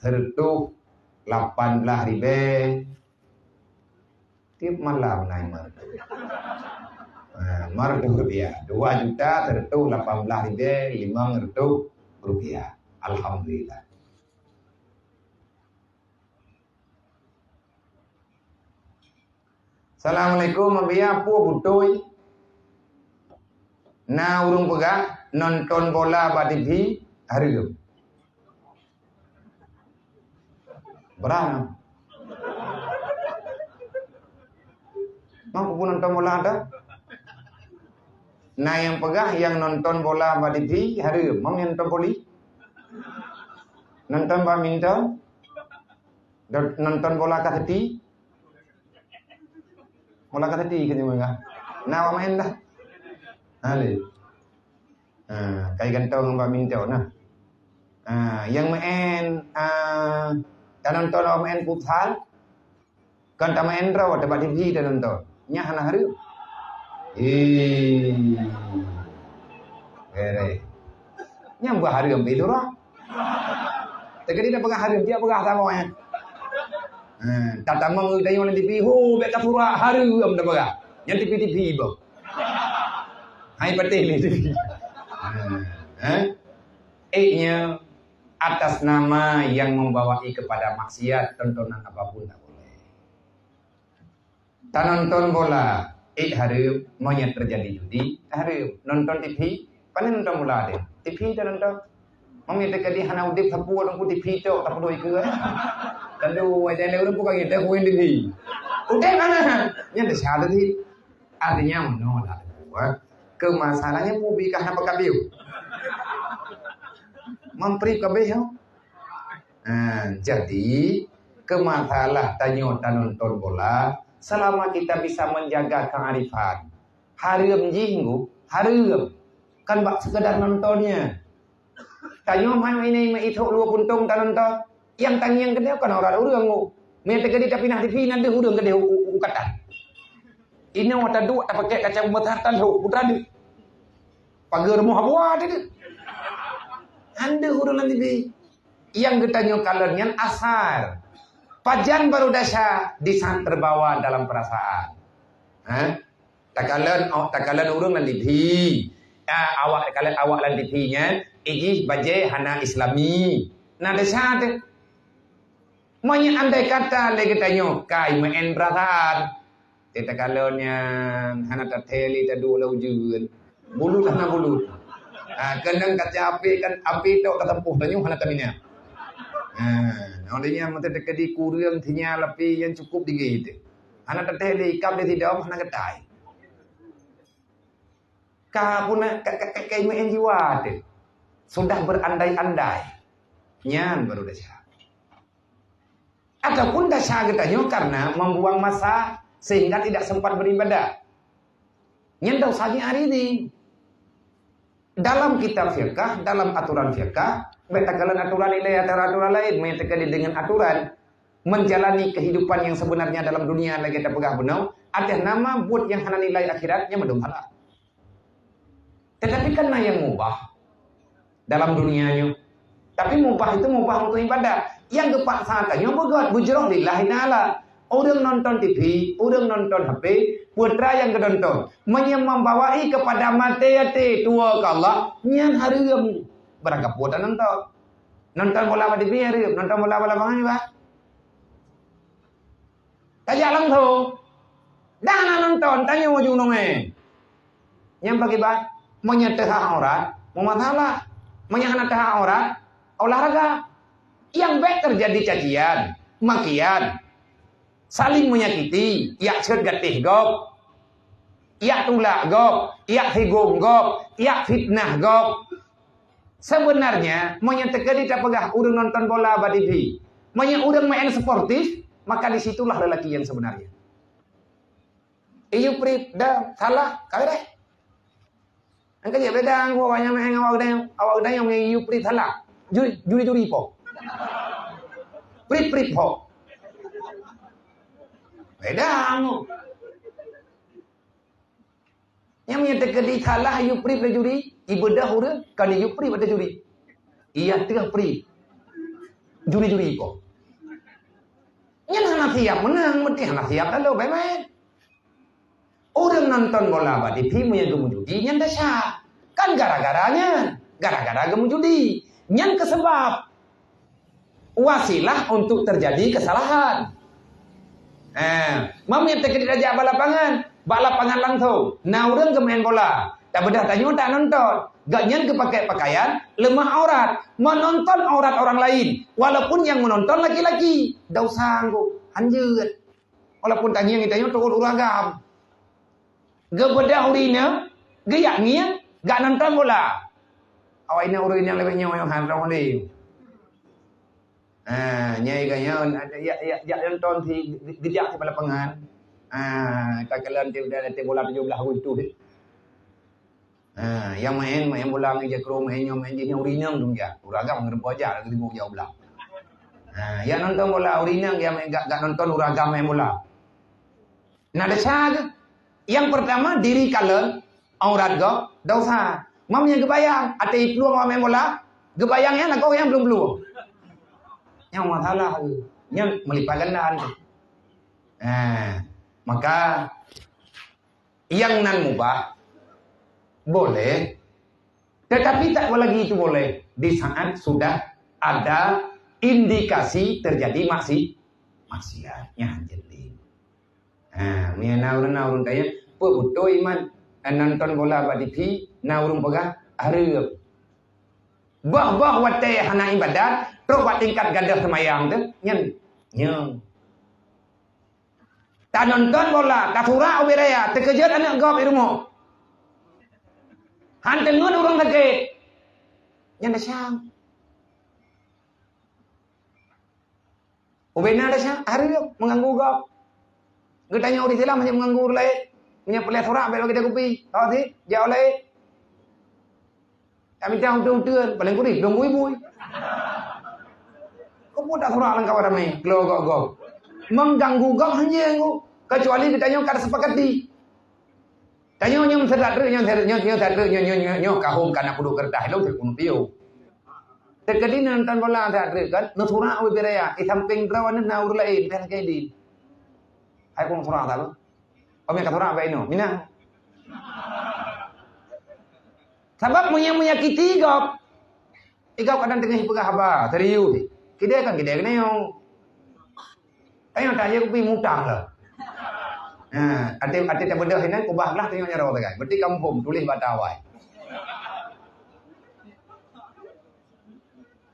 seratus lapan belas ribèe. Tiep malam na iman. Ha, mardud rupiah. Dua juta seratus lapan belas ribèe limong ratus rupiah. Alhamdulillah. Assalamualaikum, Abiya, peue beutôi na ureueng peugah nonton bola bak T V hareuem? Brang. Mang peue nonton bola dah? Na nyang peugah nyang nonton bola bak T V hareuem, mang nyang nonton voli? Nonton badminton? Nonton bola kaseti? Bola kaseti keu nyoe peugah. Na awak maén dah? Ha, lé. Ha, kai gantong bak minto nah. Ha, nyang maén, ha, tanonton awak maén futsal, kon tamaén droe, tabak T V tanonton. Nyan hana hareuem. Eh. Bereh. Nyang bah hareuem pi surah. Teukeudi dah peugah hareuem, dia peugah sama nyan. Ha, tatamong tayong lam T V, ho, bèk ka surah hareuem dah peugah. Nyan T V-T V boh. Hai patéh ni T V. Ha, eh? Ék nyoe atas nama yang membawai kepada maksiat, tontonan apapun tak boleh. Tanonton bola, ék hareuem, meunyo terjadi judi, hareuem. Nonton T V, pane nonton bola deh. T V tanonton. Meunyo teukeudi hana udép sapeue teungku T V tok, tapeuduek ikeue, eh. Tantu, ai jalan ureueng bukan kita, kuin T V. Udép mana? Nyan desya tadi. Artinya, meunoe lah, teungku, eh. Keumasalahnyan mubi ka hana peukabeuh. Meuprib kabeuh, ya. Ha, jadi, keu masalah tanyoe tanonton bola, selama kita bisa menjaga kearifan, hareuem jih ngku, hareuem. Kan bak sekadar nonton nyan. Tanyoe mai ini mai ithok lua puntong tanonton, nyang tangieng keudeh kan orang ureueng ngku. Meunyo teukeudi tapinah T V, na deuh ureueng keudeh u, u, u katan. Inoe taduek tapakèk kaca beumeusah tan lhok putra deuh. Pageue rumoh Abu Wah teuh deuh. Hana deuh ureueng lam T V. Nyang geutanyoe kalon nyan asar. Pajan baru desya di saat terbawa dalam perasaan. Ha? Takalon, oh, takalon ureueng lam T V. Ah, awak takalon awak lam T V nyan, ijih bajèe hana Islami. Na desya teuh. Meunyo andai kata lé geutanyoe kai meu'en peurasaan, teuh takalon nyan hana tathèe lé taduek lam ujeuen. Bulut hana bulut. Ha, keunong kaca apèh kan, apèh tok ka sampôh tanyoe hana taminah. Ha, nyoe lé nyan meuteukeudi kureueng sinyal apèh nyang cukup digèt teuh. Hana tathèe lé ikab lé sidom hana geutai. Ka puna, ka, ka, ka, ka meu'en jiwa teuh. Sudah berandai-andai. Nyan baru desya. Ataupun desya geutanyoe karena membuang masa sehingga tidak sempat beribadah. Nyan desya nyan hari ini. Dalam kitab fiqah, dalam aturan fiqah, bèk takalon aturan ilèe atau aturan laén, meunyo teukeudi dengan aturan menjalani kehidupan yang sebenarnya dalam dunia lagèe tapeugah bunoe, atas nama buet nyang hana nilai akhirat, nyan mandum salah. Tetapi kan na nyang mubah dalam dunia nyoe. Tapi mubah itu mubah untuk ibadat. Nyang geupaksa tanyoe beugöt, beujroh lillahi ta'ala. Ureueng nonton T V, ureueng nonton H P, peue teuma nyang geunonton. Meunyo membawai kepada maté-até tuwoe keu Allah, nyan hareuem. Barangkapeue tanonton. Nonton bola bak T V hareuem, nonton bola bak lapangan juga. Tajak langsung. Dah na nonton, tanyoe ujong nonge. Nyang pakiban, meunyo teuhah aurat, meumasalah. Meunyo hana teuhah aurat, olahraga. Nyang bèk teujadi cacian, makian, saling menyakiti, jak cot gatéh gob, jak tulak gob, jak sigom gob, jak fitnah gob. Sebenarnya, meunyo teukeudi tapeugah ureueng nonton bola bak T V, meunyo ureueng main sportif, maka di situlah lelaki yang sebenarnya. Iyup prip, dah, salah, ka beureh. Angka je beda ngon awak nyang main ngon awak geutanyoe, awak geutanyoe ngon iyup prip salah. Juri, juri-juri po. Prip-prip po. Beda ngon. Nyang meunyo teukeudi salah iyup prip lé juri, ibeudoh ureueng, kon iyup prip ateueh juri. Iya teuh prip. Juri-juri po. Nyan hana siap meunang, meuti hana siap lalu bèk main. Ureueng nonton bola bak T V meunyo geumeujudi nyan desya. Kan gara-gara nyan, gara-gara geumeujudi. Nyan keu seubab wasilah untuk terjadi kesalahan. Eh, meunyo teukeudi tajak bak lapangan, bak lapangan langsung, na ureueng geumain bola. Tabeudoh tanyoe tak nonton. Gobnyan geupakèe pakaian leumah aurat, menonton aurat orang lain, walaupun nyang menonton laki-laki. Desya ngon, hanjeuet. Walaupun tangieng tanyoe teuôt ureueng agam. Geubeudoh ureueng inong, geujak ngieng, jak nonton bola. Awak inong ureueng inong leubeh nyoe nyang han rhot lé. Ha, nyai ka nyoe, jak, jak, jak nonton si, geujak si bak lapangan. Ha, takalon ti, ti bola tujoh blah tu. Ha, nyang main, main bola ngon jakro, main nyoe, main jih, nyoe ureueng inong dum jak. Ureueng agam ngon jak, lagèe jak u blah. Ha, jak nonton bola, ureueng inong jak main, jak, jak nonton ureueng agam main bola. Na desya geuh. Nyang peurtama, diri kalon, aurat gob, desya. Meunyo geubayang, até iplueng awak main bola, geubayang nyan lakoe nyang plueng-plueng. Nyan masalah geuh. Nyan meulipat ganda geuh. Ha, maka nyang nan mubah boleh, tetapi tak lagi itu boleh di saat sudah ada indikasi terjadi maksi-, maksiat. Nyan jadi. Ha, meunyo na ureueng, na ureueng tanya, "Peue beutôi, Man, nonton bola bak T V, na ureueng peugah hareuem." Bah-bah watèe hana ibadat, trok bak tingkat gadôh seumayang teuh, nyan. Nyan. Tanonton bola, tasurak ubé raya, teukeujot aneuk gob di rumoh. Han teungeut ureueng sakét. Nyan desya. Ubé na desya, hareuem, meuganggu gob. Geutanyoe ureueng Islam hana meuganggu ureueng laén. Meunyo peureulèe surak, bèk lagèe kupi. Hana sit, jak u laén. Tamita uteuen-uteuen, paléng kureueng, dong bui-bui. Keupeue tasurak lam kawan ramé, keu gob-gob. Meuganggu gob hanjeuet, kecuali geutanyoe ka seupakati. Tanyoe nyoe meusadak treuk, nyoe sadak treuk, nyoe, nyoe, nyoe, nyoe, nyoe kahôm ka na peuduek keureutah, lôn teupeue piôh. Teukeudi nonton bola sadak treuk kan, neusurak ubé raya, di sampéng droe na ureueng laén, pih lagèe di. Hai kong surak talu. Kami ka surak bak inoe, minah. Sabab meunyo menyakiti gob, i gob kadang teungoh peugah haba, serius. Kidai kan kidai keunoe. Tanyoe tajak kupi mutang lah. Ha, até, até tabeudôh inan kubah lah tanyoe nyan roh sagai. Berarti kampung tuléh bak awai.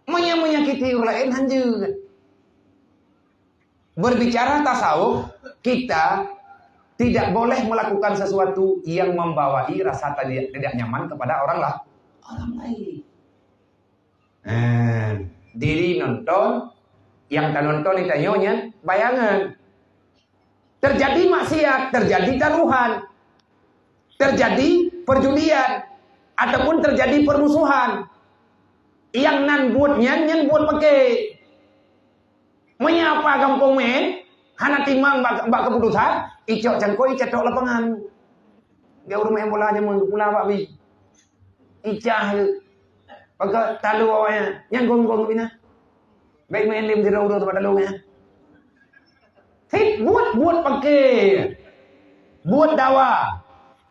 Meunyo menyakiti ureueng laén hanjeuet. Berbicara tasawuf, kita tidak boleh melakukan sesuatu yang membawai rasa tidak, tidak nyaman kepada orang lah, orang lain. Eh, diri nonton, yang tanonton di tanyoe nyan bayangan. Terjadi maksiat, terjadi taruhan, terjadi perjudian, ataupun terjadi permusuhan. Yang nan buet nyan, nyan buet pake. Meunyoe apa gampông meu'en, hana timang bak, bak keputusan, icok cangkôi, icatok lapangan. Dia ureueng main bola jameun pula bak bi. Icah je. Pakai talu awaknya. Nyang gong-gong bina. Baik main lim di rau-rau tempat talu nya. Hit, buat, buat pakai. Buat dawa.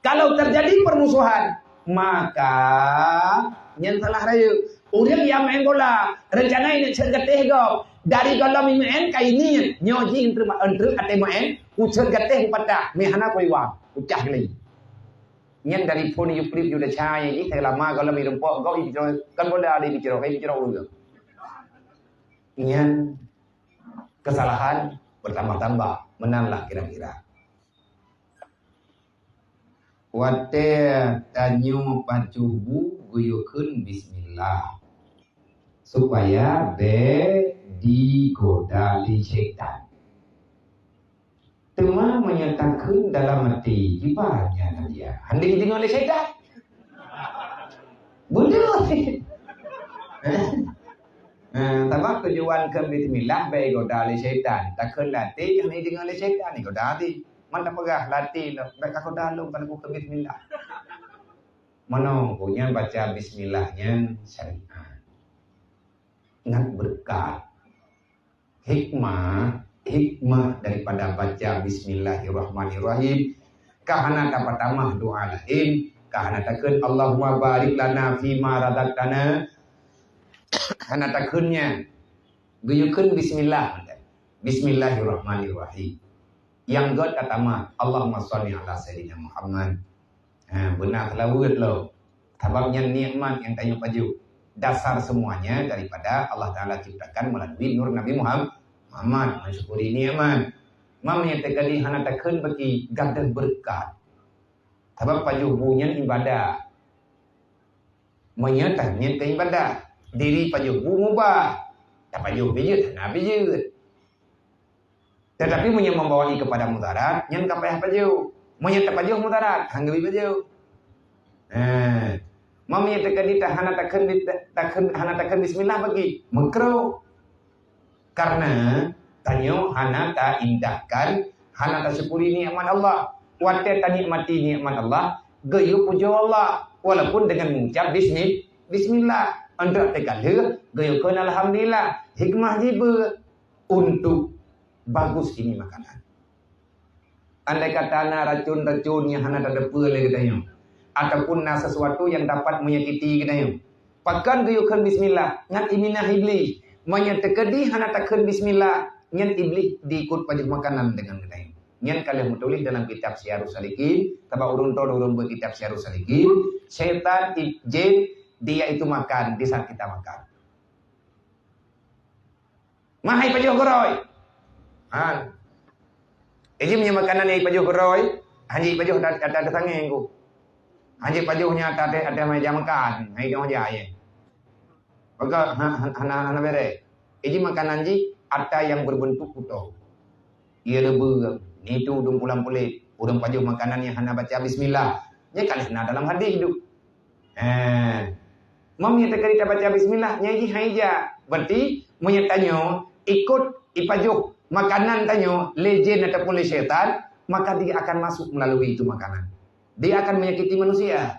Kalau terjadi permusuhan, maka nyan salah raya. Ureueng yang main bola, rencana ini cek geteh gop. Dari golam main ka ini, nyoe jih entreuk, entreuk até main, ucet geteh patah, meh hana koi wang, ucah lagi. Nyan dari phon Euclid Yuda cahaya jih, selama golam irempok gop, kan bola ada bicara, kan bicara ureueng. Nyan kesalahan bertambah-tambah, meunan lah kira-kira. Watée tanyoe pacubu geuyue kheun bismillah, supaya bék digoda lé syaitan. Teuma meunyoe takheun dalam até, jiba nyan dia. Hana jideungoe lé syaitan. Beutôi. Eh, sabab tujuan kheun bismillah bék goda lé syaitan. Takheun lam até, hana jideungoe lé syaitan, goda até. Man tapeugah lam até lom, bék kagoda lôn, kan kheun bismillah. Meunan, nyan baca bismillah nyan syariat. Ngat beureukat. Hikmah, hikmah daripada baca bismillahirrahmanirrahim, ka hana tapatamah doa laén, ka hana takheun, "Allahumma barik lana fima razaqtana." Hana takheun nyan. Geuyue kheun bismillah. Bismillahirrahmanirrahim. Nyang göt tatamah, "Allahumma shalli ala Sayyidina Muhammad." Ha, beuna seulaweuet lom. Sabab nyan nikmat nyang tanyoe pajoh. Dasar semuanya daripada Allah Taala ciptakan melalui nur Nabi Muham-, Muhammad. Mensyukuri nikmat. Meunyoe teukeudi hana takheun bagi gadoh beureukat. Sabab pajoh bu nyan ibadah. Meunyoe tanyoe keu ibadah, diri pajoh bu mubah. Tapajoh bijeuet, hana bijeuet. Tetapi meunyoe membawai kepada mudarat, nyan ka payah pajoh. Meunyoe tapajoh mudarat, han geubri pajoh. Eh, meunyoe teukeudi hana takheun, takheun, hana takheun bismillah bagi, meukruh. Karena tanyoe hana taindahkan, hana tasyukuri nikmat Allah. Watée tanikmati nikmat Allah, geuyue pujoe Allah, walaupun dengan mengucap bismi-, bismillah. Untuk teuka lheueh, geuyue kheun alhamdulillah. Hikmah jih beu untuk bagus ini makanan. Andai kata na racun-racun nyang hana tateupeue lé geutanyoe, ataupun na sesuatu yang dapat menyakiti geutanyoe, pakon geuyue kheun bismillah, ngat iminah Iblih. Meunyoe teukeudi hana takheun bismillah, nyan Iblih diikot pajoh makanan deungon geutanyoe. Nyan ka lheueh meutuléh dalam kitab Syiarus Salikin, sabab ureueng ton ureueng beuet kitab Syiarus Salikin, syaitan, ib-, jin, dia itu makan di saat kita makan. Mah hai pajoh keurôi. Ha. Iji meunyoe makanan nyang ipajoh keurôi, hanjeuet ipajoh ata, ata, ata tangeng ku. Hanjeuet pajoh nyan ata, ata, ata meja makan. Hai dong aja ye. Maka ha, ha, hana, hana bere. Iji makanan jih ata yang berbentuk kutô. Ia leubeh, nitu dum pulang puléh. Ureueng pajoh makanan nyang hana baca bismillah. Nyan kan hana dalam hadis tu. Eh, meunyoe teukeudi tabaca bismillah, nyan jih hai jak. Berarti, meunyoe tanyoe ikot ipajoh makanan tanyoe lé jin ataupun lé syaitan, maka dia akan masuk melalui itu makanan. Dia akan menyakiti manusia.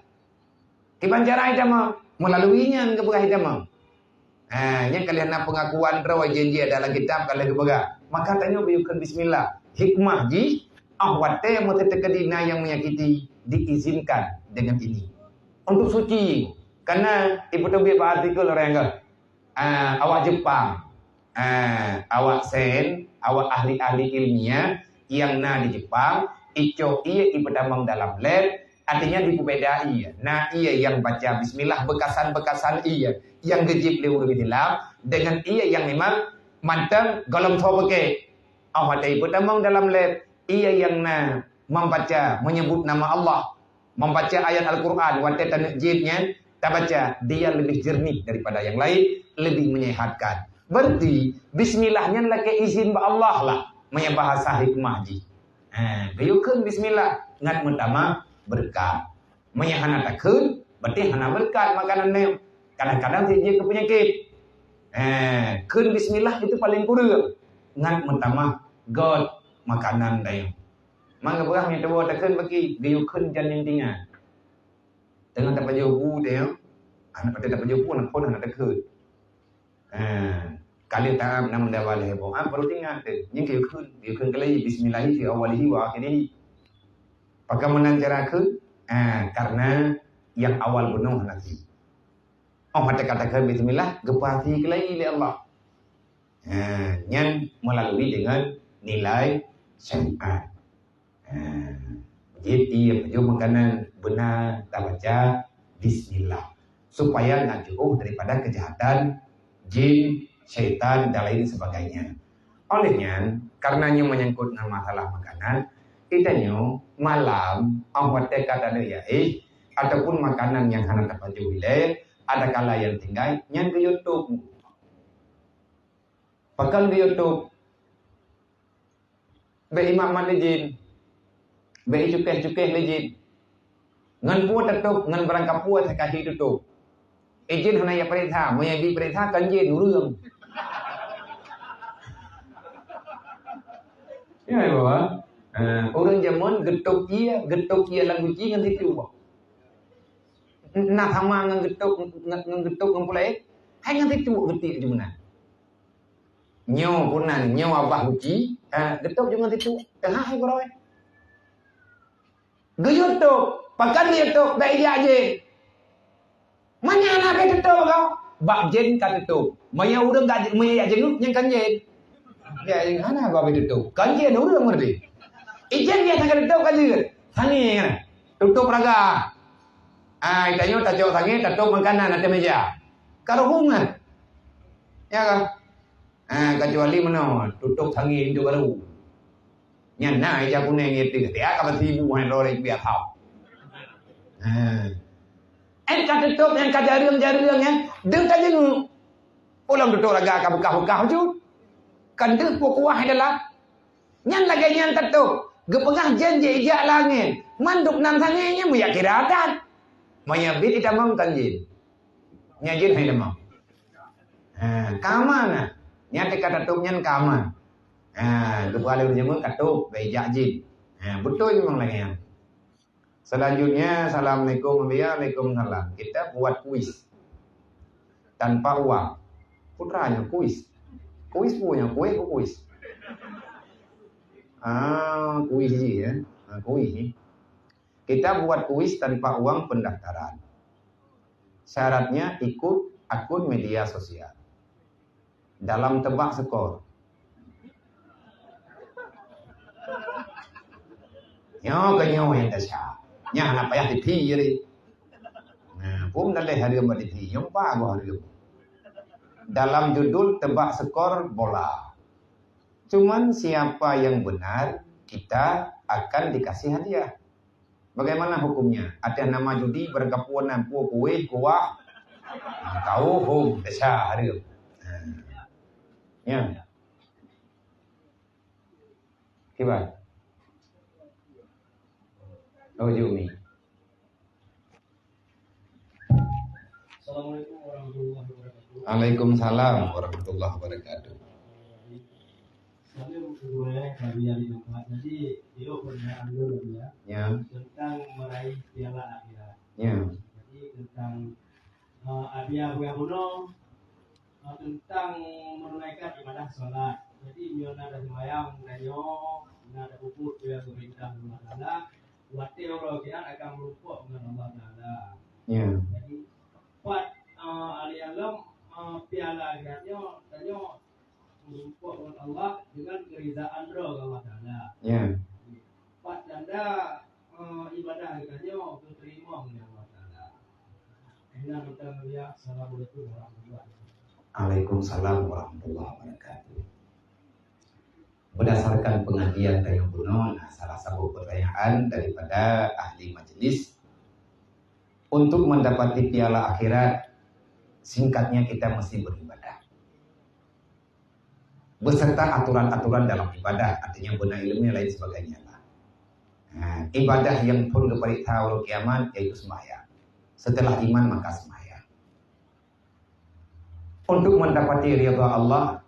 Kiban cara itamong, melalui nyan geupeugah itamong. Ha, nyan ka lheueh na peungakuan droe janji dalam kitab ka lheueh geupeugah. Maka tanyoe beu kheun bismillah. Hikmah jih, ah watée meuteukeudi na nyang menyakiti, diizinkan dengan ini. Untuk suci, karena ipeuteubiet bak artikel orang enggak. Ah, awak Jepang. Ah, awak sen, awak ahli-ahli ilmiah yang na di Jepang, icok ié ipeutamong dalam lab, artinya dipeubeda ié. Na ié yang baca bismillah beukasan-beukasan ié yang geujib lé ureueng Islam, dengan ié yang memang mantong gohlom soe peuke. Awak dai peutamong dalam lab, ié yang na membaca, menyebut nama Allah, membaca ayat Al-Quran, watée taneuk jieb nyan, tabaca, dia lebih jernih daripada yang lain, lebih menyehatkan. Berarti, bismillah nyan lakée izin bak Allah lah, meunyoe bahasa hikmah jih. Ha, geuyue kheun bismillah, ngat meutamah beureukat. Meunyoe hana takheun, berarti hana beureukat makanan nyoe. Kadang-kadang jeuet keu peunyakét. Ha, kheun bismillah itu paling kureueng. Ngat meutamah göt makanan nyoe. Mangga peugah meunyoe tuboh takheun baki, geuyue kheun jan nyang tinggai. Teungoh tapajoh bu teuh, hana patéh tapajoh bu, na phon hana takheun. Ha, ka lheueh taam na meudawa lhée boh. Ah, baru teuingat teuh. Nyan geuyue kheun, geuyue kheun keulai, bismillahi fi awwalihi wa akhirihi. Pakon meunan cara kheun? Ha, karena nyang awal bunoe hana sie. Oh, watée ka takheun bismillah, geupeuhati keulai lé Allah. Ha, nyan meulalu deungon nilai syariat. Ha, jadi, pajoh makanan beuna tabaca bismillah, supaya na jiôh daripada keujahatan jin, syaitan, dan lain sebagainya. Oleh nyan, karena nyoe menyangkut dengan masalah makanan, kita nyoe malam, 'oh watée ka taneuk yaéh, ataupun makanan nyang hana tapajoh ilée, adakala nyang tinggai, nyan geuyue tôb. Pakon geuyue tôb? Bék imat-mat lé jén. Bék icukéh-cukéh lé jén. Ngon peue tatôb, ngon barang kapeue teuka hi tatôb. Jén hana jipareksa, meunyoe jipareksa kan jén ureuëng. Ya, ya, Bapak. Eh, ureuëng jameun geutôb ié, geutôb ié lam guci ngon situ, Bapak. Na sama ngon geutôb, ngon, ngon geutôb ngon pulai. Hai ngon situ geutik jeuet meunan. Nyoe peunan, nyoe babah guci, ha, geutôb jeuet ngon situ, teuhah hai gurôi. Geuyue tôb, pakon geuyue tôb, bék ijak jén. Manyang na ka teutôb kau, bak jén ka teutôb. Meunyoe ureuëng ka, meunyoe jak jeuet, nyan kan jén. Ya, hana gobnyan teutôb. Kan jén ureuëng meureuti. Ijén biasa ka teutôb ka jeuet. Sangé kan. Tutôb raga. Ah, tanyoe tacok sangé, tatôb makanan ateueh meja. Ka ruhueng kan? Ya kan? Ah, kecuali meunoe, tutôb sangé pintoe baru. Nyan na ija kunéng ngieng teuh, tiak ka beusibu hai droe lé biasa. Ha. Nyan ka teutôb, nyan ka jareueng-jareueng nyan, deuh tajeuet. Ulôn tutôb raga ka beukah-beukah bacut. Kan deuh peue kuah dalam. Nyan lagée nyan tatôb, geupeugah jén jijak langét. Mandum nam sangé nyan meujak kira adat. Meunyoe bit itamong kan jén. Nyan jén hai tamong. Ha, ka aman na. Nyan teuka tatôb nyan ka aman. Ha, geupeugah lé ureuëng jameun ka tôb, bék ijak jén. Ha, beutôi memang lagée nyan. Selanjutnya, assalamualaikum, waalaikumsalam. Kita buat kuis tanpa uang. Putra nyoe kuis. Kuis punya kuis, kuis. Ah, kuis ji ya. Ah, kuis ni. Kita buat kuis tanpa uang pendaftaran. Syaratnya ikut akun media sosial. Dalam tebak skor. Nyoe keu nyoe nyang desya. Nyan hana payah tipi je deh. Nah, pun daleh hareuem bak tipi. Nyoe pa geuh hareuem. Dalam judul tebak skor bola. Cuman siapa yang benar, kita akan dikasih hadiah. Bagaimana hukumnya? Ateueh nama judi, barangkapeue nan, peue kueh, kuah. Tahu hom, desya hareuem. Ha. Ya. Kiban. Oh, Jumi. Assalamualaikum warahmatullahi wabarakatuh. Waalaikumsalam warahmatullahi wabarakatuh. Salam kedua kami yang di tempat. Jadi, itu pertanyaan dulu ya. Ya. Tentang meraih piala akhirat. Ya. Jadi, tentang, eh, hadiah buah bunoe, eh, tentang menunaikan ibadah salat. Jadi, meunyoe na ada sembahyang, na nyoe, na ada pupuk, ya, pemerintah Allah Taala, watée uroe kiamat akan meureumpok ngon Allah Taala. Ya. Jadi, pat, eh, alèh lom, eh, piala geutanyoe, tanyoe meureumpok ngon Allah dengan keuridaan droe Allah Taala. Ya. Pat tanda, eh, ibadah geutanyoe geuteurimong lé Allah Taala. Ina meunan ya. Assalamualaikum warahmatullahi wabarakatuh. Waalaikumsalam warahmatullahi wabarakatuh. Berdasarkan pengajian tanyoe bunoe, nah, salah satu pertanyaan daripada ahli majlis, untuk mendapati piala akhirat, singkatnya kita mesti beribadah. Beserta aturan-aturan dalam ibadah, artinya beuna ilmu dan lain sebagainya lah. Nah, ibadah yang pun geupareksa uroe kiamat yaitu sembahyang. Setelah iman maka sembahyang. Untuk mendapati ridha Allah,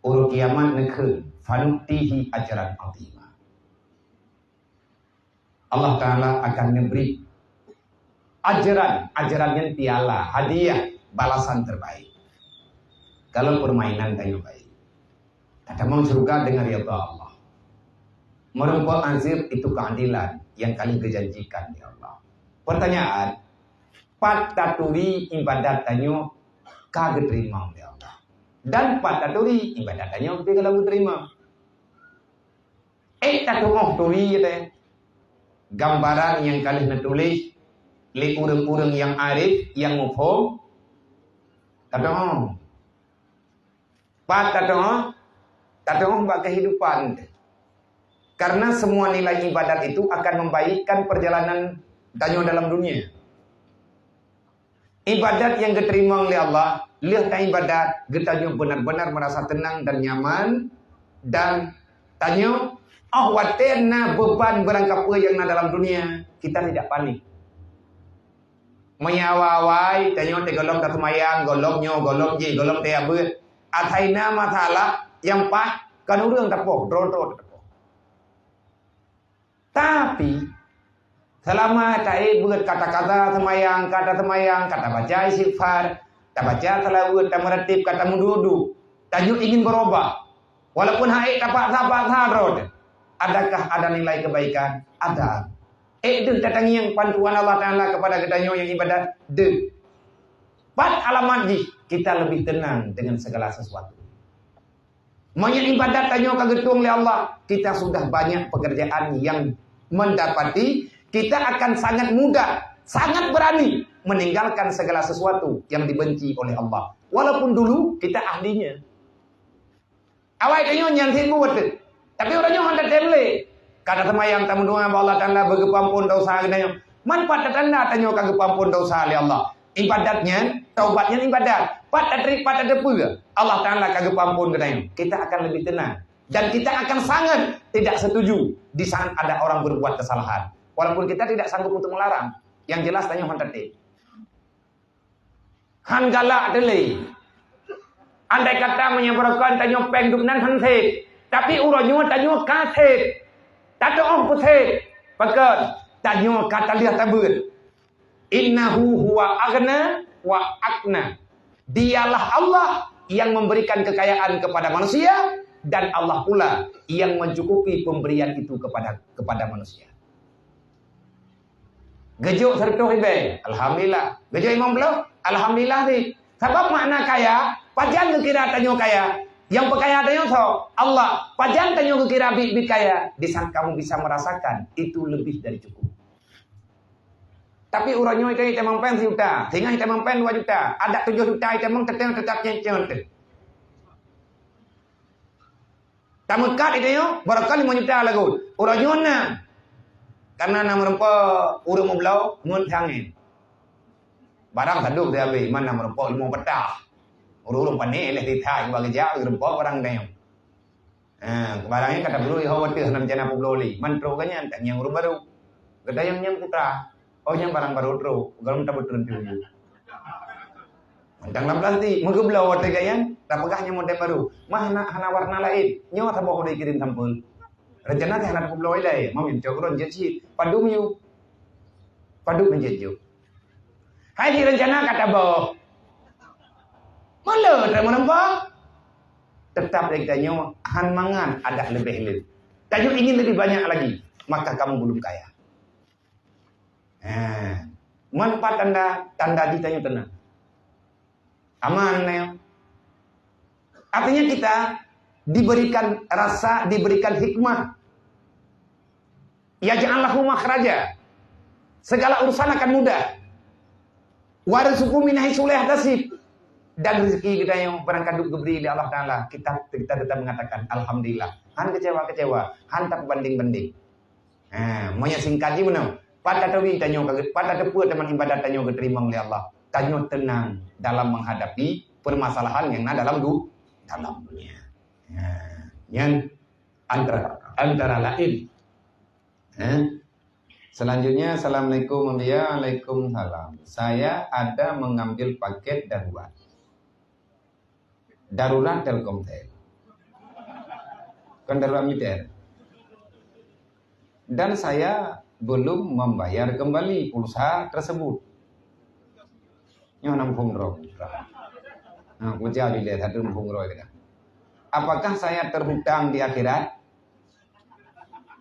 uroe kiamat neukheun, "Fanutihi ajran azima." Allah Ta'ala akan neubri ajran, ajran nyan piala, hadiah, balasan terbaik. Kalau permainan tanyoe baik, tatamong syurga dengan ridha Allah. Meureumpok azab itu keadilan yang ka lheueh geujanjikan lé Allah. Pertanyaan, pat taturi ibadat tanyoe ka geuteurimong lé Allah? Dan pat taturi ibadat tanyoe ka lheueh geuteurimong? Eh, tatu'oh turi teuh. Gambaran nyang ka lheueh neutuléh lé ureuëng-ureuëng nyang arif, nyang muphom. Tatu'oh. Pat tatu'oh? Tatu'oh bak kehidupan. Karena semua nilai ibadat itu akan membaikkan perjalanan tanyoe dalam dunia. Ibadat nyang geuteurimong lé Allah, lheueh taibadat, geutanyoe benar-benar merasa tenang dan nyaman, dan tanyoe, oh watée na beban beurangkapeue nyang na dalam dunia, kita tidak panik. Meunyoe awai-awai, tanyoe teuh gohlom taseumayang, gohlom nyoe, gohlom jih, gohlom teuh abeuet. Asai na masalah nyang paih, kon ureuëng tapoh, droe-droe tapoh. Tapi, selama taék beuet ka takaza seumayang, ka taseumayang, ka tabaca istighfar, tabaca salawat, tameuratéb, ka tameududu, tanyoe ingin berubah. Walaupun han ék tapaksa-paksa droe, adakah ada nilai kebaikan? Ada. Ék deuh tatangieng bantuan Allah Ta'ala kepada geutanyoe nyang ibadat? Deuh. Pat alamat jih kita lebih tenang dengan segala sesuatu. Meunyoe ibadat tanyoe ka geutueng lé Allah, kita sudah banyak pekerjaan yang mendapati, kita akan sangat mudah, sangat berani meninggalkan segala sesuatu yang dibenci oleh Allah. Walaupun dulu kita ahlinya. Awai tanyoe nyan sibuk beutôi. Tapi uroe nyoe hana tem lé. Ka taseumayang tameudoá bak Allah Ta'ala beugeupeuampon dosa geutanyoe. Man pat tatanda tanyoe ka geupeuampon dosa lé Allah? Ibadat nyan, taubat nyan ibadat. Pat tatri-, pat tateupeue Allah Ta'ala ka geupeuampon geutanyoe. Kita akan lebih tenang. Dan kita akan sangat tidak setuju di saat ada orang berbuat kesalahan. Walaupun kita tidak sanggup untuk melarang. Yang jelas tanyoe hana tem. Han galak teuh lé. Andai kata meunyoe barokon tanyoe péng dum nan han sép, tapi uroe nyoe tanyoe ka sép. Tatu'oh peusép, pakon tanyoe ka talheueh tabeuet. Innahu huwa aghna wa aqna. Dialah Allah yang memberikan kekayaan kepada manusia dan Allah pula yang mencukupi pemberian itu kepada kepada manusia. Geujok seratus ribèe, alhamdulillah. Geujok limong ploh, alhamdulillah cit. Sabab makna kaya, pajan geukira tanyoe kaya? Nyang peukaya tanyoe soe? Allah. Pajan tanyoe geukira biet-biet kaya? Di saat kamu bisa merasakan, itu lebih dari cukup. Tapi uroe nyoe itamong péng sijuta, singoh itamong péng dua juta, adak tujoh juta itamong, teutap, teutap cen-cen teuh. Tameukat itanyoe, barokon limong juta lagoe. Uroe nyoe na. Karena na meureumpok ureuëng meubloe ngon tangen. Barang sadum teuh abéh, man na meureumpok limong peutah. Ureuëng-ureuëng pané lé sitha bak geujak meureumpok barang tanyoe. Ha, barang nyan ka tapeurui ho watèe hana rencana peubloe lé. Man trok ka nyan, tangieng ureuëng barô. Geutanyong nyan putra. Oh, nyan barang barô trok, gohlom tabeutreun teuh. Mantong lam plastik, meugeubloe watèe gaya, tapeugah nyan model barô. Mah hana, hana warna laén. Nyoe saboh udah kirim sampel. Rencana teuh hana tapeubloe ilèe, mamin cok ron jeuet cit. Padum yue. Padum jeuet yue. Hai di rencana ka taboh. Meulo teuma nampak. Tetap lé tanyoe han mangat adak leubeh lé. Tanyoe ingin lebih banyak lagi, maka kamu belum kaya. Ha. Man pat tanda, tanda jih tanyoe teunang. Aman, ya. Artinya kita diberikan rasa, diberikan hikmah. Yaj'al lahu makhraja. Segala urusan akan mudah. Warzuqhu min haitsu la yahtasib. Dan rezeki geutanyoe barangkaduek geubri lé Allah Taala, kita, kita tetap mengatakan alhamdulillah. Han kecewa-kecewa, han tapeubanding-banding. Ha, meunyoe singkat jih meunoe, pat taturi tanyoe ka, pat tateupeue teuma ibadat tanyoe geuteurimong lé Allah. Tanyoe teunang dalam menghadapi permasalahan nyang na dalam du-, dalam dunia. Ha, nyan antara, antara lain. Ha? Selanjutnya, assalamualaikum, Mulia. Waalaikumsalam. Saya ada mengambil paket darurat. Darurat Telkomsel. Bukan darurat militer. Dan saya belum membayar kembali pulsa tersebut. Nyoe na muphom droe. Nah, kuja di dia satu muphom droe kita. Apakah saya terhutang di akhirat?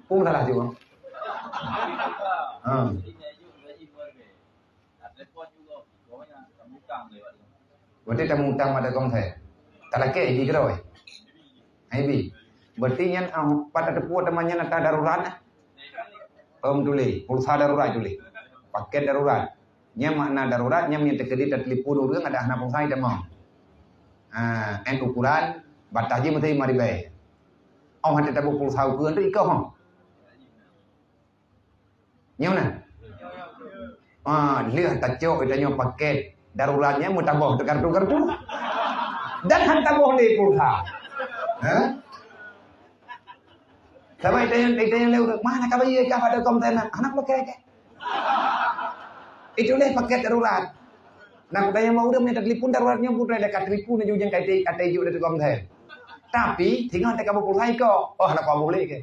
Pun salah juga. Ha. Berarti tamu utang pada kong saya. Talakek di keroe. Hai bi. Berarti nyan, ah, pada tepuk teman nyan ada darurat. Om tulis, pulsa darurat tulis. Paket darurat. Nyan makna darurat, nyan meunyoe teukeudi teutelepon ureueng ada hana pulsa itamong. Ah, en ukuran, batas jih mesti lima ribèe. Oh, hana taboh pulsa ukeue tu ikoh. Nyoe na. Ah, lheueh tacok tanyoe paket darurat nyan meutabah teu kartu-kartu. Dan han taboh lé pulsa. Ha? Sabab tanyoe, tanyoe lé ureueng, "Mana ka bayeue kah pada kong tenan?" Hana pakai ke? Itu lé paket darurat. Nah, kutanyoe bak ureueng nyang teutelepon darurat nyoe, putra dah ka telepon, nyoe jeuet ka teuka juk dari tukang thèe. Tapi, singoh teuka bak pulsa iko, oh, hana kuboh lé ke.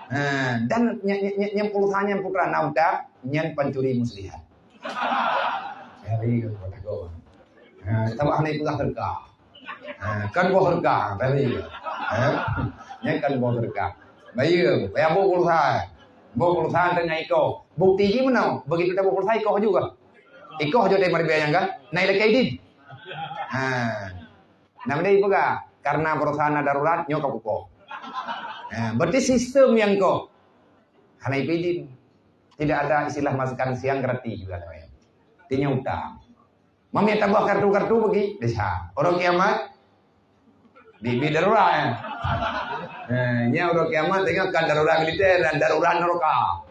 Ha, dan nya, nya, nya, nyang pulsa nyan putra na utang, nyan pancuri muslihat. Jadi, kata kau. Ha, tambah ni peugah teuka. Ha, kan boh teuka, tadi. Ha? Nyan kan boh teuka. Bayeue, payah boh pulsa. Boh pulsa teuka iko. Bukti jih meunoe, begitu taboh pulsa iko juga. Iko hana teurimong ribèe nyang ka, na ilakèe idin. Ha. Nah, meunan ipeugah, karena perusahaan na darurat, nyoe ka pukok. Ha, berarti sistem nyang kok. Hana ipeue idin. Tidak ada istilah masakan siang gratis juga namanya. Artinya utang. Mami tabah kartu-kartu bagi, desya. Orang kiamat, Bi, bi darurat, eh. Eh, nya uroe kiamat tengok kan darurat militer dan darurat neraka.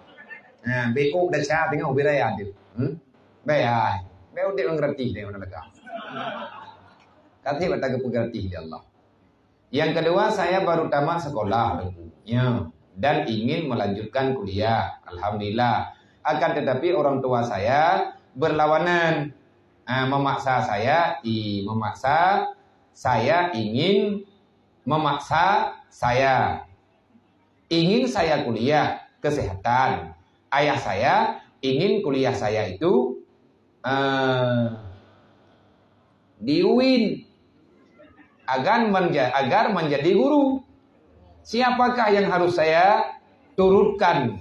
Eh, bi uk desya tengok ubit raya tu. Hmm? Baik, ai. Baik udip ngon gratis dia neraka. Kasih bak taga peugratis di Allah. Yang kedua, saya baru tamat sekolah, ya, dan ingin melanjutkan kuliah. Alhamdulillah. Akan tetapi orang tua saya berlawanan, ah, memaksa saya, i, memaksa saya ingin memaksa saya. Ingin saya kuliah kesehatan. Ayah saya ingin kuliah saya itu, eh, di uin agar menja-, agar menjadi guru. Siapakah yang harus saya turutkan?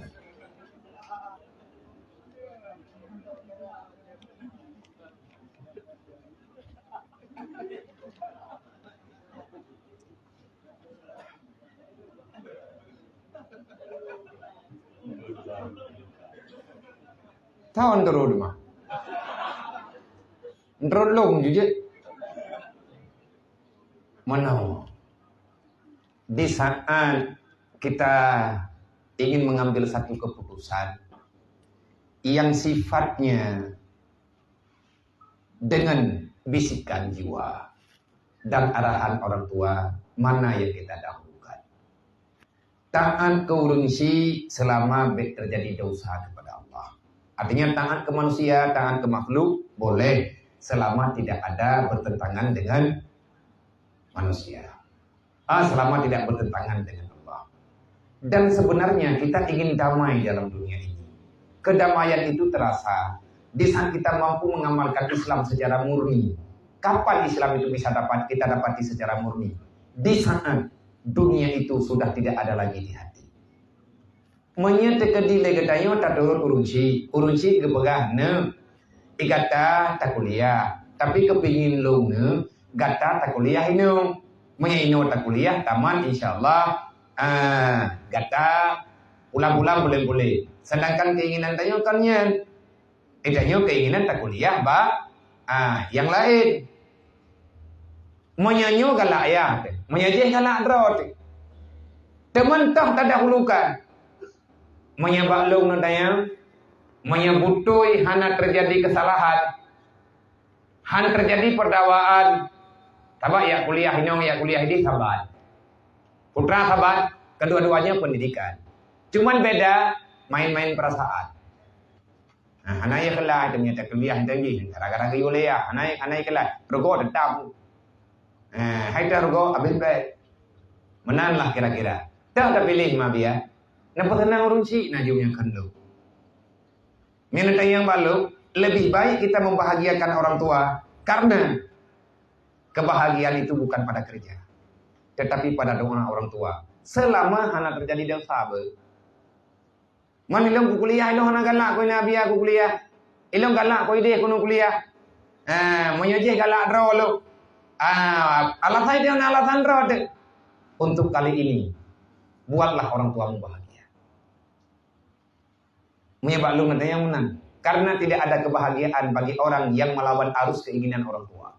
Tahun terus mah. Terus long je. Mana? Di saat kita ingin mengambil satu keputusan yang sifatnya dengan bisikan jiwa dan arahan orang tua, mana yang kita dahulukan? Taat keu ureueng chik selama bèk terjadi dosa kepada Allah. Artinya, taat ke manusia, taat ke makhluk boleh selama tidak ada bertentangan dengan manusia. Ah, selama tidak bertentangan dengan Allah. Dan sebenarnya kita ingin damai dalam dunia ini. Kedamaian itu terasa di saat kita mampu mengamalkan Islam secara murni. Kapan Islam itu bisa dapat kita dapati secara murni? Di saat dunia itu sudah tidak ada lagi di hati. Meunyoe teukeudi lé geutanyoe taturot ureueng chik, ureueng chik geupeugah, "Neuk, i gata takuliah, tapi keupingin lôn neuk gata takuliah inoe. Meunyoe inoe takuliah tamat, insya Allah, ah, gata pulang-pulang puléh-puléh." Sedangkan keinginan tanyoe kon nyan. Geutanyoe keinginan takuliah bak, ah, nyang laén. Meunyoe nyoe galak ayah teuh, meunyoe jih galak droe teuh. Teuma toh tadahulukan. Meunyoe bak lôn neutanyong, meunyoe beutôi hana teujadi keusalahan, han teujadi peudawaan, sabab jak kuliah inong, jak kuliah ideh saban. Putra saban, kedua-duanya pendidikan. Cuman beda, main-main perasaan. Nah, hana yah keulai, teuma nyata kuliah nyata jih, gara-gara geuyue lé yah, hana, hana yah keulai, rugoe teutap. Nah, hai teurugoe, habéh bèk. Meunan lah kira-kira. Teuh tapiléh ma biya, na peuseunang ureueng chik na jeuem nyang kheun lôn. Meunyoe tanyong bak lôn, lebih baik kita membahagiakan orang tua, karena kebahagiaan itu bukan pada kerja, tetapi pada doa orang tua. Selama hana teujadi desya, beuh. Man ilôn kukuliah, ilôn hana galak keu Nabi aku kuliah. Ilôn galak keu ideh keuneuk kuliah. Ha, meunyoe jih galak droe lôn. Ah, alasan itu na alasan droe teuh. Untuk kali ini, buatlah orang tuamu bahagia. Meunyoe bak lôn gata nyang meunan. Karena tidak ada kebahagiaan bagi orang yang melawan arus keinginan orang tua.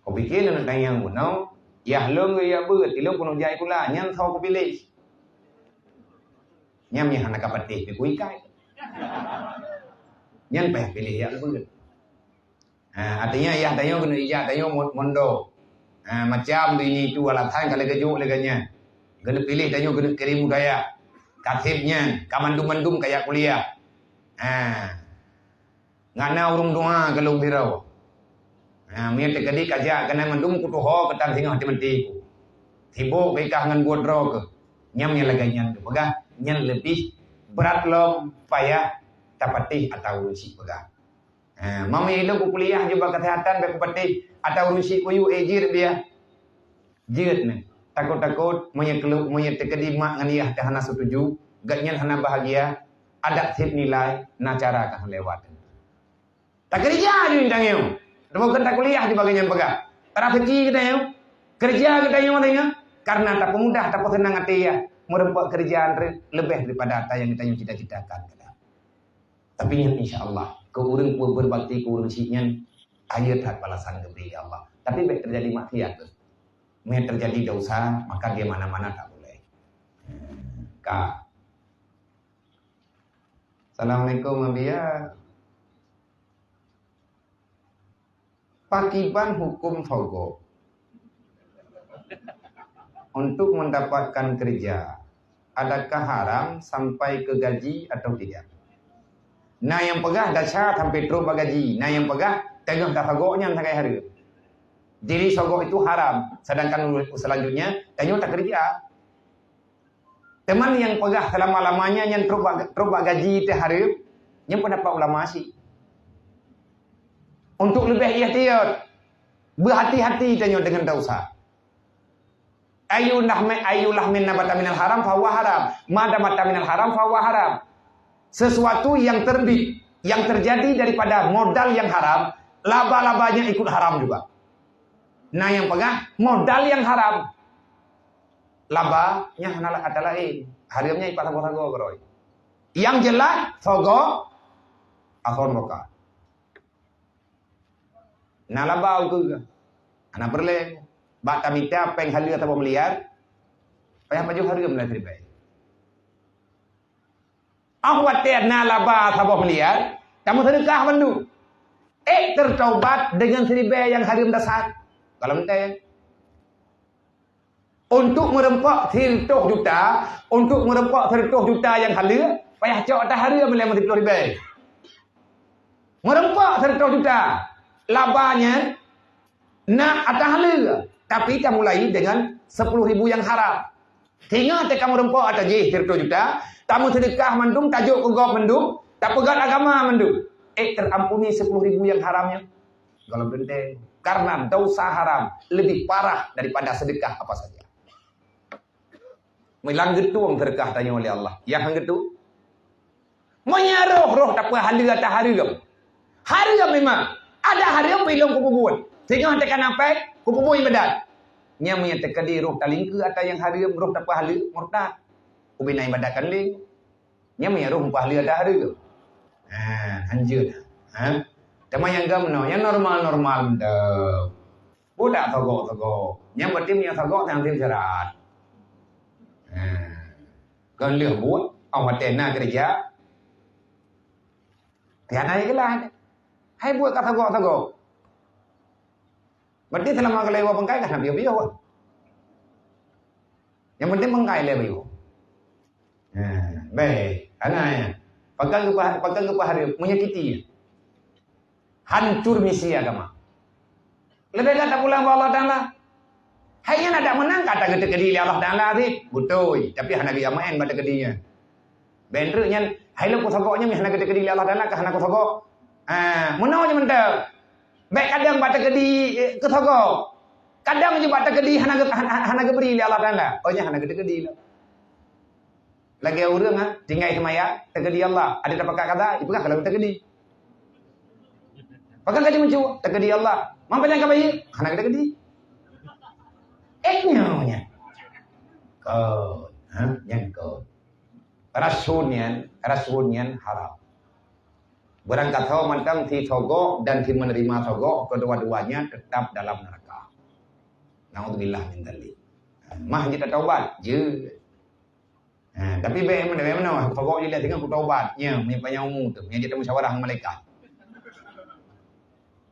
Kupike lôn tanyong bunoe, yah lôn geuyue beuet, ilôn keuneuk jak sikula, nyan soe kupiléh. Nyan meuhana ka patéh pih kuikai. Nyan payah piléh jak beuet. Ha, artinya yah tanyoe keuneuk ijak tanyoe mon-, mondok. Ha, macam binèh itu alasan ka lheueh geujok lé gobnyan. Keuneuk piléh tanyoe keuneuk kirém budaya. Ka sép nyan, ka mandum-mandum ka jak kuliah. Ha. Ngon na ureueng dua golom sidroe. Ha, meunyoe teukeudi ka jak keunan mandum kutuho keutan singoh até maté ku. Sibok keu ikah ngon buet droe keuh. Nyan nyang lagèe nyan teupeugah, nyan leubeh brat lom payah tapatéh ata ureueng chik peugah. Ha, meunyoe ilôn kukuliah jeuet bak keusehatan bèk kupatéh ata ureueng chik kuyue, eh, jeuet biya. Jeuet nyan. Takot-takot, meunyoe keu lôn, meunyoe teukeudi mak ngon yah teuh hana setuju, gobnyan hana bahagia, adak sép nilai, na cara ka lewat. Takeureuja ju tanyoe. Atawa kon takuliah ju bak gobnyan peugah. Taraseuki geutanyoe. Keureuja geutanyoe, karena tapeumudah, tapeuseunang até yah, meureumpok keureuja leubeh daripada ata nyang geutanyoe cita-citakan. Tapi nyan insya Allah, keu ureueng peue beurbakti keu ureueng chik nyan, kaya that balasan geubri lé Allah. Tapi bèk teujadi maksiat. Meunyoe teujadi desya, maka di mana-mana tak boleh. Ka. Assalamualaikum, Abiya. Pakiban hukum sogoe untuk mendapatkan kerja? Adakah haram sampai ke gaji atau tidak? Na nyang peugah desya sampai trok bak gaji, na nyang peugah teungoh tasogoe nyan sagai hareuem. Jadi sogoe itu haram, sedangkan selanjutnya tanyoe takeureuja. Teuma nyang peugah selama-lamanya nyan trok bak, trok bak gaji teuh hareuem, nyan pendapat ulama syiek. Untuk leubeh ihtiyat, beuhati-hati tanyoe deungon desya. Ayu lahmi-, ayu lahmin nabata minal haram fahuwa haram. Ma nabata minal haram fahuwa haram. Sesuatu yang terbit, yang terjadi daripada modal yang haram, laba-labanya ikut haram juga. Na nyang peugah modal nyang haram. Laba nyan hana ata laén. Hareuem nyan ipat sagoe-sagoe keudroe. Nyang jeulaih sogoe akhon boka. Na laba ukeue. Hana peureulèe. Bak tamita péng haleue saboh miliar, payah pajoh hareuem lam siribèe. Óh watèe na laba saboh miliar, tameuseudeukah bandum. Ék teutaubat deungon siribèe nyang hareuem dasar. Kalau enteng. Untuk meureumpok sireutôh juta, untuk meureumpok sireutôh juta nyang haleue, payah cok ata hareuem lé meusiploh ribèe. Meureumpok sireutôh juta, laba nyan na ata haleue, tapi tamulai deungon sepuluh ribu nyang haram. Singoh teuka meureumpok ata jih sireutôh juta, tameuseudeukah mandum, tajok keu gob mandum, tapeugöt agama mandum. Ék terampuni sepuluh ribu nyang haram nyan. Kalau teuntèe, karena dosa haram lebih parah daripada sedekah apa saja. Meulang geutueng seudeukah tanyoe lé Allah. Nyang han geutueng. Meunyoe roh, roh tapeuhaleue ata hareuem. Hareuem memang. Ada hareuem ilôn kupeubuet. Singoh teuka na péng, kupeubuet ibadat. Nyan meunyoe teukeudi roh talingkeue ata nyang hareuem, roh tapeuhaleue, murtad. Ubé na ibadat kan lé. Nyan meunyoe roh mupeuhaleue ata hareuem. Ha, hanjeuet. Ha? Teuma nyang gam no, nyang normal-normal mantong. Budak sogok-sogok. Nyang penting nyang sogok nyang tim syarat. Ha. Kon lheueh buet, oh watèe na keureuja. Tiada yang kelan. Hai buet ka sogok-sogok. Berarti selama kalau iwa bengkai kan piyoh-piyoh. Yang penting bengkai lé bayu. Ha, baik. Ana ya. Pakai geupa-, pakai geupahareup menyakiti. Hancur misi agama. Lebih gata pulang bak Allah Taala. Hai nyan ada menang kata geuteukedi lé Allah Taala sih. Betul. Tapi hana geuamain bak teukedi nyan. Bèk treuk nyan, hai lôn kusogok nyan hana geuteukedi lé Allah Taala ka hana kusogok. Ah, meunoe nyan mantong. Bèk kadang bak teukedi, eh, kusogok. Kadang jih bak teukedi hana geu-, hana, hana geubri lé Allah Taala. Oh nyan hana geuteukedi lah. Lagèe ureueng ah, tinggai seumaya, teukedi Allah. Ada tapakat kata, ipeugah kalau teukedi. Pakat ka jimeucue, teukedi Allah. Mampu nyang ka bayeue, hana geuteukedi. Eh nyoe nyan. Kon, ha, nyan kon. Rasun nyan, rasun nyan haram. Barangkasoe mantong si sogok dan si menerima sogok, kedua-duanya tetap dalam neraka. Naudzubillah min dzalik. Mah jeuet taubat, jeuet. Ha, tapi bèk meunan, bèk meunan, sogok jih lé singoh kutaubat. Nyan, meunyo panyang umu tu, nyan jeuet musyawarah ngon malaikat.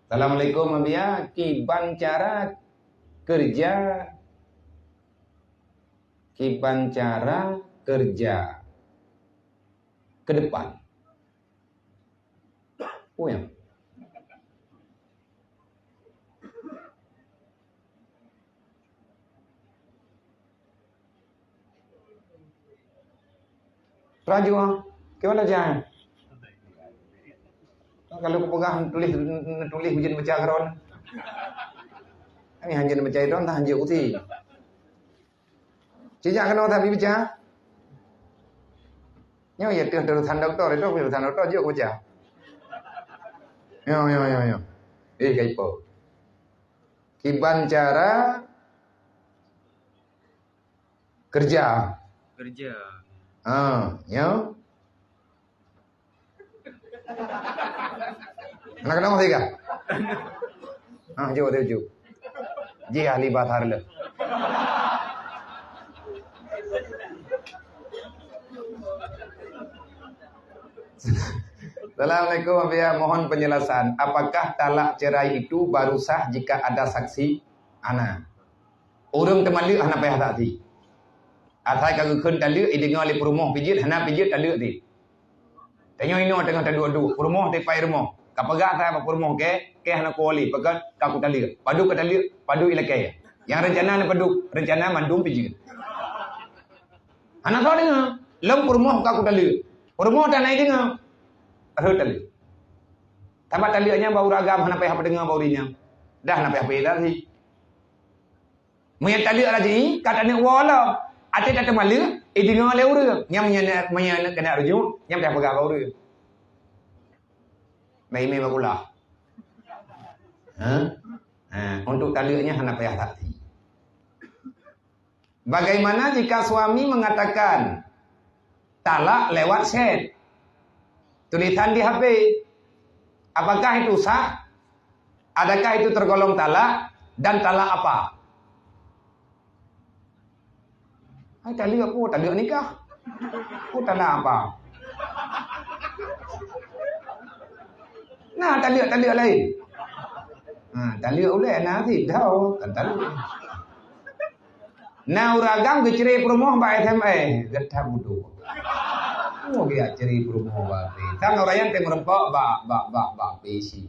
Assalamualaikum, Abia. Kiban cara kerja Kiban cara kerja ke depan. Oh ya. Raju, ah. Kiban cara? Kalau kupeugah tulis, tulis ujeuen baca keudroe. Kami hana baca keudroe, dah hanjeuet uti. Sijak keunoe that beubaca. Nyoe ya teuh tulisan doktor, itu tulisan doktor jeuet kubaca. Yo, yo, yo, yo. Eh, kaipo. Kiban cara kerja. Kerja. Ha, nyo. Nak kenapa tiga? Ah, jauh dia jauh. Ji ahli bahasa le. Assalamualaikum, Abia. Mohon penjelasan. Apakah talak cerai itu baru sah jika ada saksi? Ana. Ureueng teumaleuek hana payah saksi. Asai ka geukheun taleuek, ideungoe lé peurumoh pijeuet, hana pijeuet taleuek deh. Tanyoe inoe teungoh taduek-duek, peurumoh tepai rumoh. Ka peugah asai bak peurumoh, "Kèe, kèe hana kuwoe lé, pakon ka kutaleuek." Padub ka taleuek, padub ilakèe. Nyang reuncana na padub, reuncana mandum pijeuet. Hana soe deungoe, lom peurumoh ka kutaleuek. Peurumoh tan na ideungoe, rhot taleuek. Sabab taleuek nyan bak ureueng agam hana payah peudeungoe bak ureueng inong. Dah hana payah peuilasi. Meunyo taleuek laju, ka taneuk woe lom. Até tateumaleuek, ideungoe lé ureueng. Nyan meunyo, meunyo keuneuk rujuk, nyan payah peugah bak ureueng. Mé-mé bak ulah. Ha? Ha, untuk taleuek nyan hana payah saksi. Bagaimana jika suami mengatakan talak lewat chat? Tulisan di H P. Apakah itu sah? Adakah itu tergolong talak? Dan talak apa? Hai, taleuek apa? Taleuek nikah. Apa talak apa? Nah, taleuek-taleuek laén. Ha, taleuek ulèe na sit, tau, kan taleuek. Na ureueng agam geucre peurumoh bak S M S, gata bodoh. Oh, geujak cre peurumoh bak H P. Tan ureueng nyan teumeureumpok bak, bak, bak, bak H P si.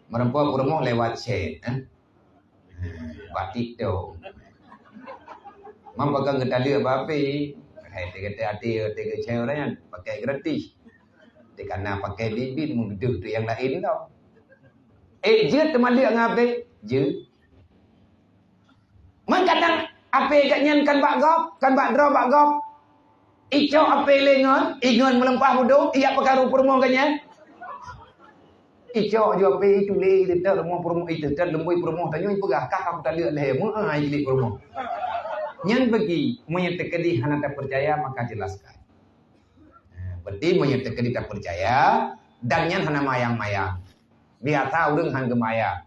Meureumpok peurumoh lewat chat, eh. Hmm, bak TikTok. Mam pakon geutaleuek bak H P. Hai, teuka-teuka até, teuka chat ureueng nyan, pakai gratis. Teuka na pakai bit-bit, meudeuh tu nyang laén tau. Eh, jeuet teumaleuek ngon H P? Jeuet. Meukadak H P geuh nyan kan bak gob, kan bak droe bak gob. Icok H P lé ngon, ingon meuleumpah udong, ijak peukaru peurumoh geuh nyan. Icok ju H P itu lé, iteutôt rumoh peurumoh, iteutôt lumbôi peurumoh tanyoe ipeugah, "Kah aku taleuek lé, meu'ah ai jilid peurumoh." Nyan bagi, meunyoe teukeudi hana tapeucaya, maka jelaskan. Nah, berarti meunyoe teukeudi tapeucaya, Dan nyan hana mayang-mayang. Biasa ureuëng han geumayang.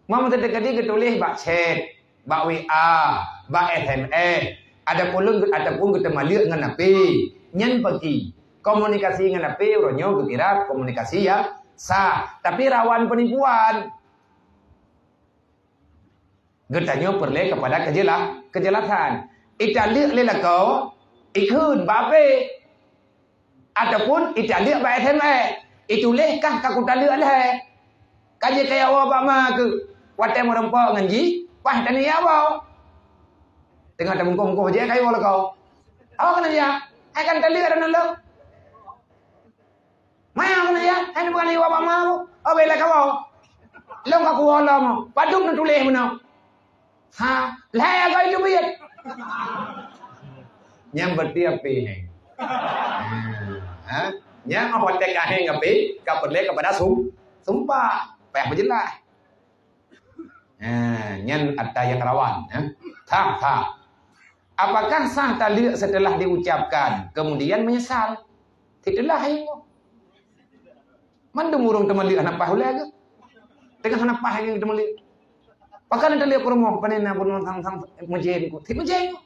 Meunyoe teukeudi geutuléh bak chat, bak W A, bak S M S, ataupun, ataupun geuteumaliek ngon H P, nyan bagi komunikasi ngon H P uroe nyoe geukira komunikasi nyang sah, tapi rawan penipuan. Geutanyoe peureulée kepada keujeula-, keujelasan. Italeuek lé lakoe, ikheun bak H P. Ataupun italeuek bak S M S, ituléh kah ka kutaleuek lhée. Ka jikaya woe bak ma keuh, watée meurumpok ngon jih, paih taniyak woe. Teungoh tabungkoh-bungkoh jih kayoe lakoe. Awak keuneuk jak, hai kan taleuek droeneuh lom. Maya keuneuk jak, hai bukan iwa bak ma bu. Oh, bela kawoe. Lom ka kuwoe lom, padub neutuléh meunoe. Ha, lhée agoi teubiet. Nyang beutiek pih heng. Ha? Nyang hotel ka heng tapi ka peureulée kepada sum-, sumpah. Payah beujeulaih. Ha, nyan ata nyang rawan, ha. Sah, sah. Apakah sah taleuek setelah diucapkan, kemudian menyesal? Teulah heng. Mandum ureuëng teumaliek hana paih ulée geuh. Teungoh hana paih geuh teumaliek. Pakon teumaliek peurumoh, pane na bunoe sang-sang meujen ku. Sit meujen ku.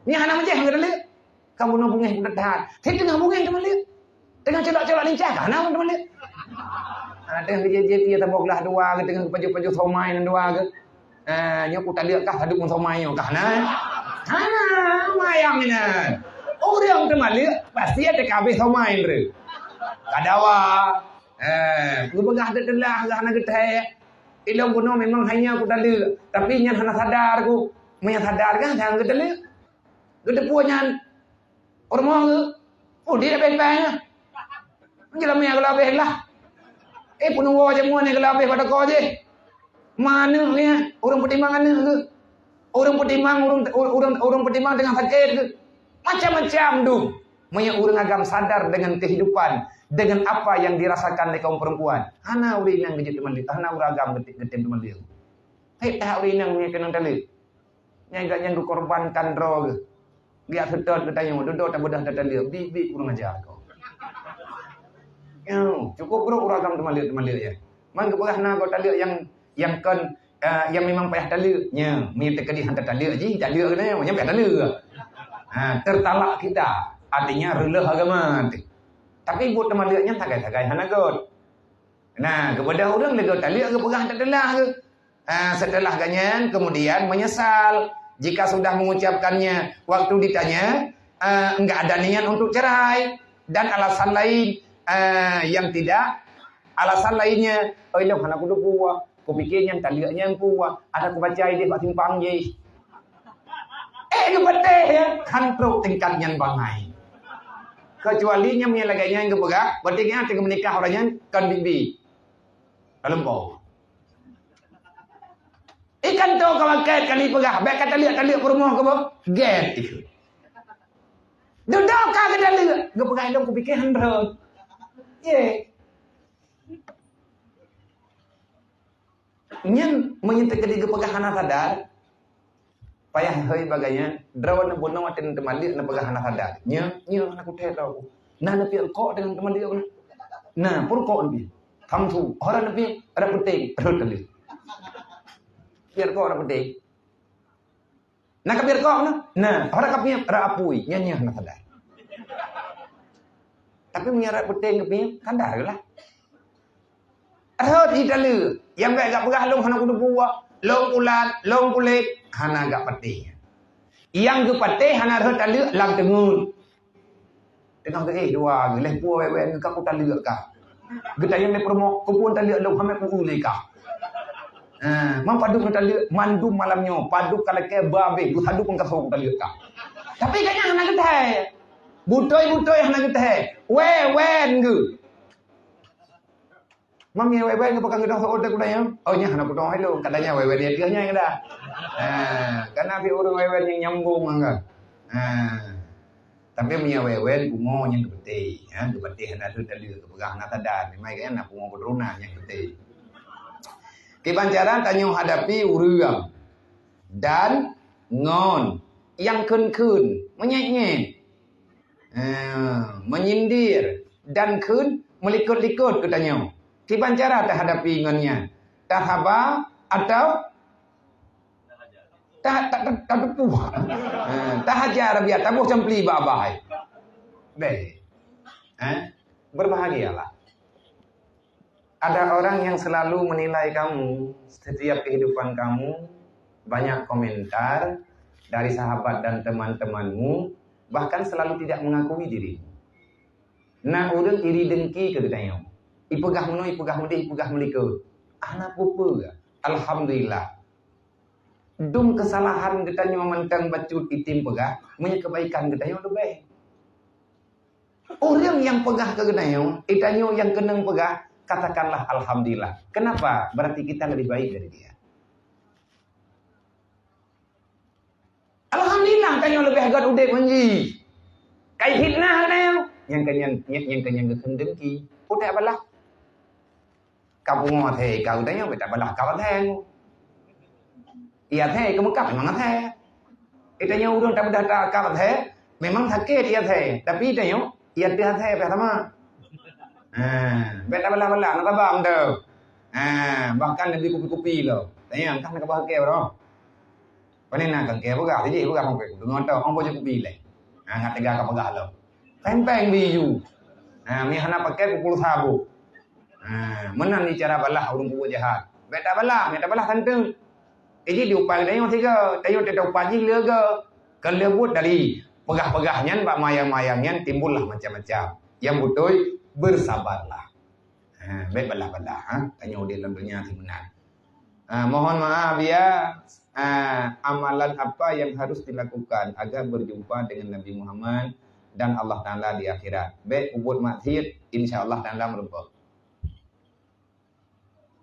Nyan hana meujen geuh teumaliek. Ka bunoe bungéh ku that-that. Sit teungoh bungéh teumaliek. Teungoh colok-colok lincah ka hana teumaliek. Ha, teungoh geujieb-jieb ie tabok glah dua geuh, teungoh geupajoh-pajoh somai nan dua geuh. Eh, nyoe kutaleuek kah padub ngon somai nyoe kah na? Hana, mayang inan. Ureuëng teumaliek pasti ada kabeh somai nre. Kadawa. Eh, geupeugah teutelah geuh hana geuthée. Ilong bunoe memang hanya kutaleuek, tapi nyan hana sadar ku. Meunyo sadar kan jangan geutaleuek. Geuteupue nyan. Ureuëng geuh, oh, dia dah benteng ah. Jeulamak geuh labeh lah. Eh, peunuwoe jameun geuh labeh pada ko jih. Maneuh ni, ureuëng peutimang aneuëk geuh. Ureuëng peutimang, ureuëng, ureuëng, ureuëng peutimang teungoh sakét geuh. Macam-macam tu. Meunyo ureuëng agam sadar dengan kehidupan, dengan apa yang dirasakan oleh kaum perempuan. Hana ureuëng inong geujeuet teumaliek, hana ureuëng agam geutem teumaliek. Hei, dah ureuëng inong meunyo keunong taleuek. Nyang gak nyang geukorbankan droe geuh. Geujak seutôt geutanyoe, dudoe tabeudoh tataleuek, bit-bit kurang ajar ko. Yo, cukup brok ureuëng agam teumaliek-teumaliek ya. Man geupeugah na ko taleuek nyang, nyang kon, eh, nyang memang payah taleuek. Nya, meunyo teukeudi han tataleuek jih, taleuek keunoe, nyang payah taleuek. Ha, tertalak kita, artinya reuloh agama teuh. Tapi buet teumaliek nyan sagai-sagai hana göt. Nah, geubeudôh ureuëng lé geutaleuek geupeugah teutelah geuh. Ah, setelah ganyan kemudian menyesal jika sudah mengucapkannya waktu ditanya, ah, enggak ada niat untuk cerai dan alasan lain, ah, yang tidak, alasan lainnya, "Oh, ilong hana kuteupue, kupike nyan taleuek nyan ku, ada kubaca ideh bak simpang jih." Eh, geupatéh ya, han trok tingkat nyan bangai. Kecuali nyan meunyo lagée nyan geupeugah, berarti nyan teuka meunikah orang nyan kon bibi. Dalam bau. Ikan tu kalau ket kali peugah, baik kata lihat, kata lihat ke rumah ke bang. Get itu. Duduk ka kita lihat, geupeugah ilong kupikir han trok. Ye. Nyan meunyo teukeudi geupeugah hana sadar, payah hôi bagai nyan, droeneuh bunoe watée teumaliek neupeugah hana sadar. Nya, nya hana kuthée droe. Na neupiek rukok deungon teumaliek. Na, peurukok neupiek. Samsu, hora neupiek, ada peuting, rhot teuh. Piek rukok ada peuting. Na kapiep rukok na? Na, hora kapiep rhot apui, nyan nyan hana sadar. Tapi meunyo rhot peuting kapiep, sadar lah. Rhot italeuek, nyang bék gak peugah lôn hana kuteupue, lôn kulat, lôn kulét, hana gak patéh. Nyang geupatéh hana rhot taleuek lam teungeut. Teungoh geuéh dua geuh, lheuh pue wék-wék ka kutaleuek kah. Geutanyong lé peurumoh, "Keupeue taleuek lôn, hana ku-eu lé kah?" Ha, mang padub neutaleuek, mandum malam nyoe, padub ka lakée ba abéh, geusadub ngon kasoe kutaleuek kah. Tapi gobnyan hana geuthée. Beutôi-beutôi hana geuthée. Wék-wék geuh. Mami wék-wék nyoe pakon geudong seuôt teuh kuda nyoe? Oh, nyan hana kudong hai lôn. Kadang nyan wék-wék dia tiah nyan dah. Ha, kana pih ureuëng wék-wék nyang nyambung angga. Ha. Tapi meunyo wék-wék bumoe nyang geupeuteh, ha, geupeuteh hana lheueh taleuek, geupeugah hana sadar, memang kan na bumoe keuturonan nyang geupeuteh. Kiban cara tanyoe hadapi ureuëng dan ngon nyang kheun-kheun, meunyét-nyét. Ha, menyindir. dan kheun meulikot-likot geutanyoe. Kiban cara tahadapi ngon nyan? Tahaba atau ta-, ta-, ta-, tateupue? Ha, tahaja rabiat, taboh campli bak babah. Beh. Ha? Berbahagialah. Ada orang yang selalu menilai kamu, setiap kehidupan kamu, banyak komentar dari sahabat dan teman-temanmu, bahkan selalu tidak mengakui dirimu. Na ureuëng iri dengki keu geutanyoe. Ipeugah meunoe, ipeugah meudeh, ipeugah meulikot. Hana peue-peue. Alhamdulillah. Dum kesalahan geutanyoe mantong bacut item peugah, meunyoe kebaikan geutanyoe leubeh. Ureuëng nyang peugah keu geutanyoe, geutanyoe nyang keunong peugah, katakanlah alhamdulillah. Kenapa? Berarti kita lebih baik dari dia. Alhamdulillah, tanyoe leubeh gét udeb ngon jih. Kai fitnah tanyoe. Nyang keunong, nyang, nyang keunong geukheun dengki. Putéh balah. Ka pungo asèe ka geutanyoe, bèk tabalah ka asèe. Iya asèe, keu Mekah memang asèe. Geutanyoe ureueng tabeudah ta ka asèe, memang sakét iya asèe. Tapi tanyoe, iya teuh asèe pih sama. Ha, bèk tabalah-balah, na tabang tu. Ha, bahkan leubeh kupi-kupi lom. Tanyoe, entah na ka bah keu bro. Pane na kangkée peugah, sijih peugah kangkée, deungoe teuh, hong boh jeuet kupi lé. Ha, ngat teuga ka peugah lom. Péng-péng biju. Ha, mi hana pakai pukul sabu. Ha, meunan ni cara balah ureueng peubuet jahat. Bèk tabalah, bèk tabalah santeung. Iji diupat tanyoe sigoe, tanyoe teuh upat jih leuga. Keuleubut dari peugah-peugah nyan bak mayang-mayang nyan timbullah macam-macam. Yang beutôi, bersabarlah. Ha, bèk balah-balah, ha. Tanyoe udeb lam donya simeunan. Ha, mohon maaf ya, ha, amalan apa yang harus dilakukan agar berjumpa dengan Nabi Muhammad dan Allah Taala di akhirat? Bèk peubuet maksiat, insya Allah Taala meureumpok.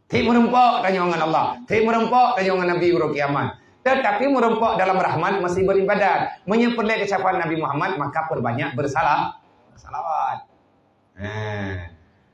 Tiep meureumpok tanyoe ngon Allah, tiep meureumpok tanyoe ngon Nabi uroe kiamat. Tetapi meureumpok dalam rahmat masih beribadat. Meunyoe peureulèe keucapan Nabi Muhammad, maka perbanyak bersalah, bersalawat. Ha.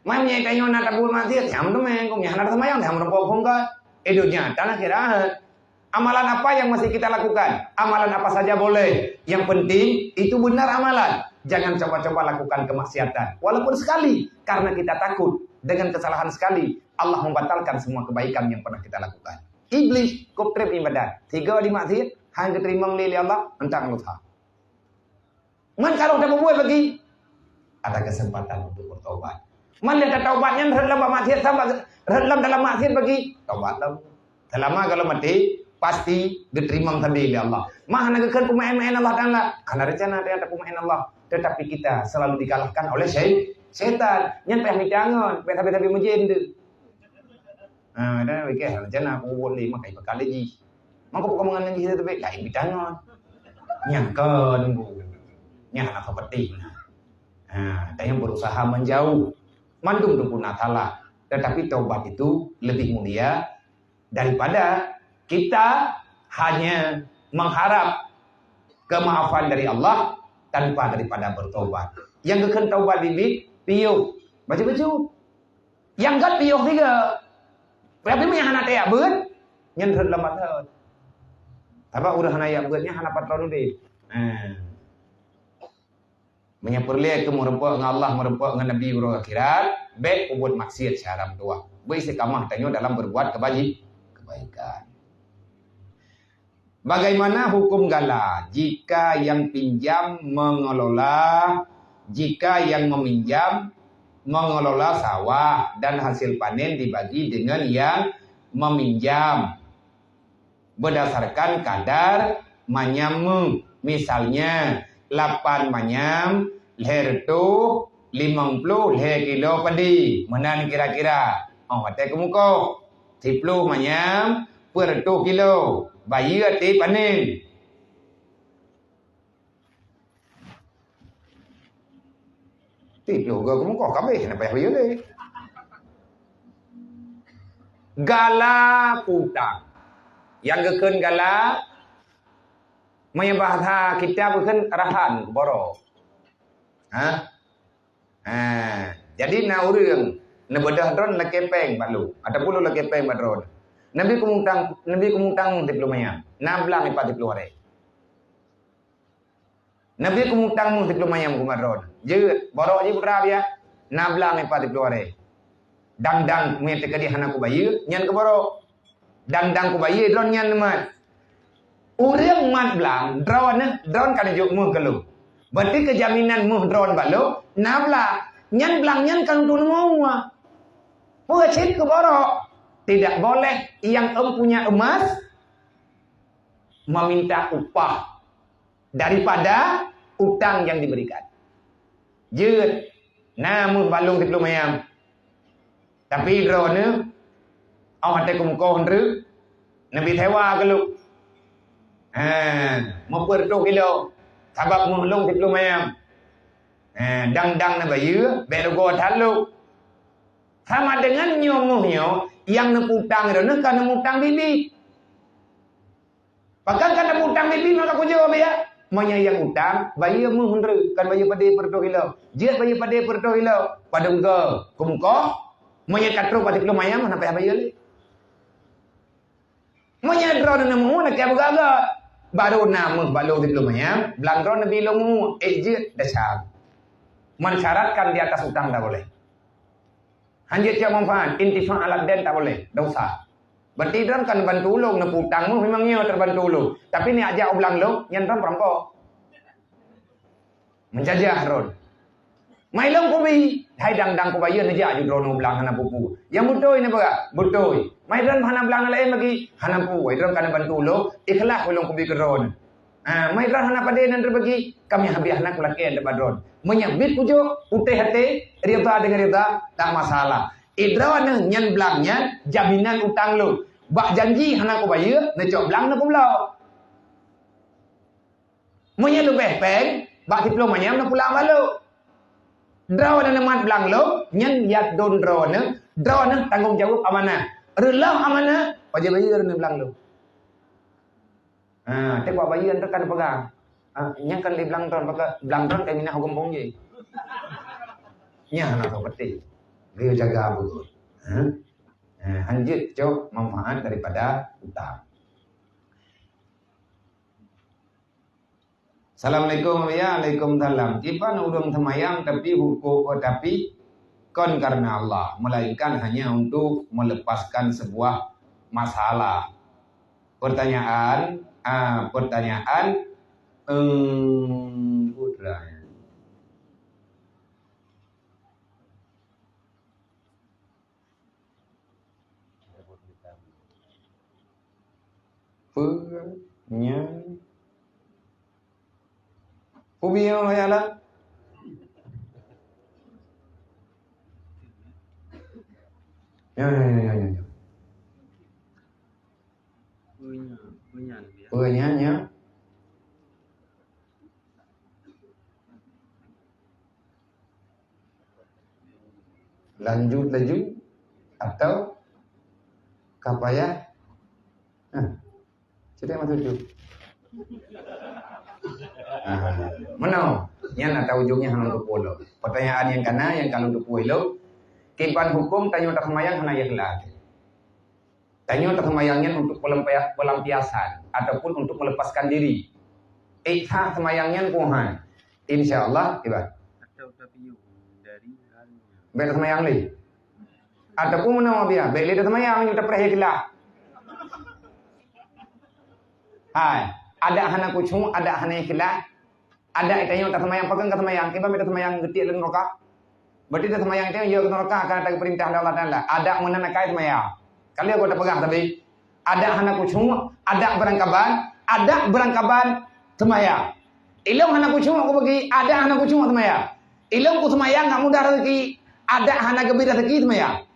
Man nyang tanyoe na tabuet maksiat, nyang teumé, kong nyang hana teumayang, nyang meureumpok phon ka. Eh, donya, tanah akhirat. Amalan apa yang masih kita lakukan? Amalan apa saja boleh. Yang penting, itu benar amalan. Jangan coba-coba lakukan kemaksiatan. Walaupun sekali, karena kita takut. Dengan kesalahan sekali, Allah membatalkan semua kebaikan yang pernah kita lakukan. Iblis, kop trép ibadat. Tiga di maksiat, hang geuteurimong lé, lé Allah, entang Allah. Man ka lheueh tapeubuet bagi, ada kesempatan untuk bertobat. Man lheueh tataubat nyan rhot lam maksiat, sama rhot lam dalam maksiat bagi, taubat lom. Selama kalau mati, pasti diterima sabe lé Allah. Mah hana geukheun peumaén-maén Allah Taala. Hana rencana dia ada peumaén Allah. Tetapi kita selalu dikalahkan oleh syai-, syaitan. Nyan payah mita ngon, payah sabe-sabe meujén tu. Ha, dan fikir rencana aku buat lé makai bekal lagi. Maka bukan mengenai diri tapi lain bidang. Nyangka nunggu. Nyang nak seperti. Ha, dan yang berusaha menjauh. Mandum tu pun salah. Tetapi taubat itu lebih mulia daripada kita hanya mengharap kemaafan dari Allah tanpa daripada bertobat. Yang geukheun taubat bibit, piôh. Baca-baca. Nyang gét piôh tiga. Tapi meunyo hana tajak beuet, nyan rhot lam batat. Sabab ureueng hana jak beuet nyan hana patron udeb. Ha. Meunyo peureulèe keu meureumpok ngon Allah, meureumpok ngon Nabi uroe akhirat, bèk peubuet maksiat siharam tuah. Beuistiqamah tanyoe dalam berbuat kebaji-, kebaikan. Bagaimana hukum gala jika yang pinjam mengelola, jika yang meminjam mengelola sawah dan hasil panen dibagi dengan yang meminjam berdasarkan kadar manyam me, misalnya lapan manyam lhèe reutôh limong ploh lhèe kilo padi, meunan kira-kira. Oh, watèe keumukoh. Siploh manyam, peuet reutôh kilo. Bayeue até panen. Siploh go keumukoh, ka abéh, na payah bayeue lé. Gala putang. Nyang geukheun gala, meunyo bahasa kitab geukheun rahan, borok. Ha? Ha, jadi na ureueng neubeudôh droen lakèe pèng bak lôn, ataupun lôn lakèe pèng bak droen. Nabi keumutang, Nabi keumutang siploh manyam. Na blang ipat siploh arèe. Nabi keumutang siploh manyam keu droen. Jeuet, borok jih putra biya. Na blang ipat di keuluwarga. Dang-dang meunyo teukeudi hana kubayeue, nyan keuborok. Dang-dang kubayeue droe nyan neumat. Ureuëng mat blang, droeneuh, droe ka neujok méuh keu lôn. Berarti keu jaminan méuh droe bak lôn, na blang. Nyan blang nyan ka lôn tueng mua. Peue cit keuborok? Tidak boleh yang empunya emas meminta upah daripada utang yang diberikan. Jeuet, na méuh bak lôn siplôh mayam. Tapi droeneuh, óh watée kumukoh nreuk, neubi sewa keu lôn. Ha, meupeureutôh kilo, sabab méuh lôn siplôh mayam. Ha, dang-dang neubayeue, bék rugoe that lôn. Sama dengan nyoe méuh nyoe, nyang neupeutang droeneuh ka neumeutang biet-biet. Pakon ka neupeutang biet-biet maka kujoe biet? Meunyoe nyang utang, bayeue méuh nreuk, kon bayeue padé peureutôh kilo. Jeuet bayeue padé peureutôh kilo, padum goe kumukoh, meunyoe ka trok bak siplôh mayam, hana payah bayeue lé. Meunyoe droeneuh neumeu'ue, na kiban beugagak. Barô na méuh bak lôn siplôh mayam, blang droeneuh neubi lôn meu'ue, ék jeuet desya. Mensyaratkan di atas utang tak boleh. Hanjeuet cok manfaat, intifa alat den tak boleh, dosa. Berarti droeneuh kan bantu ulôn, neupeutang méuh memang nyoe terbantu ulôn. Tapi ni ajak u blang lôn, nyan droeneuh perampok. Meujajah droeneuh. Mai lôn kubi, hai dang-dang kubayeue neujak ju droeneuh u blang hana peue-peue. Nyang beutôi neupeugah, beutôi. Mai droeneuh hana blang laén bagi, hana peue. Hai droeneuh ka neubantu ulôn, ikhlas ulôn kubi keu droeneuh. Ha, mai droeneuh hana padé nan teubagi, kami habéh hana kulakée deuek droeneuh. Meunyoe biet kujok, putéh até, rida deungon rida, tak masalah. Droeneuh nyan blang nyan jaminan utang lôn. Bak janji hana kubayeue, neucok blang neupeubloe. Meunyoe leubeh péng, bak siplôh manyam neupulang bak lôn. Droeneuh neumat blang lôn, nyan yadon droeneuh, droeneuh tanggong jaweueb amanah. Reulôh amanah, wajéb bayeue droeneuh blang lôn. Ha, teuk bak bayeue teuk kan peugah. Ha, nyan kan lé blang droeneuh, baka blang droeneuh ka minah huköm phôn jih. Nyan hana soe peuté. Geuyue jaga beugôt. Ha? Ha, hanjeuet cok manfaat daripada utang. Assalamualaikum, ya, waalaikumsalam. Kiban ureuëng seumayang tapi huköm, tapi kon karena Allah, melainkan hanya untuk melepaskan sebuah masalah. Pertanyaan, ah, pertanyaan, em, Peue nyan? Peue biôh ya lah? Ya, ya, ya, ya, ya, ya. Peue nyan, peue nyan, ya. Peue nyan, ya. Lanjut laju atau ka payah? Nah, cerita masuk tu. Ah, mana? Nyan atau ujungnya hana untuk pulo. Pertanyaan yang kana yang kalau untuk pulo, kiban hukum tanyoe tak semayang hana ikhlas. Tanyoe taseumayang nyan untuk peulampiasan ataupun untuk melepaskan diri. Ék sah seumayang nyan puhan. Insya Allah, iba. Atau tapiôh dari hal nyan. Bék taseumayang lé. Ataupun meunoe biasa, bék lé taseumayang nyoe tapreh ikhlas. Hai, adak hana khusyuk, adak hana ikhlas. Adak tanyoe taseumayang, pakon ka seumayang, kiban mita seumayang geutiek lam neuraka. Berarti taseumayang tanyoe yôh keu neuraka karena tageupeurintah lé Allah Taala. Adak meunan akai seumayang. Ka lheueh gata peugah tadi, adak hana khusyuk, adak beurangkaban, adak beurangkaban seumayang. Ilôn hana khusyuk kubagi, adak hana khusyuk seumayang. Ilôn kuseumayang ngat mudah raseuki, adak hana geubi raseuki seumayang.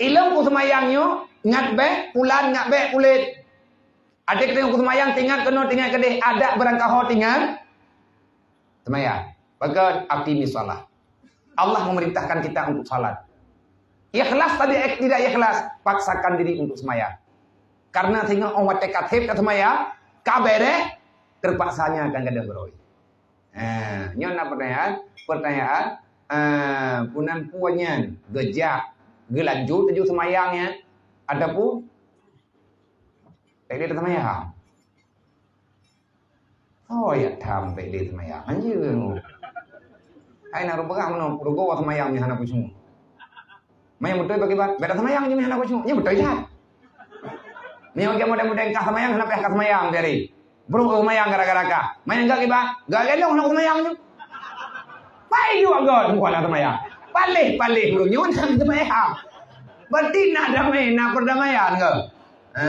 Ilôn kuseumayang nyoe ngat bék pulan, ngat bék kulét. Adak tanyoe kuseumayang tingat keunoe, tingat keudeh, adak beurangkaho tingat seumayang. Pakon? Aqimis shalah. Allah memerintahkan kita untuk salat. Ikhlas tadi, eh, tidak ikhlas, paksakan diri untuk seumayang. Karena singoh óh watée ka sép taseumayang, ka béréh, terpaksanya akan gadôh beurôi. Ha, nyoe na pertanyaan, pertanyaan, ah, punan puan nyan geujak geulanjut laju seumayang nyan ataupun bék lé taseumayang? Oh, ya tham bék lé seumayang. Anjir. Hai na rubah meunoe, rugoe seumayang nyan hana khusyuk. Manyang beutôi bagi bat, beda seumayang nyan hana khusyuk. Nyan beutôi that. Nyoe geuh muda-muda ka seumayang, hana payah ka seumayang jari. Brok seumayang gara-gara ka. Manyang gak kiban, gak gendong hana seumayang nyoe. Pai juga gak tunggu hana seumayang. Paleh-paleh ureueng nyoe hana seumayang. Berarti na damai, na perdamaian ke? Ha,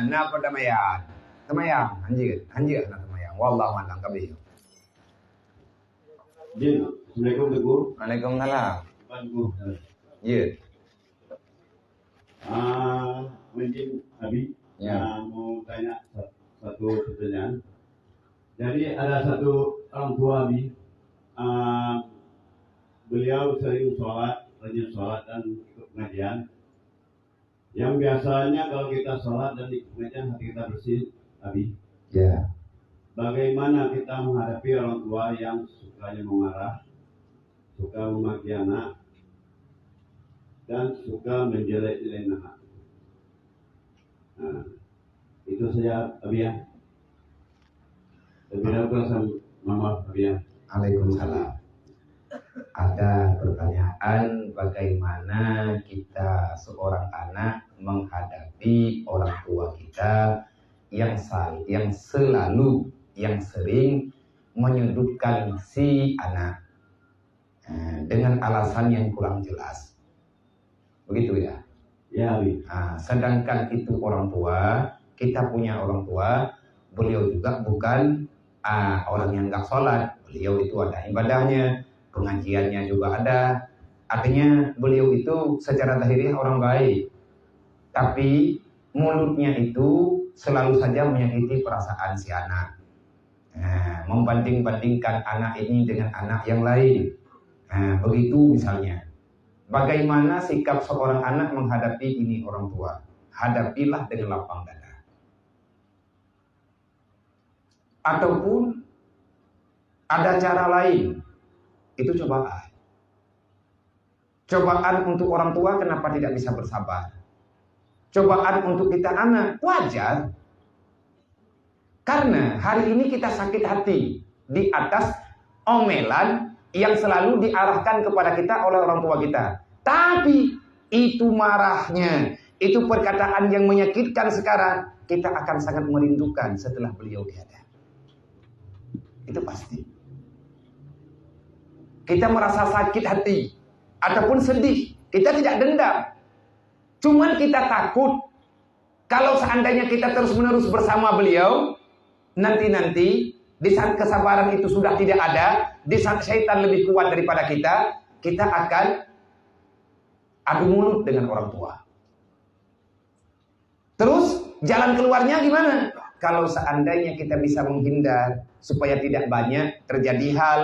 na perdamaian. Seumayang, hanjeuet, hanjeuet hana seumayang. Wallahu a'lam kabeh. Jin, assalamualaikum Teungku. Waalaikumsalam. Tuan Guru. Ya. Ah, mungkin Abi, Ya. ah, mau tanya sa- satu pertanyaan. Jadi ada satu orang tua Abi, ah, beliau sering sholat, rajin sholat dan ikut pengajian. Yang biasanya kalau kita sholat dan ikut pengajian, hati kita bersih, Abi. Ya. Bagaimana kita menghadapi orang tua yang sukanya memarah, suka memaki anak, dan suka menjelek-jelekan anak? Nah, itu saja, Abi, ya. Lebih dalam kurang sama, mohon maaf, Abi, ya. Waalaikumsalam. Ada pertanyaan, bagaimana kita seorang anak menghadapi orang tua kita yang sal-, yang selalu, yang sering menyudutkan si anak, eh, dengan alasan yang kurang jelas. Begitu ya? Ya, Abi. Ah, sedangkan itu orang tua, kita punya orang tua, beliau juga bukan, ah, orang yang nggak sholat. Beliau itu ada ibadahnya, pengajiannya juga ada. Artinya beliau itu secara zahiriah orang baik. Tapi mulutnya itu selalu saja menyakiti perasaan si anak. Nah, membanding-bandingkan anak ini dengan anak yang lain. Nah, begitu misalnya. Bagaimana sikap seorang anak menghadapi ini orang tua? Hadapilah dengan lapang dada. Ataupun ada cara lain. Itu cobaan. Cobaan untuk orang tua kenapa tidak bisa bersabar? Cobaan untuk kita anak, wajar. Karena hari ini kita sakit hati di atas omelan yang selalu diarahkan kepada kita oleh orang tua kita. Tapi itu marahnya, itu perkataan yang menyakitkan sekarang, kita akan sangat merindukan setelah beliau tiada. Itu pasti. Kita merasa sakit hati ataupun sedih, kita tidak dendam. Cuman kita takut kalau seandainya kita terus-menerus bersama beliau, nanti-nanti di saat kesabaran itu sudah tidak ada, di saat syaitan lebih kuat daripada kita, kita akan adu mulut dengan orang tua. Terus jalan keluarnya gimana? Kalau seandainya kita bisa menghindar supaya tidak banyak terjadi hal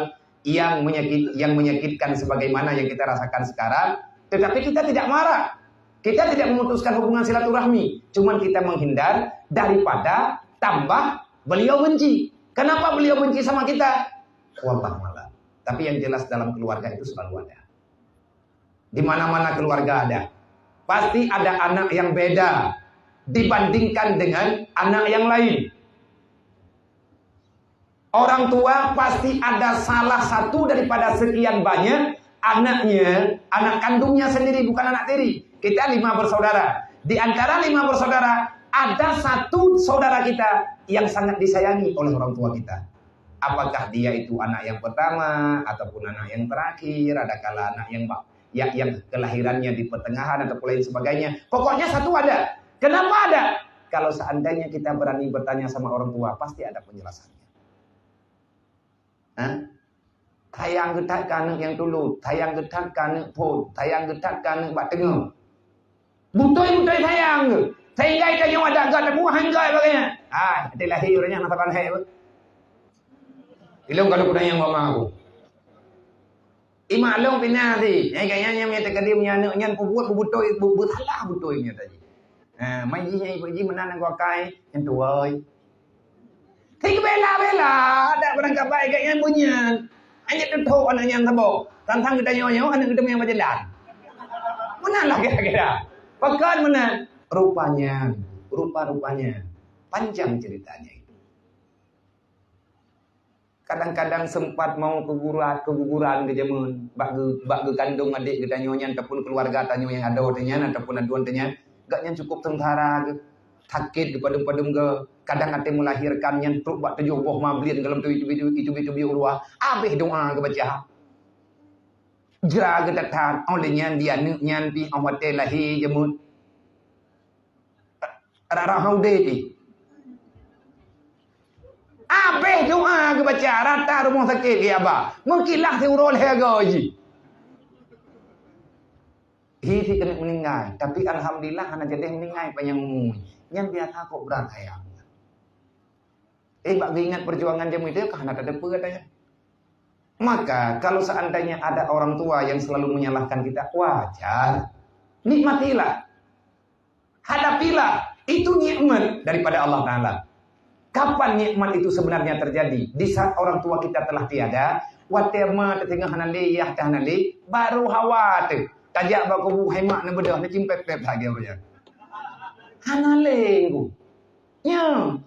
yang menyakit-, yang menyakitkan sebagaimana yang kita rasakan sekarang, tetapi kita tidak marah, kita tidak memutuskan hubungan silaturahmi, cuman kita menghindar daripada tambah beliau benci. Kenapa beliau benci sama kita? Wallahu a'lam. Tapi yang jelas dalam keluarga itu selalu ada. Di mana-mana keluarga ada. Pasti ada anak yang beda dibandingkan dengan anak yang lain. Orang tua pasti ada salah satu daripada sekian banyak anaknya, anak kandungnya sendiri, bukan anak tiri. Kita lima bersaudara. Di antara lima bersaudara, ada satu saudara kita yang sangat disayangi oleh orang tua kita. Apakah dia itu anak yang pertama, ataupun anak yang terakhir, adakala anak yang ba-, ya, yang kelahirannya di pertengahan ataupun lain sebagainya. Pokoknya satu ada. Kenapa ada? Kalau seandainya kita berani bertanya sama orang tua, pasti ada penjelasannya. Hah? Sayang geutat keu aneuk nyang tulôt, sayang geutat keu aneuk phon, sayang geutat keu aneuk bak teungoh. Beutôi-beutôi sayang geuh. Sehingga tanyoe adak geuh teupeue han geuh bagai nyan. Hai, até lahé ureueng nyan masa ban hai beuh. Ilôn ka lôn peutanyong bak ma aku. Imak lôn pih na sit. Nyang ka nyan, nyang meunyo teukeudi meunyo aneuk nyan peubuet beubeutôi, beu-, beusalah beutôi meunyo tadi. Ha, mai jih nyang ikôt jih meunan nanggroe akai, nyan tuwoi. Hei, bela-bela, adak barangkabai gét nyan beunyan. Hana teuthok aneuk nyan saboh. Sang-sang geutanyoe nyoe aneuk geutanyoe nyang bak jalan. Meunan lah kira-kira. Pakon meunan? Rupanya, rupa-rupanya, panjang ceritanya itu. Kadang-kadang sempat mau keguguran, keguguran geujameun bak geu-, bak geukandong adék geutanyoe nyan ataupun keuluwarga tanyoe nyang adoe teuh nyan ataupun aduen teuh nyan, gobnyan cukup seungsara geuh, sakét geuh padum-padum geuh, kadang até meulahirkan nyan trok bak tujoh boh mablien golom teubiet-teubiet, teubiet-teubiet u luwa, habéh doa geubaca. Jra geuthat-that, óh lheueh nyan di aneuk nyan pih óh watée lahé jameun. Rara haudé pih. Habéh doa geubaca rata rumoh sakét di aba. Meukilah siuroe lhée goe jih. Hi si keuneuk meuninggai, tapi alhamdulillah hana jadeh meuninggai panyang umu. Nyan biasa kok brat ayam. Eh, bak geuingat perjuangan jameun itu ka hana tateupeue katanya. Maka, kalau seandainya ada orang tua yang selalu menyalahkan kita, wajar. Nikmatilah. Hadapilah. Itu nikmat daripada Allah Ta'ala. Kapan nikmat itu sebenarnya terjadi? Di saat orang tua kita telah tiada, watée ma teuh teungoh hana lé, yah teuh hana lé, baru hawa teuh. Tajak bak kubu hemak neubeudôh, neucimpet-pet lagée ureuëng nyan. Hana lé, Bu. Nyo.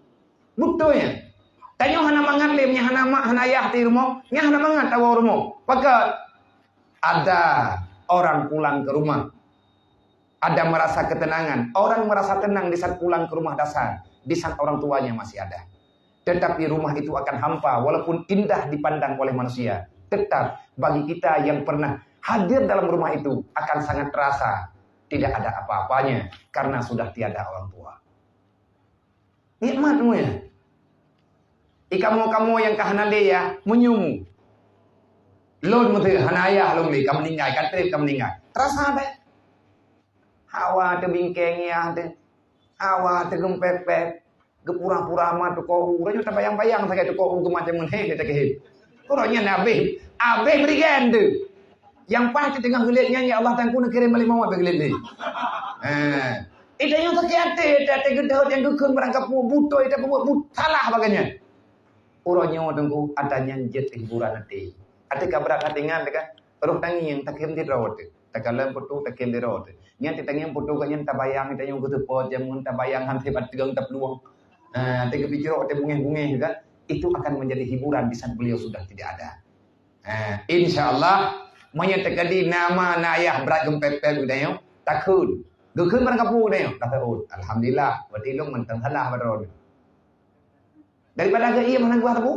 Beutôi nyan. Tanyoe hana mangat lé, meunyo hana mak, hana yah di rumoh, nyan hana mangat tawoe rumoh. Pakon? Ada orang pulang ke rumah, ada merasa ketenangan. Orang merasa tenang di saat pulang ke rumah dasar, di saat orang tuanya masih ada. Tetapi rumah itu akan hampa, walaupun indah dipandang oleh manusia. Tetap bagi kita yang pernah hadir dalam rumah itu akan sangat terasa tidak ada apa-apanya karena sudah tiada orang tua. Nikmat mu ya. Di kamoe-kamoe nyang ka hana lé ya, meunyoe lôn meuteue hana ayah lôn lé, ka meuninggai, ka trép ka meuninggai. Terasa beh. Hawa teuh bingkeng ya teuh. Hawa teuh geumpet-pet. Geupura-pura ma teuko u. Uroe nyoe tabayang-bayang sagai teuko u geumat jameun heh, dia takeuhép. Uroe nyan habéh, habéh meurigen teuh. Nyang paih teuh teungoh geulet nyan, ya Allah, Tuhanku neukirém malék mawöt bak geulet lé. Ha. Eh, tanyoe sakét até, até, até geudhôt nyang geukheun barang kapeue beutôi, até peubuet but-, salah bagai nyan. Uroe nyoe Teungku, ata nyan jeuet hiburan até. Até ka brat até nyan teuka, roh tangieng takheun sidroe teuh. Takalon foto takheun sidroe teuh. Nyan teutangieng foto geuh nyan tabayang tanyoe geuseupôt jameun tabayang han sifat teugong taplueng. Ha, até geupicrok até bungéh-bungéh kan. Itu akan menjadi hiburan di saat beliau sudah tidak ada. Ha, insya Allah, meunyoe teukadi nama na ayah brat geumpet-pet geutanyoe, takheun. Geukheun barang kapeue geutanyoe, takheun. Alhamdulillah, berarti lôn mantong salah bak droeneuh. Daripada geuiem hana geuah teupeu.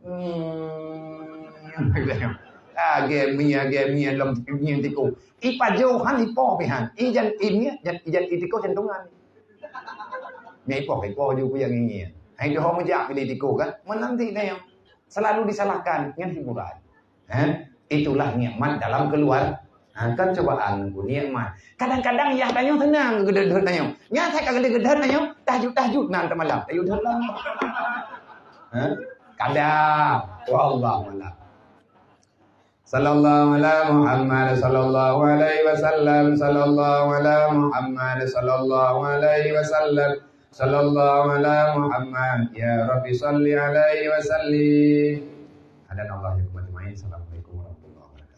Hmm. Agée mie, agée mie lom mie tiko. Ipajoh han ipoh pihan. Ijan imie, jan ijan itiko jantungan. Mie ipoh, ipoh ju kuyang ngieng. Hai doh meujak pilih tiko kan. Menanti dayang. Selalu disalahkan dengan hiburan. Ha? Itulah nikmat dalam keluar. Ha, kan cobaan Teungku, nikmat. Kadang-kadang yah tanyoe seunang geudhôt-dhôt tanyoe. Nyan that ka geudhôt-dhôt tanyoe, tahajud-tahajud nan teumalam. Tahajud-tahajud. Ha? Kadang. Wallahu a'lam. Sallallahu ala Muhammad, sallallahu alaihi wasallam, sallallahu ala Muhammad, sallallahu alaihi wasallam, sallallahu ala Muhammad. Ya Rabbi salli alaihi wa sallim. Hadanallahu wa iyyakum ajma'in. Assalamualaikum warahmatullahi wabarakatuh.